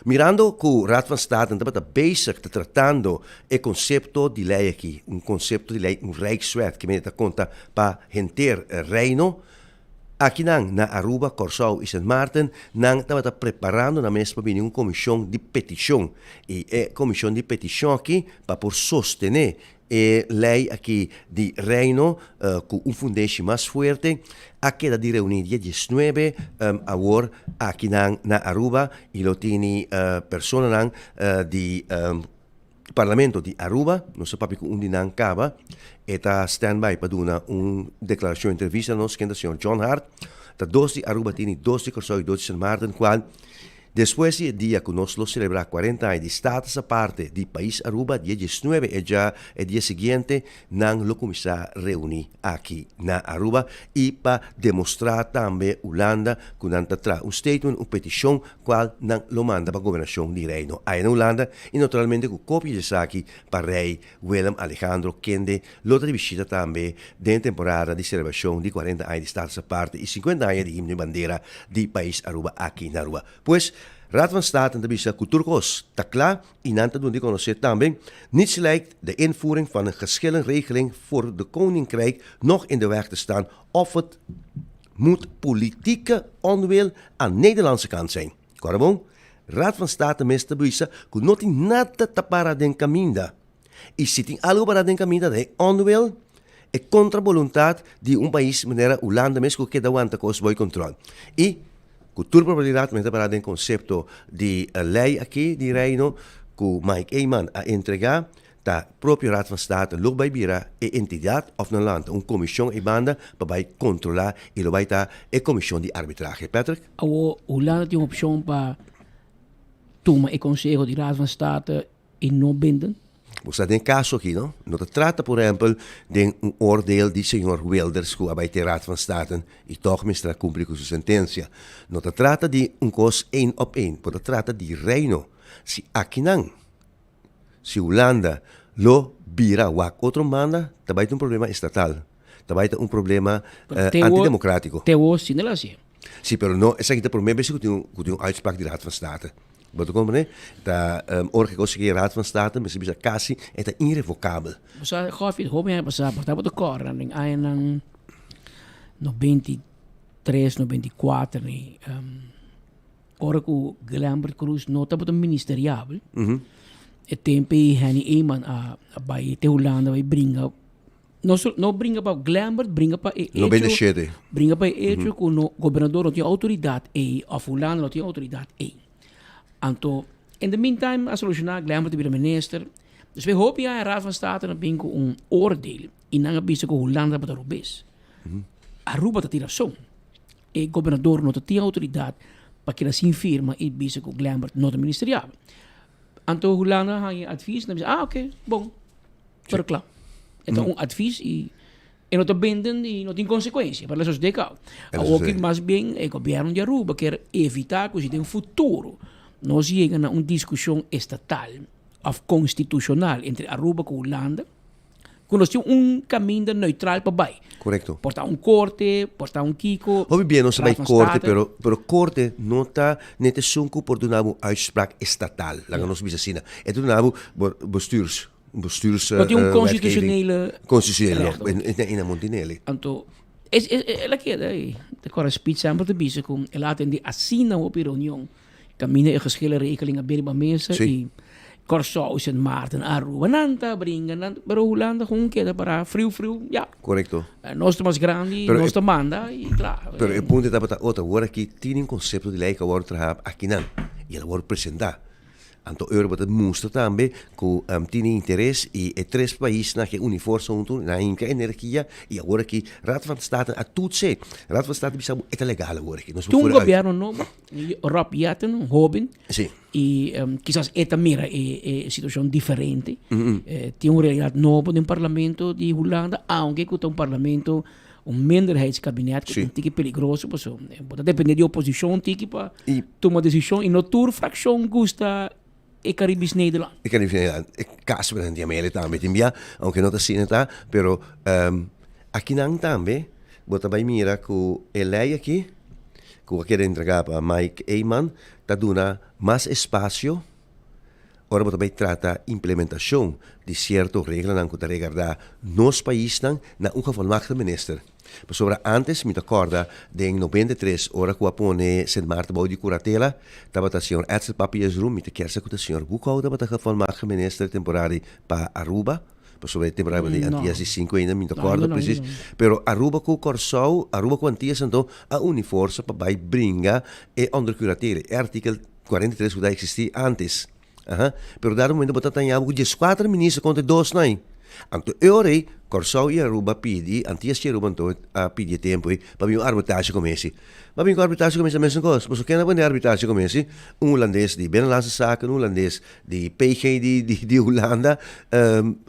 Mirando ku Raad van State tabata bezig ta tratando e konsepto di lei aki, un konsepto di lei, un Rijkswet, ke mester ta konta pa henter Reino, akinan na Aruba, Kòrsou i Sint Maarten, nan tabata preparando nan mes pa bini un komishon di petishon. I e komishon di petishon aki pa por sostené E lei aki di Reino ku un fundeshi mas fuerte a keda di reuní dia diesnuebe awor akinan na Aruba i lo tini personanan di Parlamento di Aruba, nos a papia ku un di nan kaba, e ta standby pa duna un deklarashon entrevista na nos, kende ta señor John Hart, ta dos di Aruba tini, dos di Kòrsou i dos di Sint Maarten kual Despues di e dia cu nos lo celebra cuarenta aña di status aparte di pais Aruba, dia diesnuebe e dja e dia siguiente, nan lo cuminsa reuni aki na Aruba y pa demostra tambe Hulanda cu nan ta traha un statement, un peticion cual nan lo manda pa gobernacion di Reino aya na Hulanda y naturalmente cu copia di esaki pa Rey Willem Alejandro kende lo ta di bishita tambe den temporada di celebracion di cuarenta aña di status aparte y cincuenta aña di himno y bandera di pais Aruba aki na Aruba. Pues, Raad van State ta bisa cu tur cos ta cla y nan ta duna di conoce tambe, Niets lijkt de invoering van een geschillenregeling voor de Koninkrijk nog in de weg te staan of het moet politieke onwil aan Nederlandse kant zijn. Cora bon? Raad van State mes ta bisa cu no tin nada ta para den caminda. Y si tin algo para den caminda ta e onwil, e contra boluntad di un pais manera Hulanda mes cu keda wanta cos boy control. Y cu tur probabilidad men ta para den concepto di ley aki di Reino cu Mike Eman a entrega, Ta propio Raad van State lo bai bira e entidad of nan lanta un comision ei banda pa bai controla y lo bai ta e comision di arbitrahe. Patrick? Awor Hulanda tin un opcion pa tuma e conseho di Raad van State y no binden? Bo sa den caso aki no, no ta trata por ehempel den un oordeel di señor Wilders cu a bai te Raad van State y toch mester a cumpli cu su sentencia. No ta trata di un cos een op een, bo ta trata di Reino. Si akinan Si Hulanda lo bira wak otro manda, ta bai ta un problema estatal. Ta bai ta un problema antidemocratico. Te wo si no lo haci. Si, pero no, esaki ta prome bes cu tin un, cu tin un uitspraak di Raad van State. Bo ta comprende? Ta ora cu e cos aki Raad van State mester bisa casi e ta irrevocabel. Bo sa, Goffie, hopi aña pasa, bo tabata corda den añanan 93, 94, ni, Ora ku Glenbert Croes no tabata ministeriabel, e tempo ei Henny Eman a a bai te Hulanda bai bringa, no so no bringa pa Glenbert, bringa pa e hecho, 97. bringa pa e hecho ku no gobernador no tin outoridat ei òf Hulanda no tin outoridat ei. Anto in the meantime a solushoná Glenbert a bira minister. Despues hopi aña Raad van State a bin ku un oordeel i nan a bisa ku Hulanda tabata robes. Aruba ta tin rason. E gobernador no ta tin autoridad pa keda sin firma y bisa cu Glenbert no ta ministeriabel. Anto Hulanda haña advies, nan bisa, ah ok, bon, pero cla. E ta un advies y e no ta bindend y no tin consecuencia, pero eso es de cabo. Awor ki mas bien e gobierno di Aruba kier evita cu si den futuro nos yega na un discusion estatal of constitucional entre Aruba cu Hulanda, Ku nos tin un kaminda neutral pa bai. Korekto. Por ta un korte, por ta un kiko. Hopi bien nos ta bai korte, pero, pero korte no ta net esun ku por duna bo un uitspraak estatal, laga nos bisa asina. E ta duna bo bestuurs, bestuurs No tin un konstitushonele Konstitushonele no, e na Montinele. Anto, es, es, el a keda ei. Te kòrda Speed semper ta bisa ku el a atendé asina hopi reunion. Kaminda e geschillenregeling a bini pa mesa i Kòrsou, Sint Maarten, Aruba, nan ta bringa, nan, pero Hulanda gewoon keda pará friu friu, ya. Korekto. Nos ta mas grandi, Pero nos e ta manda i kla. Pero e punto tabata otro, awor aki tin un konsepto di lei ku a wòrdu traha akinan i el a wòrdu presentá. Anto euro bo ta mustra tambe ku tin e interes i e tres paisnan ke uni forsa huntu nan hinka energia i awor aki Raad van State a toetsen. Raad van State bisa bo e ta legal awor aki. Nos por Tin un fuera uit. gobierno nobo, Rob Jetten, un hoben, Sí. i kisas e ta mira e situacion diferente. Tin un realidad nobo den parlamento di Hulanda, aunke ku ta un parlamento un minderheidskabinet ku ta un tiki peligroso pasobra bo ta depende di oposishon tiki pa tuma desishon i no tur frakshon gusta e Caribisch Nederland. E Caribisch Nederland, e kaso nan di Amelia tambe tin bia, aunke no ta asina ta, pero akinan tambe bo ta bai mira ku e lei aki ku a keda entrega pa Mike Eman ta duna mas espasio Ora bo ta bai trata implementashon di sierto reglanan ku ta regardá nos paisnan na un gevolmagte minister. Pasobra ántes mi ta kòrda den 93 ora ku a pone Sint Maarten bou di kuratela tabata señor Edsel Papiesroom, mi ta kier sa ku ta señor Boekhouw tabata gevolmagte minister temporari pa Aruba, pasobra e temporada tabata di Antias di sinku ainda mi ta kòrda presis. Pero Aruba ku Kòrsou, Aruba ku Antias anto a uni forsa pa bai bringa e ondercuratele, e artikel 43 ku ta eksistí ántes. Aha. Pero dado momento bo ta taña bo ku dieskuater minister kontra e dos nan. Anto e ora ei Kòrsou i Aruba pidi, Antias i Aruba anto a pidi e tempu ei pa bin un arbitrashi ku Messi. Ba bin ku arbitrashi ku Messi ta mesun kos. Pasobra ken a pone arbitrashi ku Messi? Un hulandes di Binnenlandse Zaken, un hulandes di PG di di di Hulanda.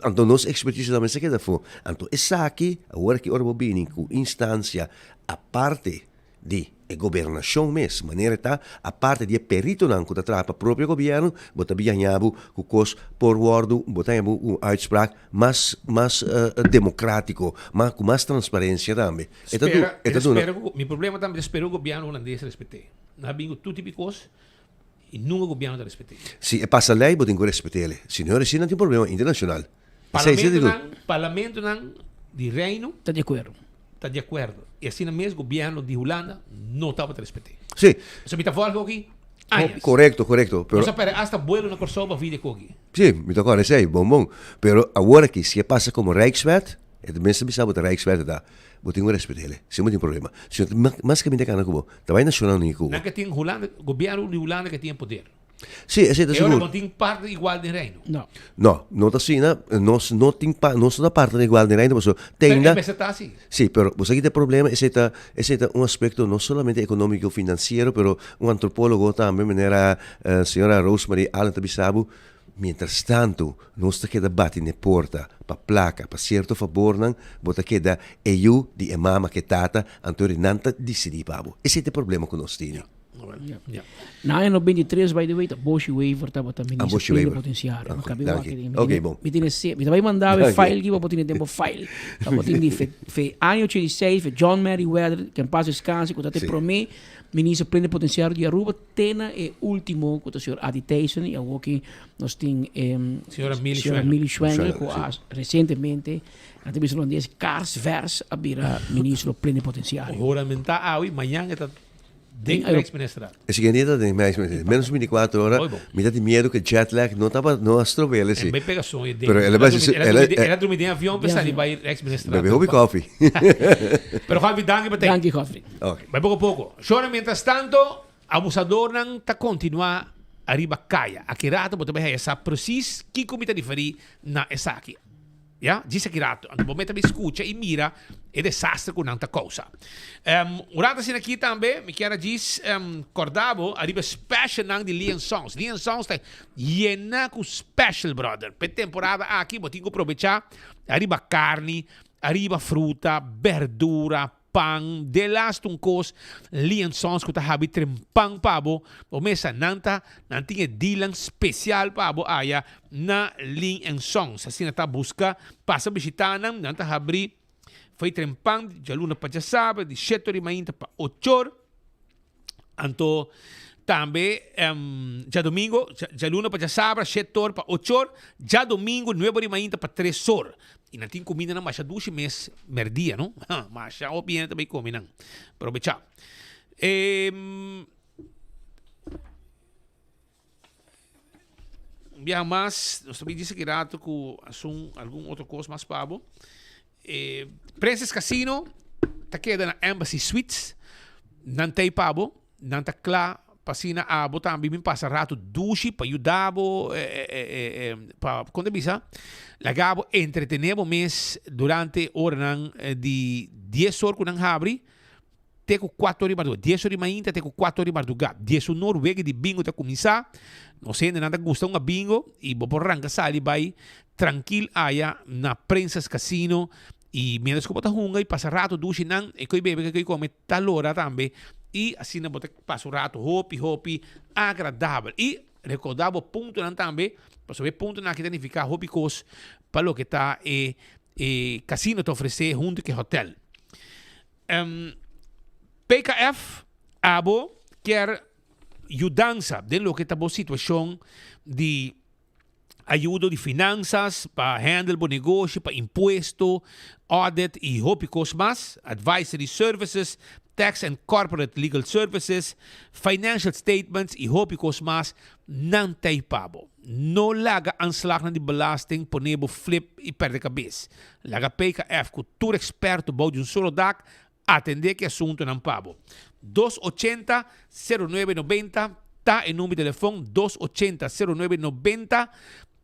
Anto nos ekspertise tambe sa keda afó. Anto esaki awor aki ora bo bini ku instansia aparte di e gobernashon mes, manera e ta, aparte di e peritonan ku ta traha pa propio gobièrnu, bo ta bin haña bo ku kos por wòrdu, bo ta haña bo un uitspraak mas mas demokrátiko, mas ku mas transparensia tambe. E ta du, e ta duna. Spera ku, mi problema tambe ta spera ku gobièrnu hulandes respet'é. Nan a bin ku tur tipo di kos i nunka gobièrnu ta respet'é. Si e pasa lei bo tin ku respet'é. Si no resi nan tin problema internashonal. Parlamentonan, parlamentonan di Reino. Ta di akuerdo. Ta di akuerdo. I asina mes gobièrnu di Hulanda no tabata respet'é. Sí. Pasobra mi ta vòlga oki añas. Korekto, korekto. Pero. Nos a pèrdè asta buelo na Kòrsou pa via di koki. Sí, mi ta kòrda esei, bon bon. Pero awor aki, si e pasa komo Rijkswet, e ta mester bisa bo ta Rijkswet e ta, bo tin ku respet'é. Si bo tin problema. Si no, mas ke mi ta kana ku bo, ta bai Nashonnan Uní ku bo. Nan ke tin Hulanda, gobièrnu di Hulanda ke tin e poder. Sí, esei ta E ora sigur. bo tin parte igual den reino. No. No, no ta asina. Nos no tin pa, nos no ta parte igual den reino, pasobra Pero teinda. e mester ta asi. Sí, pero bo sa kita e problema, esei ta, esei ta un aspekto no solamente ekonómiko finansiero, pero un antropólogo tambe, manera señora Rosemarie Allen ta bisa bo, mientras tanto nos ta keda bati n'e porta pa plaka, pa sierto fabornan, bo ta keda e yu di e mama ku e tata, anto nan ta disidí pa bo. Esei ta e problema ku nos tene. Na aña 93, by the way, ta Boshi Wever tabata Ah, minister Boshi Wever. plenipotenciario. Ah, Kabi danki. wak mi Ok, tene- bon. Mi tene se, mi ta bai manda Danki. file ki bo tene tempo file. Ta bo tin di fe, fe aña 86, fe John Meriwether, que en paz descanse, ku ta te Sí. prome minister plenipotenciario di Aruba, te na e ultimo ku ta señor Adi Thijssen, y awor ki nos tin em, Señora Milly señora Schwengle. Milly Schwengle, ku Schwengle, a sí. recientemente, nan ta bisa holandés, karsvers a bira ministro plenipotenciario. Juramentá awe, mañan e ta Den Rijksministerraad. E siguiente dia ta den Rijksministerraad. Menos 24 ora, mi ta tin miedo ku jet lag no taba, no a strobel esi. En bai pega soño den. Pero el a bai, El a el a drumi den avion pa sali bai Rijksministerraad. Bebe hopi koffie. Pero Godfrey, danki pa tei. Danki Godfrey. Ok. Bai poko poko. Shona, mientras tanto, abusadornan ta kontinua ariba kaya. Aki rato bo ta bai haya sa precies kiko mi ta referí na esaki. Ya, djis aki rato. Anto bo mester bin skucha i mira e desaster ku nan ta kousa. Un rato asina aki tambe mi kier a djis kòrda bo ariba e specialnan di Lee and Sons. Lee and Sons ta yena ku special, brother. P'e temporada aki bo tin ku probechá ariba karni, ariba fruta, berdura, Pan, de laatste un kos, Lee and Sons ku ta habi tren pan pa bo, bo mesa nan ta, nan tin e dealnan spesial pa bo aya na Lee and Sons. Asina ta buska, pasa bishita nan, nan ta habri fei tren pan di djaluna pa djasabra di shete or di mainta pa ocho or. Anto tambe djadomingo, djaluna pa djasabra shete or pa ocho or, djadomingo nuebe or di mainta pa tres or. I nan tin kumindanan masha dushi mes merdia no. Masha hopi hende ta bai kome nan. Probechá. Un biaha mas, nos ta bin disi ki rato ku asun algun otro kos mas pa bo. E Princess Casino ta keda na Embassy Suites. Nan ta ei pa bo, nan ta kla. pa asina abo tambe bin pasa rato dushi pa yuda bo pa kon ta bisa laga bo entretene bo mes durante oranan di dies or ku nan habri te ku kuater or di marduga. Dies or di mainta te ku kuater or di marduga. Diesunor wega di bingo ta kuminsá. Nos hendenan ta gusta hunga bingo i bo por ranka sali bai trankil aya na Princess Casino i mientras ku bo ta hunga i pasa rato dushi nan e koi bebe e koi kome ta lora tambe i asina bo ta pasa un rato hopi hopi agradabel. I rekorda bo puntonan tambe pasobra e puntonan aki ta nifiká hopi kos pa loke ta e e casino ta ofresé huntu ku e hotel. PKF, Abo kier yudansa den loke ta bo situashon di ayudo di finansas pa handle bo negoshi, pa impuesto, audit i hopi kos mas, advisory services, tax and corporate legal services, financial statements i hopi kos mas, nan ta ei pa bo. No laga aanslagnan di belasting pone bo flip i perde kabes. Laga PKF ku tur eksperto bou di un solo dak atendé ku e asuntunan pa bo. Dos ochenta, sero nuebe nobenta ta e number di telefon, dos ochenta, sero nuebe nobenta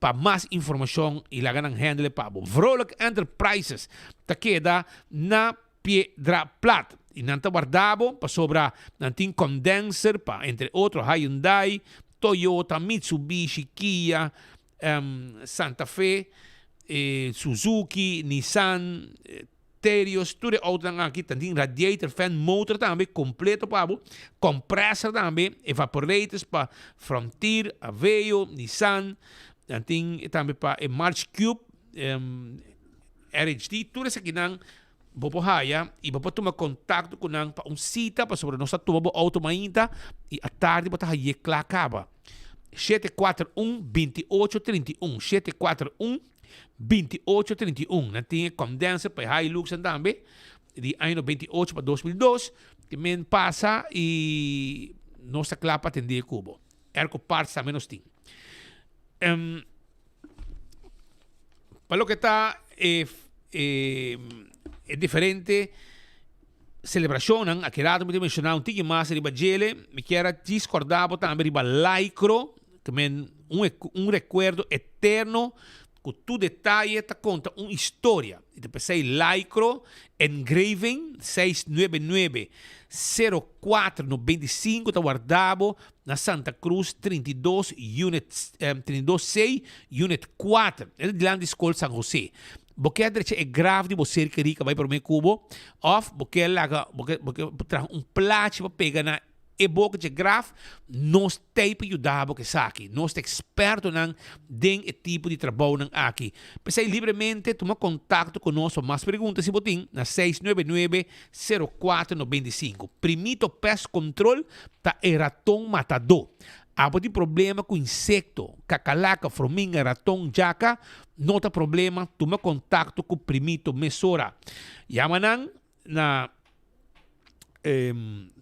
pa mas informashon i laga nan handle pa bo. Vrolijk Enterprises ta keda na Piedra Plat i nan ta warda bo pasobra nan tin condenser pa entre otro Hyundai, Toyota, Mitsubishi, Kia, Santa Fe, Suzuki, Nissan, Terios, tur e autonan aki ta tin radiator, fan, motor tambe completo pa bo, compressor tambe, evaporators pa Frontier, Aveo, Nissan, nan tin tambe pa e March Cube, RHD, tur esakinan bo por haya y bo por tuma contacto cu nan pa un cita pasobra nos ta tuma bo auto mainta y atardi bo ta haye cla caba. 741 2831 741 2831 Nan tin e condenser pa e Hiluxnan tambe di aña 98 pa 2002 Te men pasa y nos ta cla pa atende cu bo. Airco parts tambe nos tin. Um, pa loke ta e, e, e diferente celebracionnan, aki rato mi ta menciona un tiki mas riba djele, mi kier a djis corda bo tambe riba Lycro, ke men un, un recuerdo eterno ku tur detaye ta konta un historia. I ta p'esei Lycro Engraving 699 04 95 ta warda bo na Santa Cruz 32 unit 32 C unit 4. E ta dilanti di Skol San Jose. Bo ke drecha e graf di bo ser kerí ka bai promé ku bo òf bo ke laga bo ke bo ke traha un plachi pa pega na e boka dje graf, nos t'ei pa yuda bo ku esaki. Nos ta ekspertonan den e tipo di trabounan aki. P'esei libremente tuma kontakto ku nos pa mas pregunta si bo tin na 699 04 95. Primito Pest Control ta e raton matadó. Abo tin problema ku insekto, kakalaka, frominga, raton, djaka? No ta problema, tuma kontakto ku Primito mesora. Yama nan na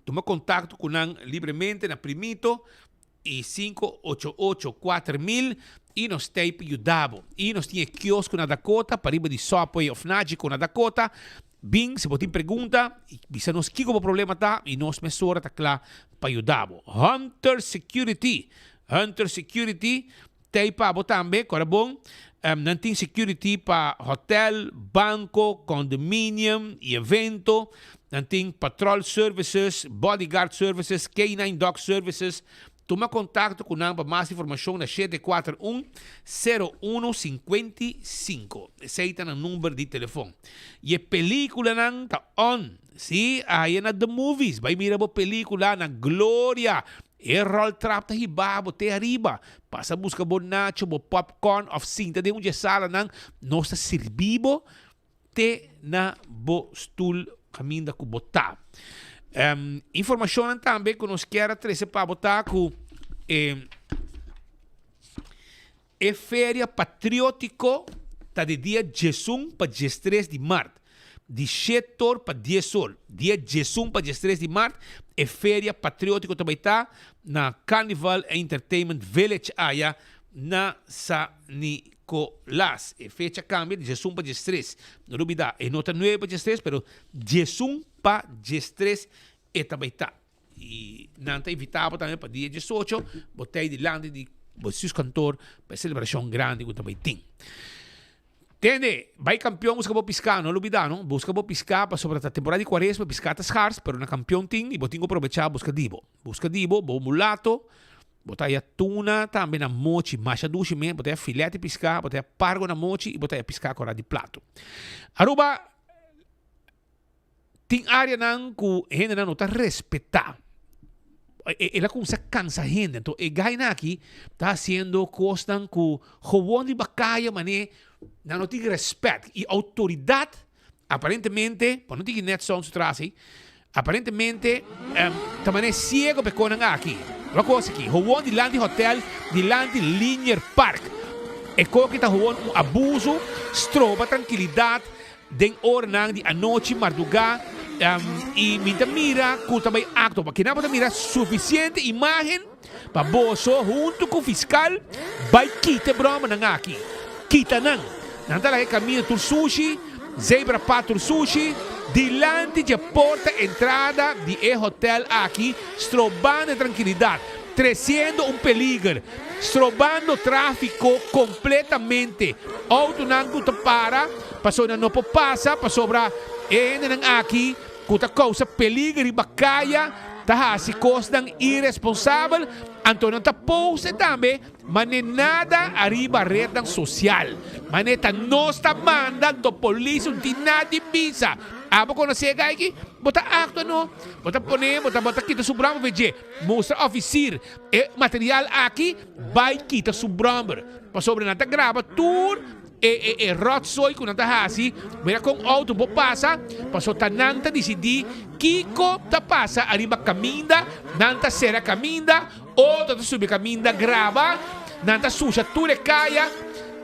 tuma kontakto ku nan libremente na Primito i sinku ocho ocho kuater mil i nos ta ei pa yuda bo. I nos tin e kiosko na Dakota pariba di Subway of Nagico na Dakota. Bin si bo tin pregunta i bisa nos kiko bo problema ta i nos mesora ta kla pa yuda bo. Hunter Security Hunter Security ta ei pa bo tambe, kòrda bon, nan tin security pa hotel, banco, condominium i evento, nan tin patrol services, bodyguard services, K-nine dog services. Tuma kontakto ku nan pa mas informashon na 741 01 55. Esei ta nan number di telefon. I e pelikulanan ta on. Sí, aya na The Movies. Bai mira bo pelikula na Gloria. E roltrap ta hiba bo te ariba. Pasa buska bo nacho, bo popcorn of sinta den un dje salanan. Nos ta sirbi bo te na bo stul kaminda ku bo ta. Um, informashonnan tambe ku nos kier a trese pa bo ta ku e E feria patriótiko ta di dia diesun pa diestres di mart, di shet or pa dies or. Dia diesun pa diestres di mart e feria patriótiko ta bai ta na Carnival Entertainment Village aya na Sa Nicolas. E fecha kambia di diesun pa diestres. No lubida, e no ta nuebe pa diestres, pero diesun pa diestres e ta bai ta. I nan ta invitá bo tambe pa dia diesocho bo ta ei dilanti di bo kantoor pa e selebrashon grandi ku ta bai tin. Tende, bai Kampion buska bo piská, no lubidá no, buska bo piská pasobra ta temporada di kuaresma, piská ta skars, pero na Kampion tin i bo tin ku probechá buska di bo. Buska di bo, bo mulato, bo ta haya tuna tambe na mochi, masha dushi mes, bo ta haya filet di piská, bo ta haya pargo na mochi i bo ta haya piská kòrá di plato. Aruba Tin áreanan ku hendenan no ta respetá. El a kuminsá kansa hende. Anto e gainan aki ta hasiendo kosnan ku gewoon riba kaya manera nan no tin rèspèt. I outoridat aparentemente, pa no tin net sound su tras ei, aparentemente ta manera siego pa e kosnan aki. Wak kos aki, gewoon dilanti hotel, dilanti Linear Park. E kos aki ta gewoon un abuso, stroba trankilidat. Den oranan di anochi, mardugá, i mi ta mira ku ta bai akto. Pa kinan bo ta mira sufisiente imágen pa boso huntu ku fiskal bai kita e bròmanan aki. Kita nan. Nan ta laga e kaminda tur sushi, zebra pad tur sushi, dilanti dje porta entrada di e hotèl aki, strobando e trankilidat, tresiendo un peliger, strobando tráfiko kompletamente. Outonan ku ta para. Pasobra nan no por pasa, pasobra e hendenan aki ku ta kousa peliger riba kaya ta hasi kosnan iresponsabel, anto nan ta poste tambe mane nada ariba retnan sosial. Mane ta nos ta manda, anto polis no tin nada di bisa. Abo konosé e guy aki? Bo ta aktua no? Bo ta pone, bo ta bo ta kita su brommer for dje. Mustra ofisir e material aki, bai kita su brommer. Pasobra nan ta graba tur. E e e rotzooi ku nan ta hasi, mira kon outo por pasa, paso ta nan ta disidí kiko ta pasa ariba kaminda, nan ta sera kaminda, otro ta subi kaminda graba, nan ta susha tur e kaya,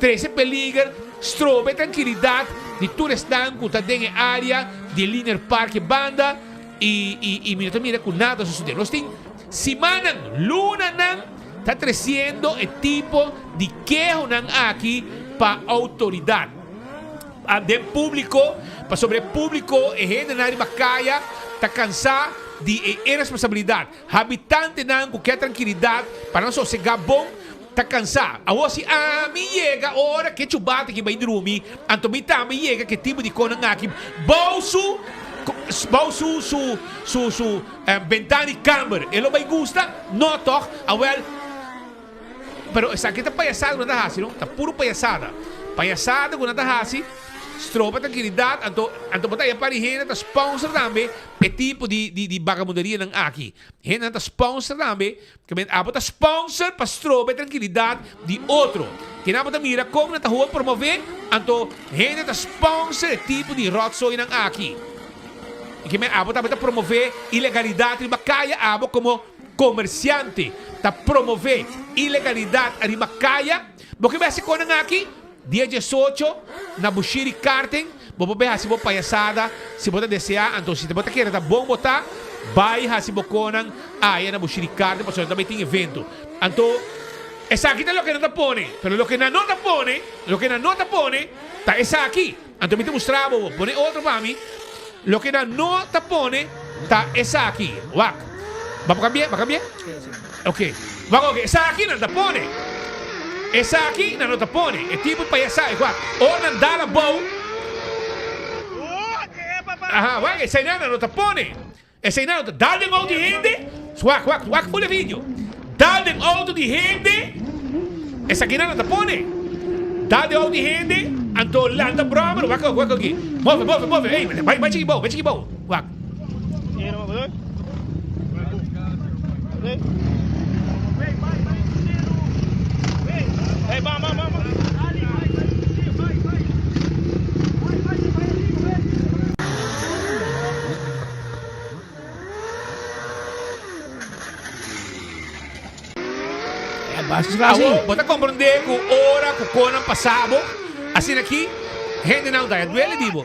trese peliger, stroba e trankilidat di tur esnan ku ta den e área di Linear Park e banda, i i i mi no ta mira ku nada ta sosodé. Nos tin simannan, lunanan. Ta treciendo e tipo di kehonan aki pa autoridad. Den publico, pasobra e publico, e hendenan riba caya ta cansa di e irresponsabilidad. Habitantenan cu ke trankilidad pa nan sosega bon ta cansa. Awor si ami yega ora ke chubata ki bay drumi, anto mi tambe yega ke tipo di konan aki bou su bou su su su su Bentana di kamber, e lo bai gusta? No tòg? Awèl, pero esaki ta payasada ku nan ta hasi, no? Ta puru payasada. Payasada ku nan ta hasi, stroba trankilidat, anto, anto bo ta haña par di hende ta sponsor tambe e tipo di, di, di bagamunderianan aki. Hendenan ta sponsor tambe, ke men abo ta sponsor pa stroba e trankilidat di otro. Kinan bo ta mira kon nan ta hopi promové, anto hende ta sponsor e tipo di ròtzoinan aki. I ke men abo tambe ta promové ilegalidat riba kaya, abo komo komersiante ta promové ilegalidat riba kaya. Bo ke bai hasi konan aki? Dia diesocho na Bushiri Karting bo por bai hasi bo payasada si bo ta deseá. Anto si bo ta kere ta bon bo ta, bai hasi bo konan aya na Bushiri Karting pasobra ta bai tin evento. Anto esaki ta loke nan ta pone, pero loke nan no ta pone, loke nan no ta pone ta esaki. Anto mi ta mustra bo, bo pone otro pa mi, loke nan no ta pone ta esaki. Wak. Bo a kambia? Bo a kambia? Ok. Wak ok. Esaki nan ta pone. Esaki nan no ta pone. E tipo payasa e wak. Ora nan dal abou. Aha, wak, esei nan no ta pone. Esei nan no ta dal den auto di hende. Wak, wak, wak full e video. Dal den auto di hende. Esaki nan no ta pone. Dal den auto di hende, anto lanta brommer. Wak, wak aki. Move, move, move. Ey, bai, bai chiki bou, bai chiki bou. Wak. Awor, bo ta komprondé ku ora ku konan pasa bo asina aki, hendenan ta haya duele di bo.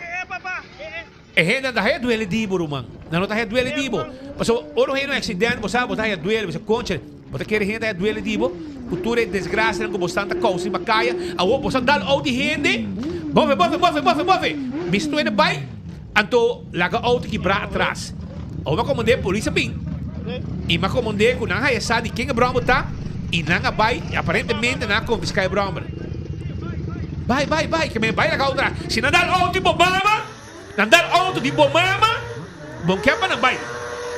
E hendenan ta haya duele di bo, ruman. Nan no ta haya duele di bo. Pasobra ora un hende un aksidente, bo sa, bo ta haya duele. Bo bisa, Konchale, bo ta kere hende ta haya duele di bo? Ku tur e desgrasianan ku bo stan ta kousa riba kaya. Awor, bo sa dal out di hende. Bofe, bofe, bofe, bofe, bofe. Bisto hende bai. Anto laga auto kibrá atras. Awor bo a komand'é polis a bin. I m'a komondé ku nan haya sa di ken e bròmber ta i nan a bai i aparentemente nan a konfiská e bròmber. Bai, bai, bai, ke men bai laga outo tras. Si nan dal outo di bo mama, nan dal outo di bo mama, bo no ke pa nan bai.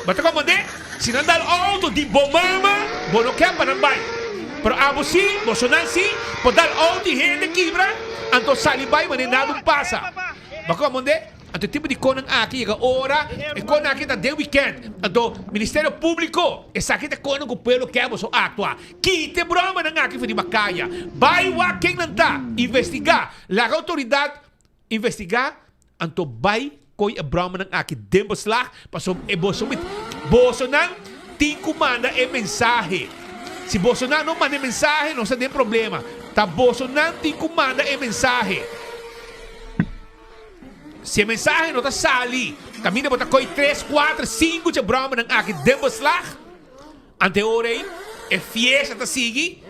Bo ta komondé? Si nan dal outo di bo mama, bo no ke pa nan bai. Pero abo si, bosonan si, por dal outo di hende kibra, anto sali bai manera nada un pasa. Bo a komondé? Anto e tipo di konan aki yega ora e konan aki ta den weekend. Anto Ministerio Publico esaki ta konan ku pueblo ke boso aktua. Kita e bromanan aki for riba kaya. Bai wak ken nan ta. Investiga. Laga outoridat investiga. Anto bai koi e bromanan aki den beslag pasobra e boso bosonan tin ku manda e mensahe. Si bosonan no manda e mensahe nos ta den problema. Ta bosonan tin ku manda e mensahe. Si e mensahe no ta sali, kaminda bo ta koi tres, kuater, sinku dje bròmernan aki den beslag. Ante ora ei, e fiesta ta sigui.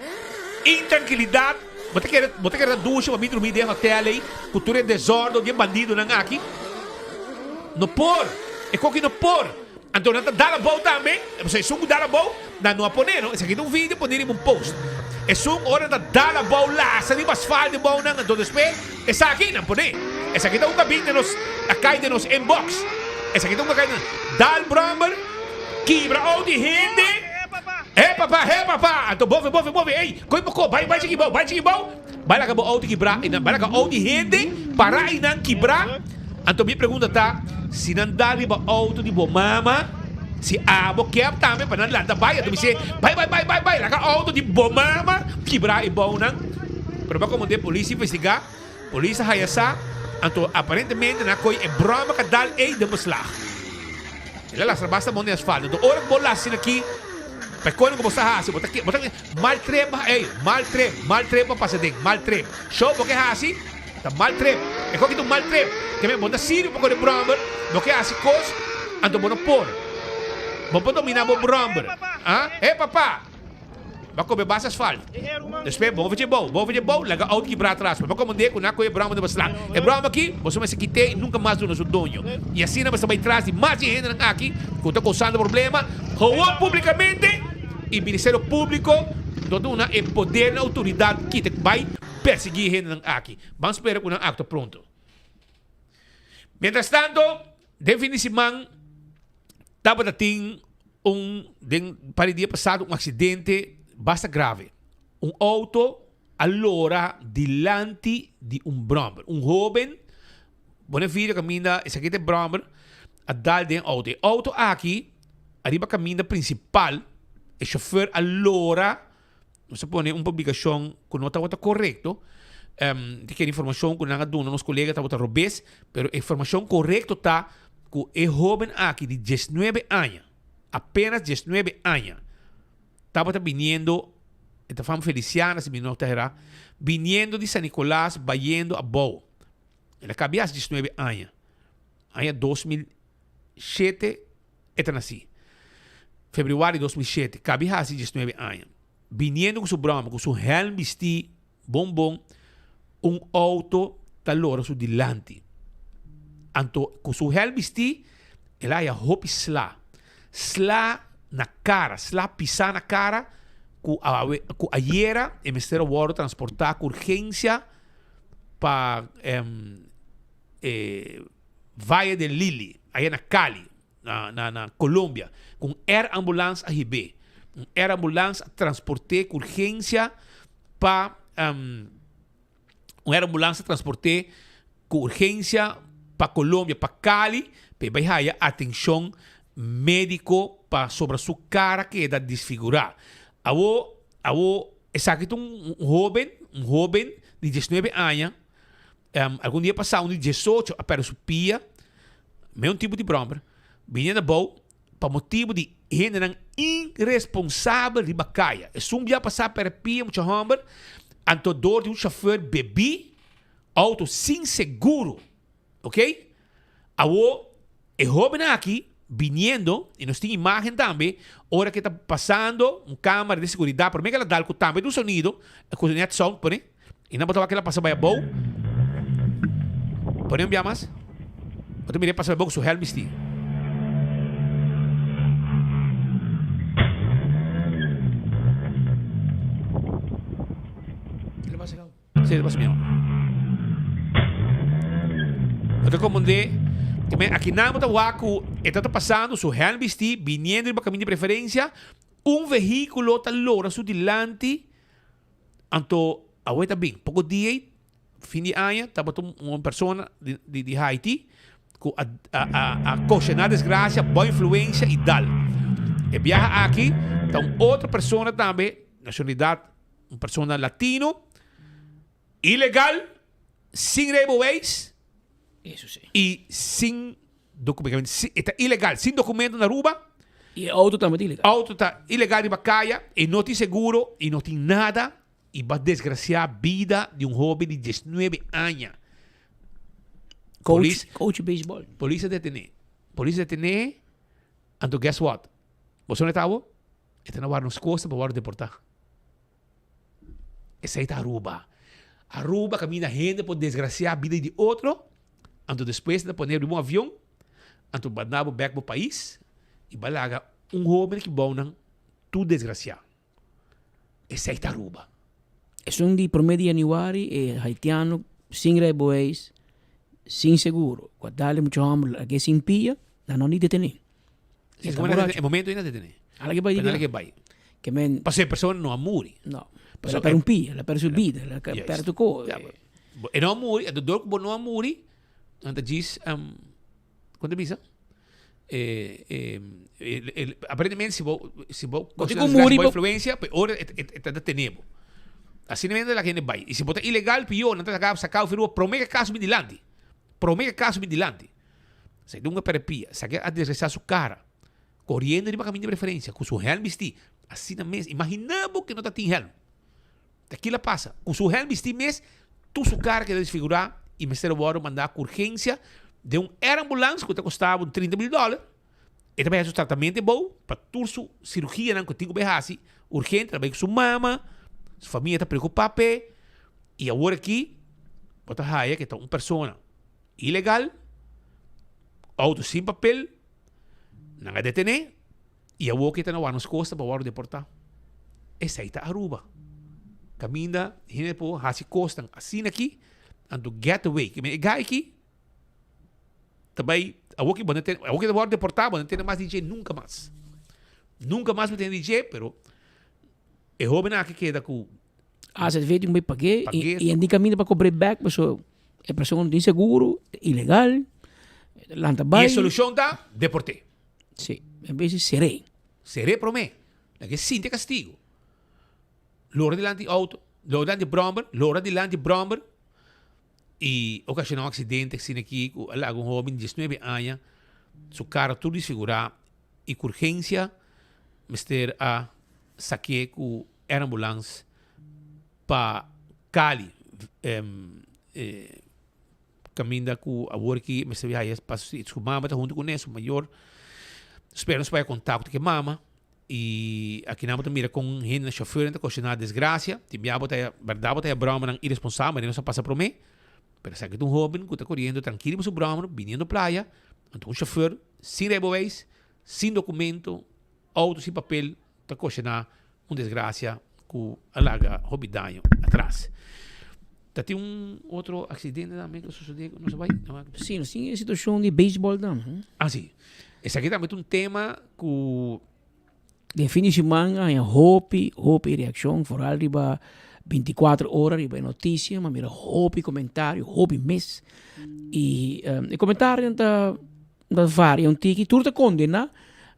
Intrankilidat, bo ta kere, bo ta kere ta dusha pa mi drumí den hotel ei ku tur e desòrdo di e bandidonan aki? No por! E koki no por! Anto nan ta dal abou tambe, pasobra esun ku dal abou, nan no a pone no, esaki ta un video pone riba un post. Esun ora nan ta dal abou lasa riba asfalt di bounan, anto despues esaki nan pone. Esaki ta un kabin den nos a kai den nos inbox. Esaki ta un a kai den dal brommer, kibra ou di hende. He papa, he papa, anto bofe bofe bofe, ey, koi bo ko, bai bai chiki bou, bai chiki bou, bai laga bo outo kibra, bai laga ou di hende para einan kibra. Anto mi pregunta ta, si nan dal riba auto di bo mama, si abo kep tambe pa nan lanta bai, anto mi se, bai bai bai bai bai, laga auto di bo mama kibra e bounan. Pero bo a komo den polis investiga, polis a haya sa, anto aparentemente nan a koy e broma ka dal ey den beslag. El a lastra basta mon den asfalto. Anto ora ku bo lastra asina aki, pa e konan ku bo sta hasi, bo ta bo ta mal trep, ey, mal trep, mal trep a pasa den, mal trep. Show bo ke hasi? Ta mal trip. E koki ta un mal trip. Ke men bo ta sirbi pa kore bròmber, bo ke hasi kos, anto bo no por. Bo por dominá bo bròmber. Ah? He papa! Bo a kobe bas asfalt. Despues bo ofresé bou, bo ofresé bou, laga outo kibrá atras. Bo komand'é ku nan kohe e bròmber den bo slag. E bròmber aki, boso mester kit'é i nunka mas duna su doño. I asina bo ta bai tras di mas di e hendenan aki ku ta kousando problema gewoon públikamente i Ministerio Públiko no duna e poder ni outoridat kita bai Persiguí e hendenan aki. Ban spera ku nan aktua pronto. Mientras tanto, den fin di siman tabata tin un den par di dia pasado un aksidente basta grave. Un outo a lora dilanti di un bròmber. Un hóben, bo na video kaminda esaki ta e bròmber, a dal den outo. E outo aki ariba kaminda prinsipal e shofèr a lora. Nos a pone un publicacion cu no tabata corecto. Um, di kere informacion cu nan a duna nos colega tabata robes, pero e informacion corecto ta cu e hoben aki di 19 aña, apenas 19 aña, tabata biniendo, e ta fam Feliciana si mi no ta hera, biniendo di San Nicolas bayendo abou. El a cabia 19 aña. Aña 2007 E ta nasí. Februari 2007, kabi hasi diesnuebe aña. Biniendo ku su bròma, ku su hèlm bistí bon bon, un outo ta lora su dilanti. Anto ku su hèlm bistí, el a haya hopi sla. Sla na kara, sla pisá na kara, ku awe, ku ayera e mester a wòrdu transportá ku urgensia pa e Valle del Lili, aya na Cali, na, na, na Colombia, ku un air ambulance a hib'é. Un air ambulance a transport'é ku urgensia pa um, un air ambulance a transport'é ku urgensia pa Colombia, pa Cali, pa e bai haya atenshon médiko pasobra su kara keda disfigurá. Awo, awo esaki ta un hóben, un hóben di diesnuebe aña, Algun dia pasá un di diesocho a pèrdè su pia mei un tipo di bròmber bini na bou pa motibu di hendenan iresponsabel riba kaya. Esun bia pasá pèrdè pia mucha hòmber anto dor di un shofèr bebí outo sin seguro ok. Awo e hóben aki biniendo i nos tin imágen tambe ora ke ta pasando un kámara di seguridat promé ke el a dal ku tambe di un sonido ku net sound pone. I nan bo ta wak el a pasa bai abou. Pone un bia mas. Bo ta mira e pasa bai abou ku su hèlm bistí. Sí, ta pasa mihó. No ta komprondé. Ke men akinan bo ta wak ku e ta ta pasando su hèlm bistí, biniendo riba kaminda di preferensia, un vehíkulo ta lora su dilanti, anto awe ta bin. Poko dia ei, fin di aña, tabata un persona di di Haiti ku a a a a koshoná desgrasia, bo influensia i dal. E biaha aki ta un otro persona tambe, nashonalidat Un persona latino, ilegal, sin rijbewijs Eso sí. y sin documento. E ta ilegal, sin documento na Aruba. Y e auto tambe ta ilegal. Auto ta ilegal riba caya, e no tin seguro y no tin nada y ba desgracia bida di un hoben di diesnuebe aña. Coach, Polis, coach baseball. Polis a detene. Polis a detene, anto guess what? Bo sa dónde ta awo? E ta na wara nos costa pa wòrdu deportá. Esei ta Aruba. Aruba kaminda hende por desgrasiá bida di otro, anto despues nan ta pone riba un avion, anto manda bo bèk bo pais i bo a laga un hóben aki bou nan tur desgrasiá. Esei ta Aruba. Esun di promé di yanüari e haitiano sin rijbewijs, sin seguro, ku a dal e mucha hòmber lag'é sin pia, nan no ni detené. Sí, e momento, e momento ainda detené. Ala que bai Ala que bai. Que men Paso e persona no a muri. No. Paso la per un pia, la per su vida, la per tu co. Ja, e no a muri, e door ku bo no a muri, anta djis um, kon te bisa? Eh, eh, el, el, aparentemente si bo si bo Bo tin ku muri, bo influencia, pe ora e, e, e ta detené bo. Asina mismo la gente bai. Y si bo ta ilegal, pior, nan ta saka saka bo prome ke kaso bin dilanti. Prome ke kaso bin dilanti. Esaki un perepia. Esaki a desgrasiá su kara. Koriendo riba kaminda di preferensia ku su hèlm bistí. Asina mes, imaginá bo ke no ta tin hèlm. Ta kila pasa. Ku su hèlm bistí mes, tur su kara keda desfigurá i mester a wòrdu mandá ku urgensia den un air ambulans ku ta kostá bo un 30 mil dòler. E ta bai hasi su tratamentu ebou pa tur su sirugianan ku e tin ku bai hasi urgente. Ta bai ku su mama, su famia ta preokupá p'e. I awor aki bo ta haya ke ta un persona. Ilegal, auto sin papel, nan a detene y awor ke ta na wak nos costa pa wòrdu deportá. Esei ta Aruba. Kaminda hende por hasi kosnan asina aki, anto get away. Ke men e guy aki ta bai, awor ke bo no tene, awor ke ta wòrdu deportá bo no tene mas di dje nunka mas. Nunka mas bo tene di dje, pero e hobennan aki keda ku AZV tin ku pag'é i e kaminda pa kobr'é bèk pasobra e persona no tin seguro, ilegal, lanta bai. I e solushon ta deport'é. Sí, en bes di ser'é. Ser'é promé, laga e sinti e kastigu. Lora dilanti outo, lora dilanti bròmber, lora dilanti bròmber i okashoná un aksidente asina aki ku a laga un hóben di diesnuebe aña su kara tur disfigurá i ku urgensia mester a sak'é ku Air ambulance pa Cali caminda cu awor aki mester viaja pa su mama ta hunto cune su mayor spera nos por haya contacto cu e mama y aki nan bo ta mira con hende chofernan ta ocasiona desgracia tin bia bo ta haya berdad bo ta haya bromanan iresponsabel manera nos a pasa prome pero esaki ta un hoben cu ta coriendo trankilo pa su broma biniendo playa anto un chofer sin rijbewijs sin documento Auto sin papel ta koshoná un desgrasia ku a laga hopi daño atras. Ta tin un otro aksidente tambe ku sosodé ku nos a bai? Sí, nos tin e situashon di beisbòl tambe. Ah, sí. Esaki tambe ta un tema ku. Den fin di siman a haña hopi, hopi reakshon, foral riba bintikuater ora riba e notisia, mi a mira hopi komentario, hopi mes. I e komentarionan ta. Ta varia un tiki, tur ta kondena.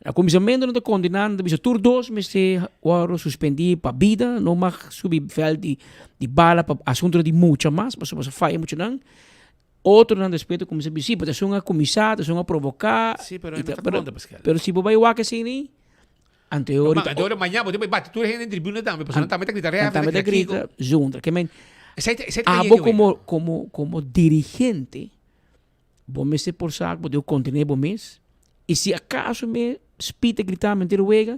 Na kuminsamentu nan ta kondena, nan ta bisa tur dos mester wòrdu suspendí pa bida, no mag subi vèlt di di bala pa asuntunan di mucha mas, pasobra sa faya muchanan. Otronan despues ta kuminsá bisa, si, pero esun a kuminsá, esun a provoká. Sí, pero e no ta konta, Pascal. Pero si bo bai wak esei, anto ahorita. Anto mañana bo tin bai bati tur hende den tribuna tambe, pasobra nan tambe ta grita rèf, nan tambe ta grita zundra. Ke men, abo komo komo komo dirigente. Bo mester por sa ku bo debe kontené bo mes i si akaso mi Speed ta gritá mi henter wega,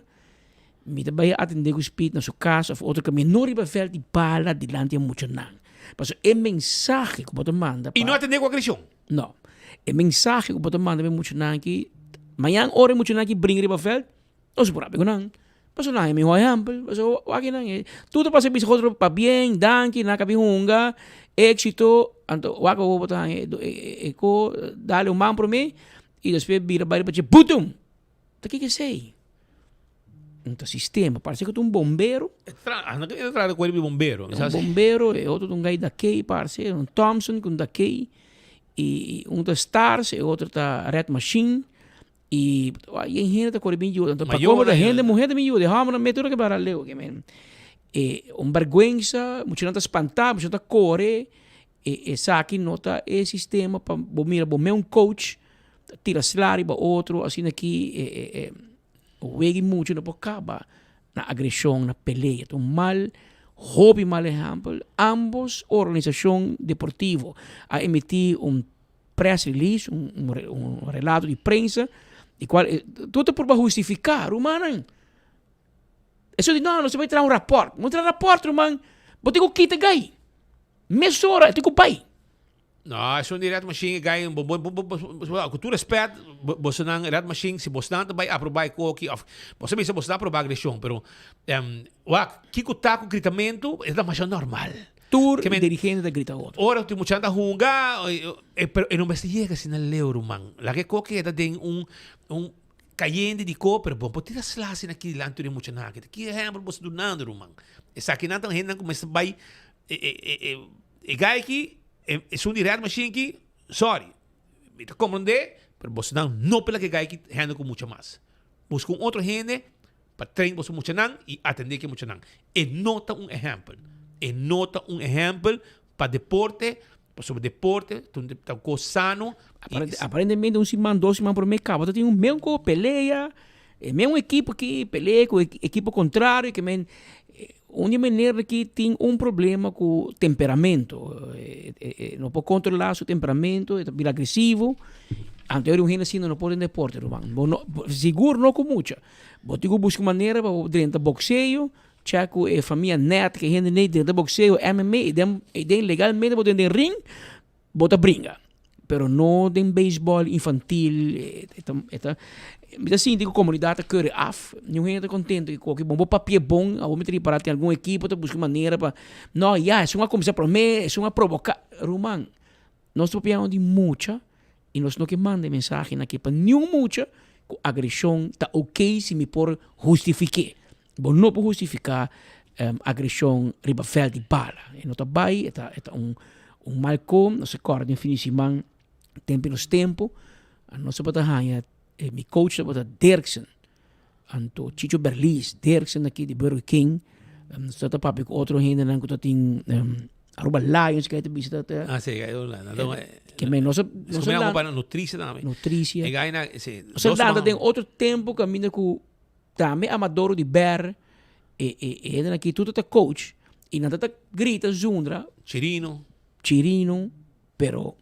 mi ta bai atendé ku Speed na su kas òf otro kaminda, no riba vèlt di bala dilanti e muchanan. Pasobra e mensahe ku bo ta manda pa. I no atendé ku agreshon. No. E mensahe ku bo ta manda pa e muchanan aki, mañan ora e muchanan aki bringa riba vèlt, nos por rabia ku nan. Pasobra nan e mihó ehèmpel. Pasobra wak nan e tur ta pasa bisa otro pabien, danki, nan a kabi hunga, éksito. Anto wak awor bo ta haña e ko dale un man promé i despues bira bai riba dje butum! Ta kiko esei? Un ta sistema. Parse ku ta un bombero. E tra, e ta trata ku di bombero. Un bombero, e otro ta un gai dakei parse, un Thompson ku un dakei. I un ta Stars, e otro ta Red Machine. I yen hende ta kore bin yuda. Anto pa komo ta hende muher ta bin yuda, e hòmbernan mete ora ke bara leu. Ke men e un bèrgwensa, muchanan ta spantá, muchanan ta kore. E esaki no ta e sistema pa bo mira bo mes un coach ta tira sla riba otro asina aki e e e wega mucha no por kaba na agreshon, na pelea. Ta un mal, hopi mal ehèmpel. Ambos organisashon deportivo a emití un press release, un un relato di prensa, di cual tur ta purba hustifica, rumannan. Eso di no, nos ta bay traha un rapport. No traha rapport, ruman. Bo tin cu kita gay. Mesora e tin cu bay. No, esun di Red Machine e gay, bo bo bo bo cu tur respet, bosonan Red Machine, si bosnan ta bay aproba e koki of bo sa bisa boso ta aproba agreshon, pero wak, kico ta cu gritamento e ta masha normal. Tur dirigente ta grita otro. Ora cu muchanan ta hunga, pero e no mester yega asina leu, ruman. Laga e koki keda den un un cayente di ko, pero bo no por tira sla asina aki dilanti tur e muchanan aki. Ki ehempel bo sta dunando, ruman? Esakinan ta hendenan cu mester bay e guy aki, esun di Red Machine aki, sorry, mi ta comprende, pero bosonan no por laga e guy aki handle cu mucha mas. Busca un otro hende pa train boso muchanan y atende cu e muchanan. E no ta un ehempel. E no ta un ehempel pa deporte, pasobra deporte ta un ta un cos sano. Aparentemente un siman, dos siman prome caba ta tin un meun cu pelea, e meun ekipo aki pelea cu e ekipo contrario, ke men un di meneer aki tin un problema cu temperamento, e no por controla su temperamento, e ta bira agresivo, anto un hende asina no por den deporte ruman, bo no sigur no cu mucha. Bo tin ku buska manera pa bo drenta bokseo, check ku e famia nèt ku e hende nei drenta bokseo, MMA, i den i den legalmente bo den den ring, bo ta bringa. Pero no den beisbòl infantil, e ta e ta mi ta sinti ku komunidat ta kere af, niun hende ta kontento ku koki bon. Bo papia bon, awor mi ta ripará tin algun ekipo ta buska manera pa, no ya esun a kuminsá promé, esun a proboká. Ruman, nos ta papiando di mucha I nos no ke manda e mensahenan aki pa niun mucha ku agreshon ta oké si mi por hustifik'é. Bo no por hustifiká agreshon riba vèlt di bala. E no ta bai, e ta e ta un un mal kon. Nos a kòrda den fin di siman tempu nos tempu nos tabata haña mi coach tabata Dirksen. Anto Chicho Berlies, Dirksen aki di Burger King, nos ta papia ku otro hendenan ku ta tin Aruba Lions ku ta bisa ta ta. Ah si, Aruba Lions. Ke men nos nos a lanta. Nutricia tambe. Nutricia. E gai na si. Nos a lanta den otro tempo kaminda ku tambe Amador di Ber e e e hendenan aki tur ta coach i nan ta ta grita zundra. Chirino. Chirino, pero.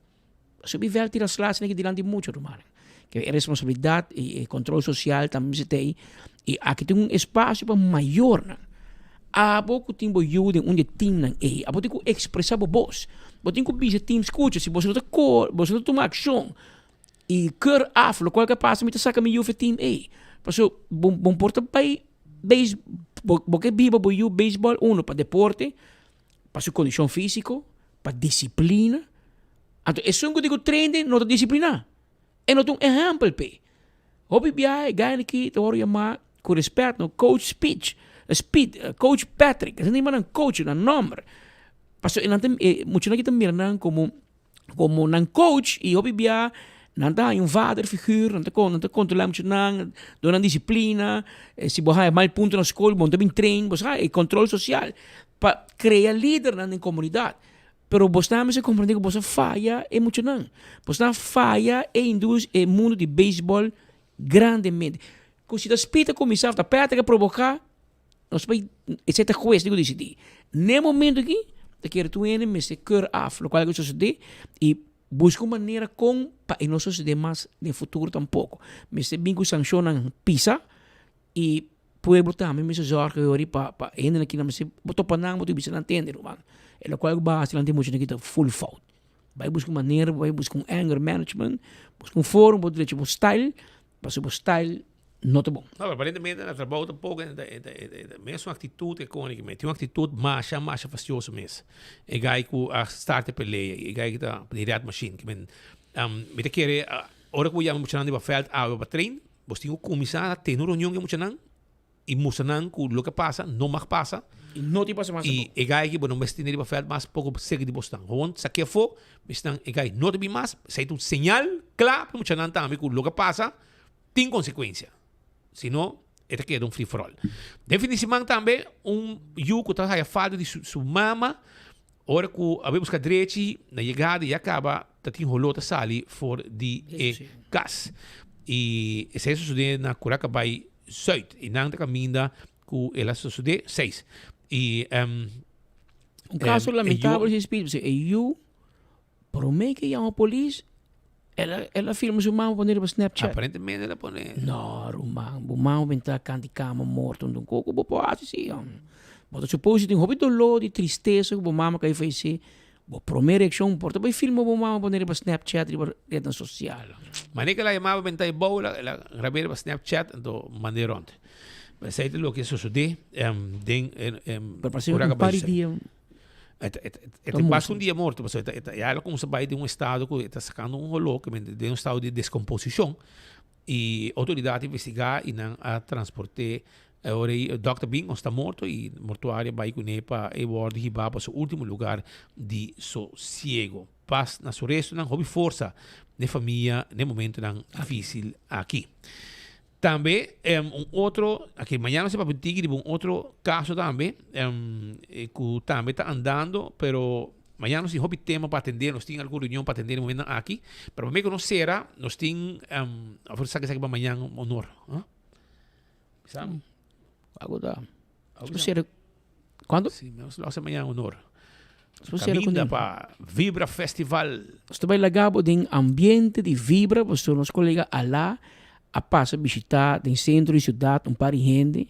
Subi vèlt tira sla asina ki dilanti mucha rumannan. Ke e responsabilidat i e kontrol sosial tambe mester ta ei. I aki tin un espasio pa mayornan. Abo ku tin bo yu den un di e timnan ei, abo tin ku ekspresá bo bos. Bo tin ku bisa e tim, skucha, si boso no ta kor, boso no ta tuma akshon i keur af lokual ke pasa mi ta saka mi yu for e tim ei. Pasobra bo bo por ta bai beis bo bo ke biba bo yu beisbòl uno pa deporte, pa su kondishon físiko, pa disiplina. Anto esun ku tin ku trende no ta disipliná. E no ta un ehèmpel p'e. Hopi biaha e gana aki ta wòrdu yamá ku rèspèt no coach speech, speed, coach Patrick, esei ta yama nan coach, nan nòmber. Pasobra e nan ta e muchanan aki ta mira nan komo komo nan coach i hopi biaha nan ta haña un vaderfiguur, nan ta nan ta kontrolá muchanan, duna nan disiplina, si bo haña mal punto na skol bo no ta bin train, bo sa e kontrol sosial pa krea lidernan den komunidat. Pero bos ta mester comprende cu bos a faya e muchanan. Bos ta faya e indus e mundo di baseball grandemente. Cu si ta spita cuminsa of ta Patrick a provoca, nos bay esey ta hues di cu dicidi. Ne momento aki ta kere tur hende mester keur af locual cu sucede y busca un manera con pa e no sucede mas den futuro tampoco. Mester bin cu sancionnan pisa y Pueblo tambe mester zorga yori pa pa hendenan ki nan mester bo topa nan bo tin bisa nan tende ruman. E lokual ku bo hasi nan tin mucha nan kita full fout. Bai buska un manera bai buska un anger management, buska un forma bo drecha bo style pasobra bo style. no ta bon. No, pero aparentemente na trabou tampoco e ta, e ta, e ta, e ta mesun actitud e koni ki tin un actitud masha, masha fastioso mes. E guy ku a start e pelea, e guy ku ta di Red Machine. Ki men, um, mi ta kere, ora ku bo yama muchanan riba veld awe pa train, bos tin ku kuminsá tene un reunion ku e muchanan i mustra nan ku loke pasa no mag pasa. I no tin pasa mas I e guy aki bo no mester tene riba veld mas poko seki di bosnan. Gewoon saké afó, bisnan e guy no ta bin mas, esei ta un señal kla pa e muchanan tambe ku loke pasa tin konsekuensia. Si no, e ta keda un free for all. Den fin di siman tambe un yu ku ta haya falta di su mama, ora ku a bai buska drechi, na yegada ya kaba ta tin holó ta sali for di e kas. I esei a sosodé na Curacabai Zuid. I nan ta kaminda ku el a sosodé seis. I Un kaso lamentabel si Speed, pasobra e yu Prome ke yama polis, el a el a filma su mama pone riba Snapchat. Aparentemente el a pone. No, ruman, bo mama bin ta kant di kama morto un koko bo por hasi si hom. Bo ta supose si tin hopi doló di tristesa ku bo mama kai fayesé, bo prome reakshon por ta bai filma bo mama pone riba Snapchat riba retnan sosial. Manera ku el a yama bo benta e bou, el a grab'é riba Snapchat anto mand'é rònt. Esei ta loke a sosodé den Pero parse un par di dia. E ta mas un dia morto, pasobra e ta ya el a cuminsa bay den un estado cu e ta sacando un holor, cu den un estado di descomposicion, y autoridad a investiga y nan a transporte, ora e dokter bin nos ta morto y mortuario a bay cune pa e wordo hiba pa su ultimo lugar di sosiego. Pas na su restonan, hopi forsa n'e famia n'e momentonan dificil aki. Tambe un otro, aki mañana nos ta papia un tiki riba un otro caso tambe, cu tambe ta andando, pero mañana nos tin hopi tema pa atende, nos tin algun reunion pa atende den momentonan aki, pero prome cu nos cera, nos tin, of nos saca esaki pa mañana honor, huh? Bisa? Algo ta. Algo ta. Cuando? Si, nos lo hace mañana honor. Caminda pa Vibra Festival. Nos ta bai laga bo den ambiente di Vibra pasobra nos colega Alá a pasa bishita den centro di ciudad un par di hende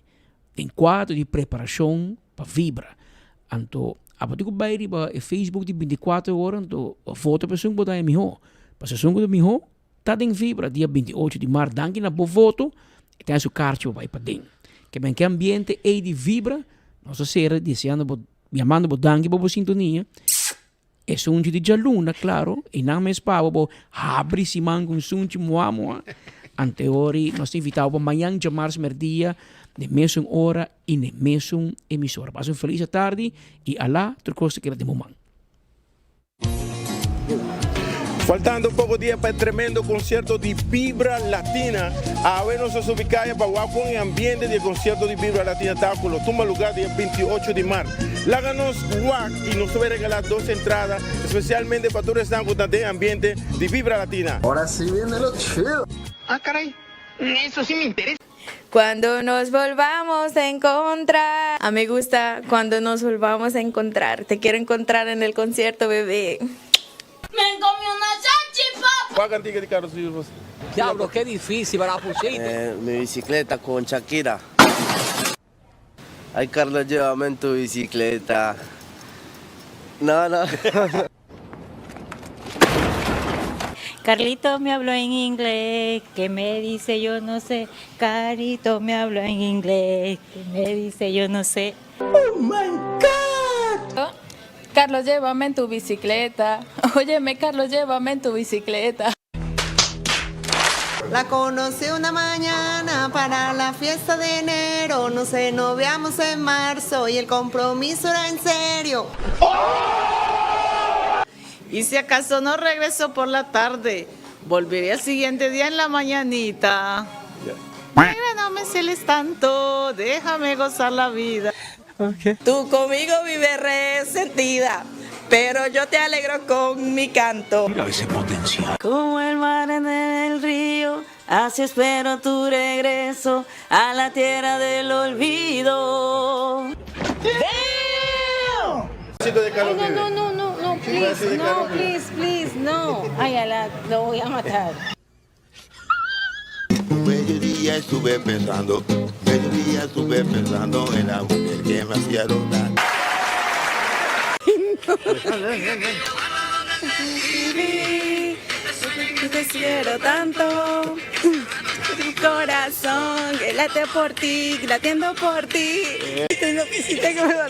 den cuadro di preparacion pa Vibra. Anto abo tin cu bai riba e Facebook di binticuatro ora anto vota pa esun cu bo ta haña miho. Pasobra esun cu ta miho Ta den Vibra dia 28 di mart danki na bo voto e ta su karchi bo bai paden. Ke men ke ambiente ei di Vibra nos ta sera deseando bo yamando bo danki pa bo sintonia. E sunchi di djaluna klaro e nan mes pa bo bo habri siman ku un sunchi mua mua. Anteori nos ta invita bo pa mañan djamars merdia den mesun ora i den mesun emisora. Pasa un felis atardi i alá tur kos ta keda den bo man. Faltando poco dia pa e tremendo concierto di Vibra Latina, awe nos a subi caya pa wak con e ambiente di e concierto di Vibra Latina ta cu lo tuma lugar dia 28 di mart. Laga nos wak y nos ta bay regala dos entrada especialmente pa tur esnan cu ta den ambiente di Vibra Latina. Ahora sí viene lo chido. Ah caray, eso sí me interesa. Cuando nos volvamos a encontrar. A me gusta cuando nos volvamos a encontrar. Te quiero encontrar en el concierto, bebé. Me comí una salchipapa. Cual cantica di Carlos Vives? Diablo, ke dificil para pusiste. Mi bicicleta con Shakira. Ay Carlos llévame en tu bicicleta. No, no. Carlito me habló en inglés, que me dice yo no sé. Carlito me habló en inglés, que me dice yo no sé. Oh my God! Carlos, llévame en tu bicicleta. Óyeme, Carlos, llévame en tu bicicleta. La conocí una mañana para la fiesta de enero. Nos enoviamos en marzo y el compromiso era en serio. Y si acaso no regreso por la tarde, volveré al siguiente día en la mañanita. Mira, no me celes tanto, déjame gozar la vida. Tú conmigo vives resentida, pero yo te alegro con mi canto. Mira ese potencial. Como el mar en el río, así espero tu regreso a la tierra del olvido. Damn! Ay, no, no, no, no, no, please, no, please, please, no. Ay, Alá, lo voy a matar. Un bello día estuve pensando, un bello día estuve pensando en la mujer que me hacía rodar. Te quiero tanto. Tu corazón que late por ti, latiendo por ti. Tú no quisiste que me lo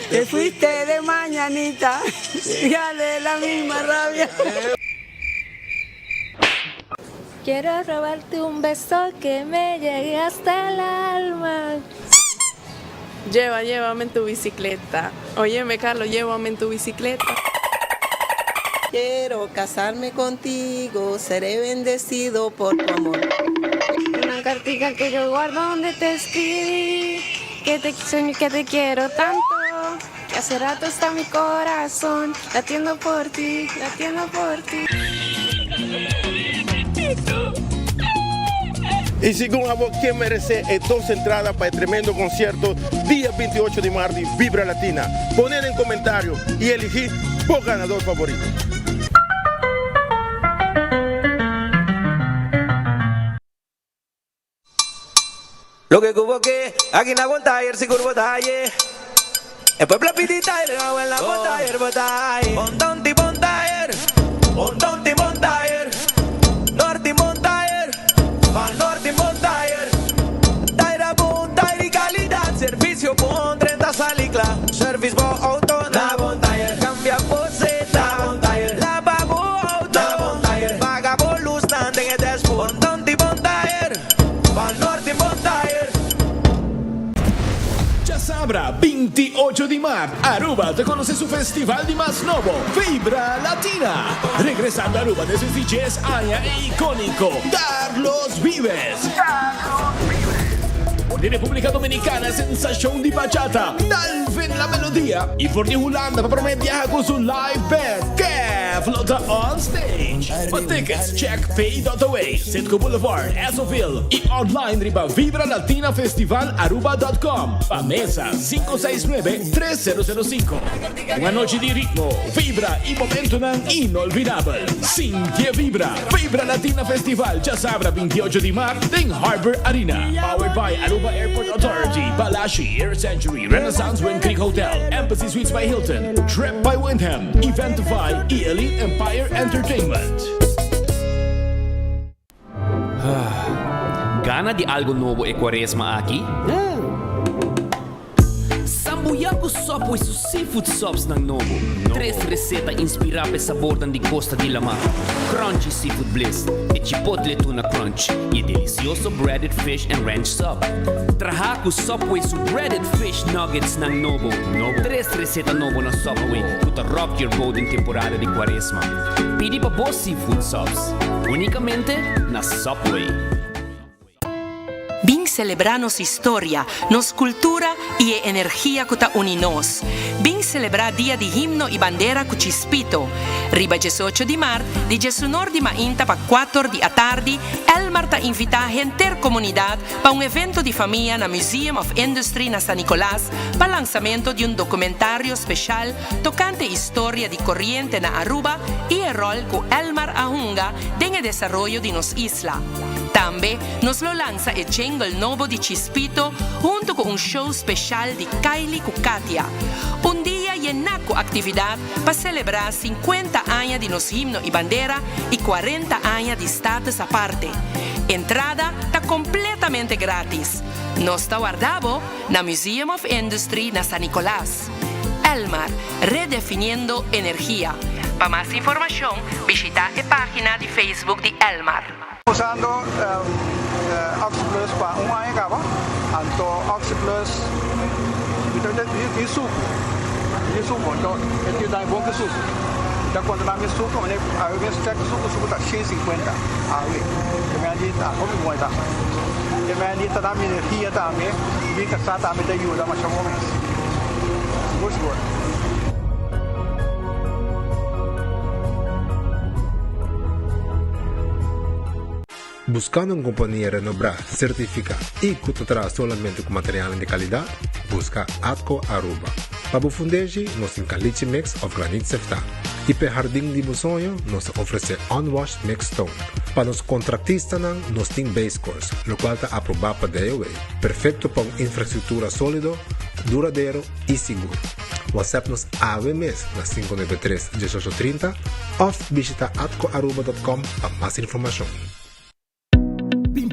Te fuiste de mañanita, ya de la misma rabia. Quiero robarte un beso que me llegue hasta el alma. Lleva, llévame en tu bicicleta. Óyeme, Carlos, llévame en tu bicicleta. Quiero casarme contigo, seré bendecido por tu amor. Una cartica que yo guardo donde te escribí, que te que te quiero tanto, que hace rato está mi corazón latiendo por ti, latiendo por ti. Y segun abo ken merece e dos entrada pa e tremendo concierto dia 28 di maart di Vibra Latina? Pone den comentario y eligi bo ganador favorito. Loke ku bo ke, aki na bon tayer sigur bo ta haye. E pueblo a pidi tayer, awel na bon tayer bo ta haye. Bon tonti bon tayer, bon tonti bon tayer, norti bon tayer, pa norti bon tayer. Tayer a bon tayer di kalidat, servisio bon, drenta sali kla. Servis bo outo na bon tayer, kambia bo seta na bon tayer, laba bo outo na bon tayer, paga bo lusnan den e dashboard. Bon tonti bon tayer. Pa Norte Bontaer. Djasabra 28 di mart, Aruba ta conoce su festival di mas nobo, Vibra Latina. Regresando Aruba despues di dies aña e iconico Carlos Vives. For di Republica Dominicana sensacion di bachata, Dalvin La Melodia y for di Hulanda pa prome biaha cu su live band, Kev lo ta on stage. Pa tickets check pay.away. Citgo Boulevard, Essoville y online riba vibralatinafestivalaruba.com. Pa mesa 569 3005. Un anochi di ritmo, vibra y momentonan inolvidabel. Sinti e vibra! Vibra Latina Festival djasabra 28 di maart den Harbor Arena. Powered by Aruba Airport Authority, Balashi, Air Century, Renaissance Wind Creek Hotel, Embassy Suites by Hilton, Trip by Wyndham, Eventify y Elite Empire Entertainment. Gana di algo nobo e cuaresma aki? Sambuya cu Subway su seafood subs nan nobo. Tres receta inspira p'e sabornan di costa di lama, Crunchy Seafood Bliss, e Chipotle Tuna Crunch y e delicioso Breaded Fish and Ranch Sub. Traha cu Subway su Breaded Fish Nuggets nan nobo. Tres receta nobo na Subway cu ta rock your boat den temporada di cuaresma. Pidi pa bo seafood subs unicamente na Subway. Bin selebrá nos historia, nos kultura i e energia ku ta uni nos. Bin selebrá Dia di Himno i Bandera ku Chispito. Riba diesocho di mart, di diesunor di mainta pa kuator di atardi, Elmar ta invitá henter komunidat pa un evento di famia na Museum of Industry na San Nicolas pa lansamento di un dokumentario speshal tokante historia di koriente na Aruba i e ròl ku Elmar a hunga den e desaroyo di nos isla. Tambe nos lo lansa e jingle nobo di Chispito hunto ku un show speshal di Kylie ku Katia. Un dia yená ku aktividat pa selebrá sinkuenta aña di nos himno i bandera i kuarenta aña di Status Aparte. Entrada ta kompletamente grátis. Nos ta warda bo na Museum of Industry na San Nicolas. Elmar, redefiniendo energia. Pa mas informashon bishitá e página di Facebook di Elmar. Usando Oxyplus pa un aña caba, anto Oxyplus mi ta di sucu, di sucu, anto e tin dami bon ki sucu, mi ta conta dami sucu, mane awe mes check sucu, sucu ta shen sinkuenta awe, e mei di ta hopi bon e ta, e mei di ta dami energia tambe, mi casa tambe ta yuda masha bon mes, sigur sigur. Buscando un compania renombra, certifica y cu ta traha solamente cu materialnan di calidad? Busca Atco Aruba. Pa bo fundeshi, nos tin caliche mix of granit seftá. Y p'e hardin di bo soño, nos ta ofrece unwashed mixed stone. Pa nos contractistanan, nos tin base course, locual ta aproba pa DOW, perfecto pa un infrastructura solido, duradero y sigur. WhatsApp nos awe mes na 593 1830 of bishita atcoaruba.com pa mas informacion.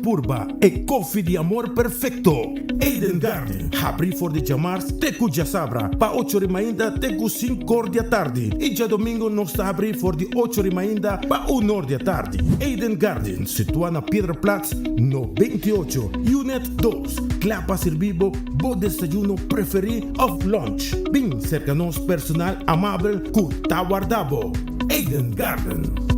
purba e koffie di amor perfekto. Eden Garden, habrí for di djamars te ku djasabra pa ocho ri mainta te ku sinkor di atardi i djadomingo nos ta habrí for di ocho ri mainta pa unor di atardi. Eden Garden, situá na Piedraplaats no 28, Unit dos, kla pa sirbi bo bo desayuno preferí òf lunch. Bin serka nos personal amabel ku ta warda bo. Eden Garden.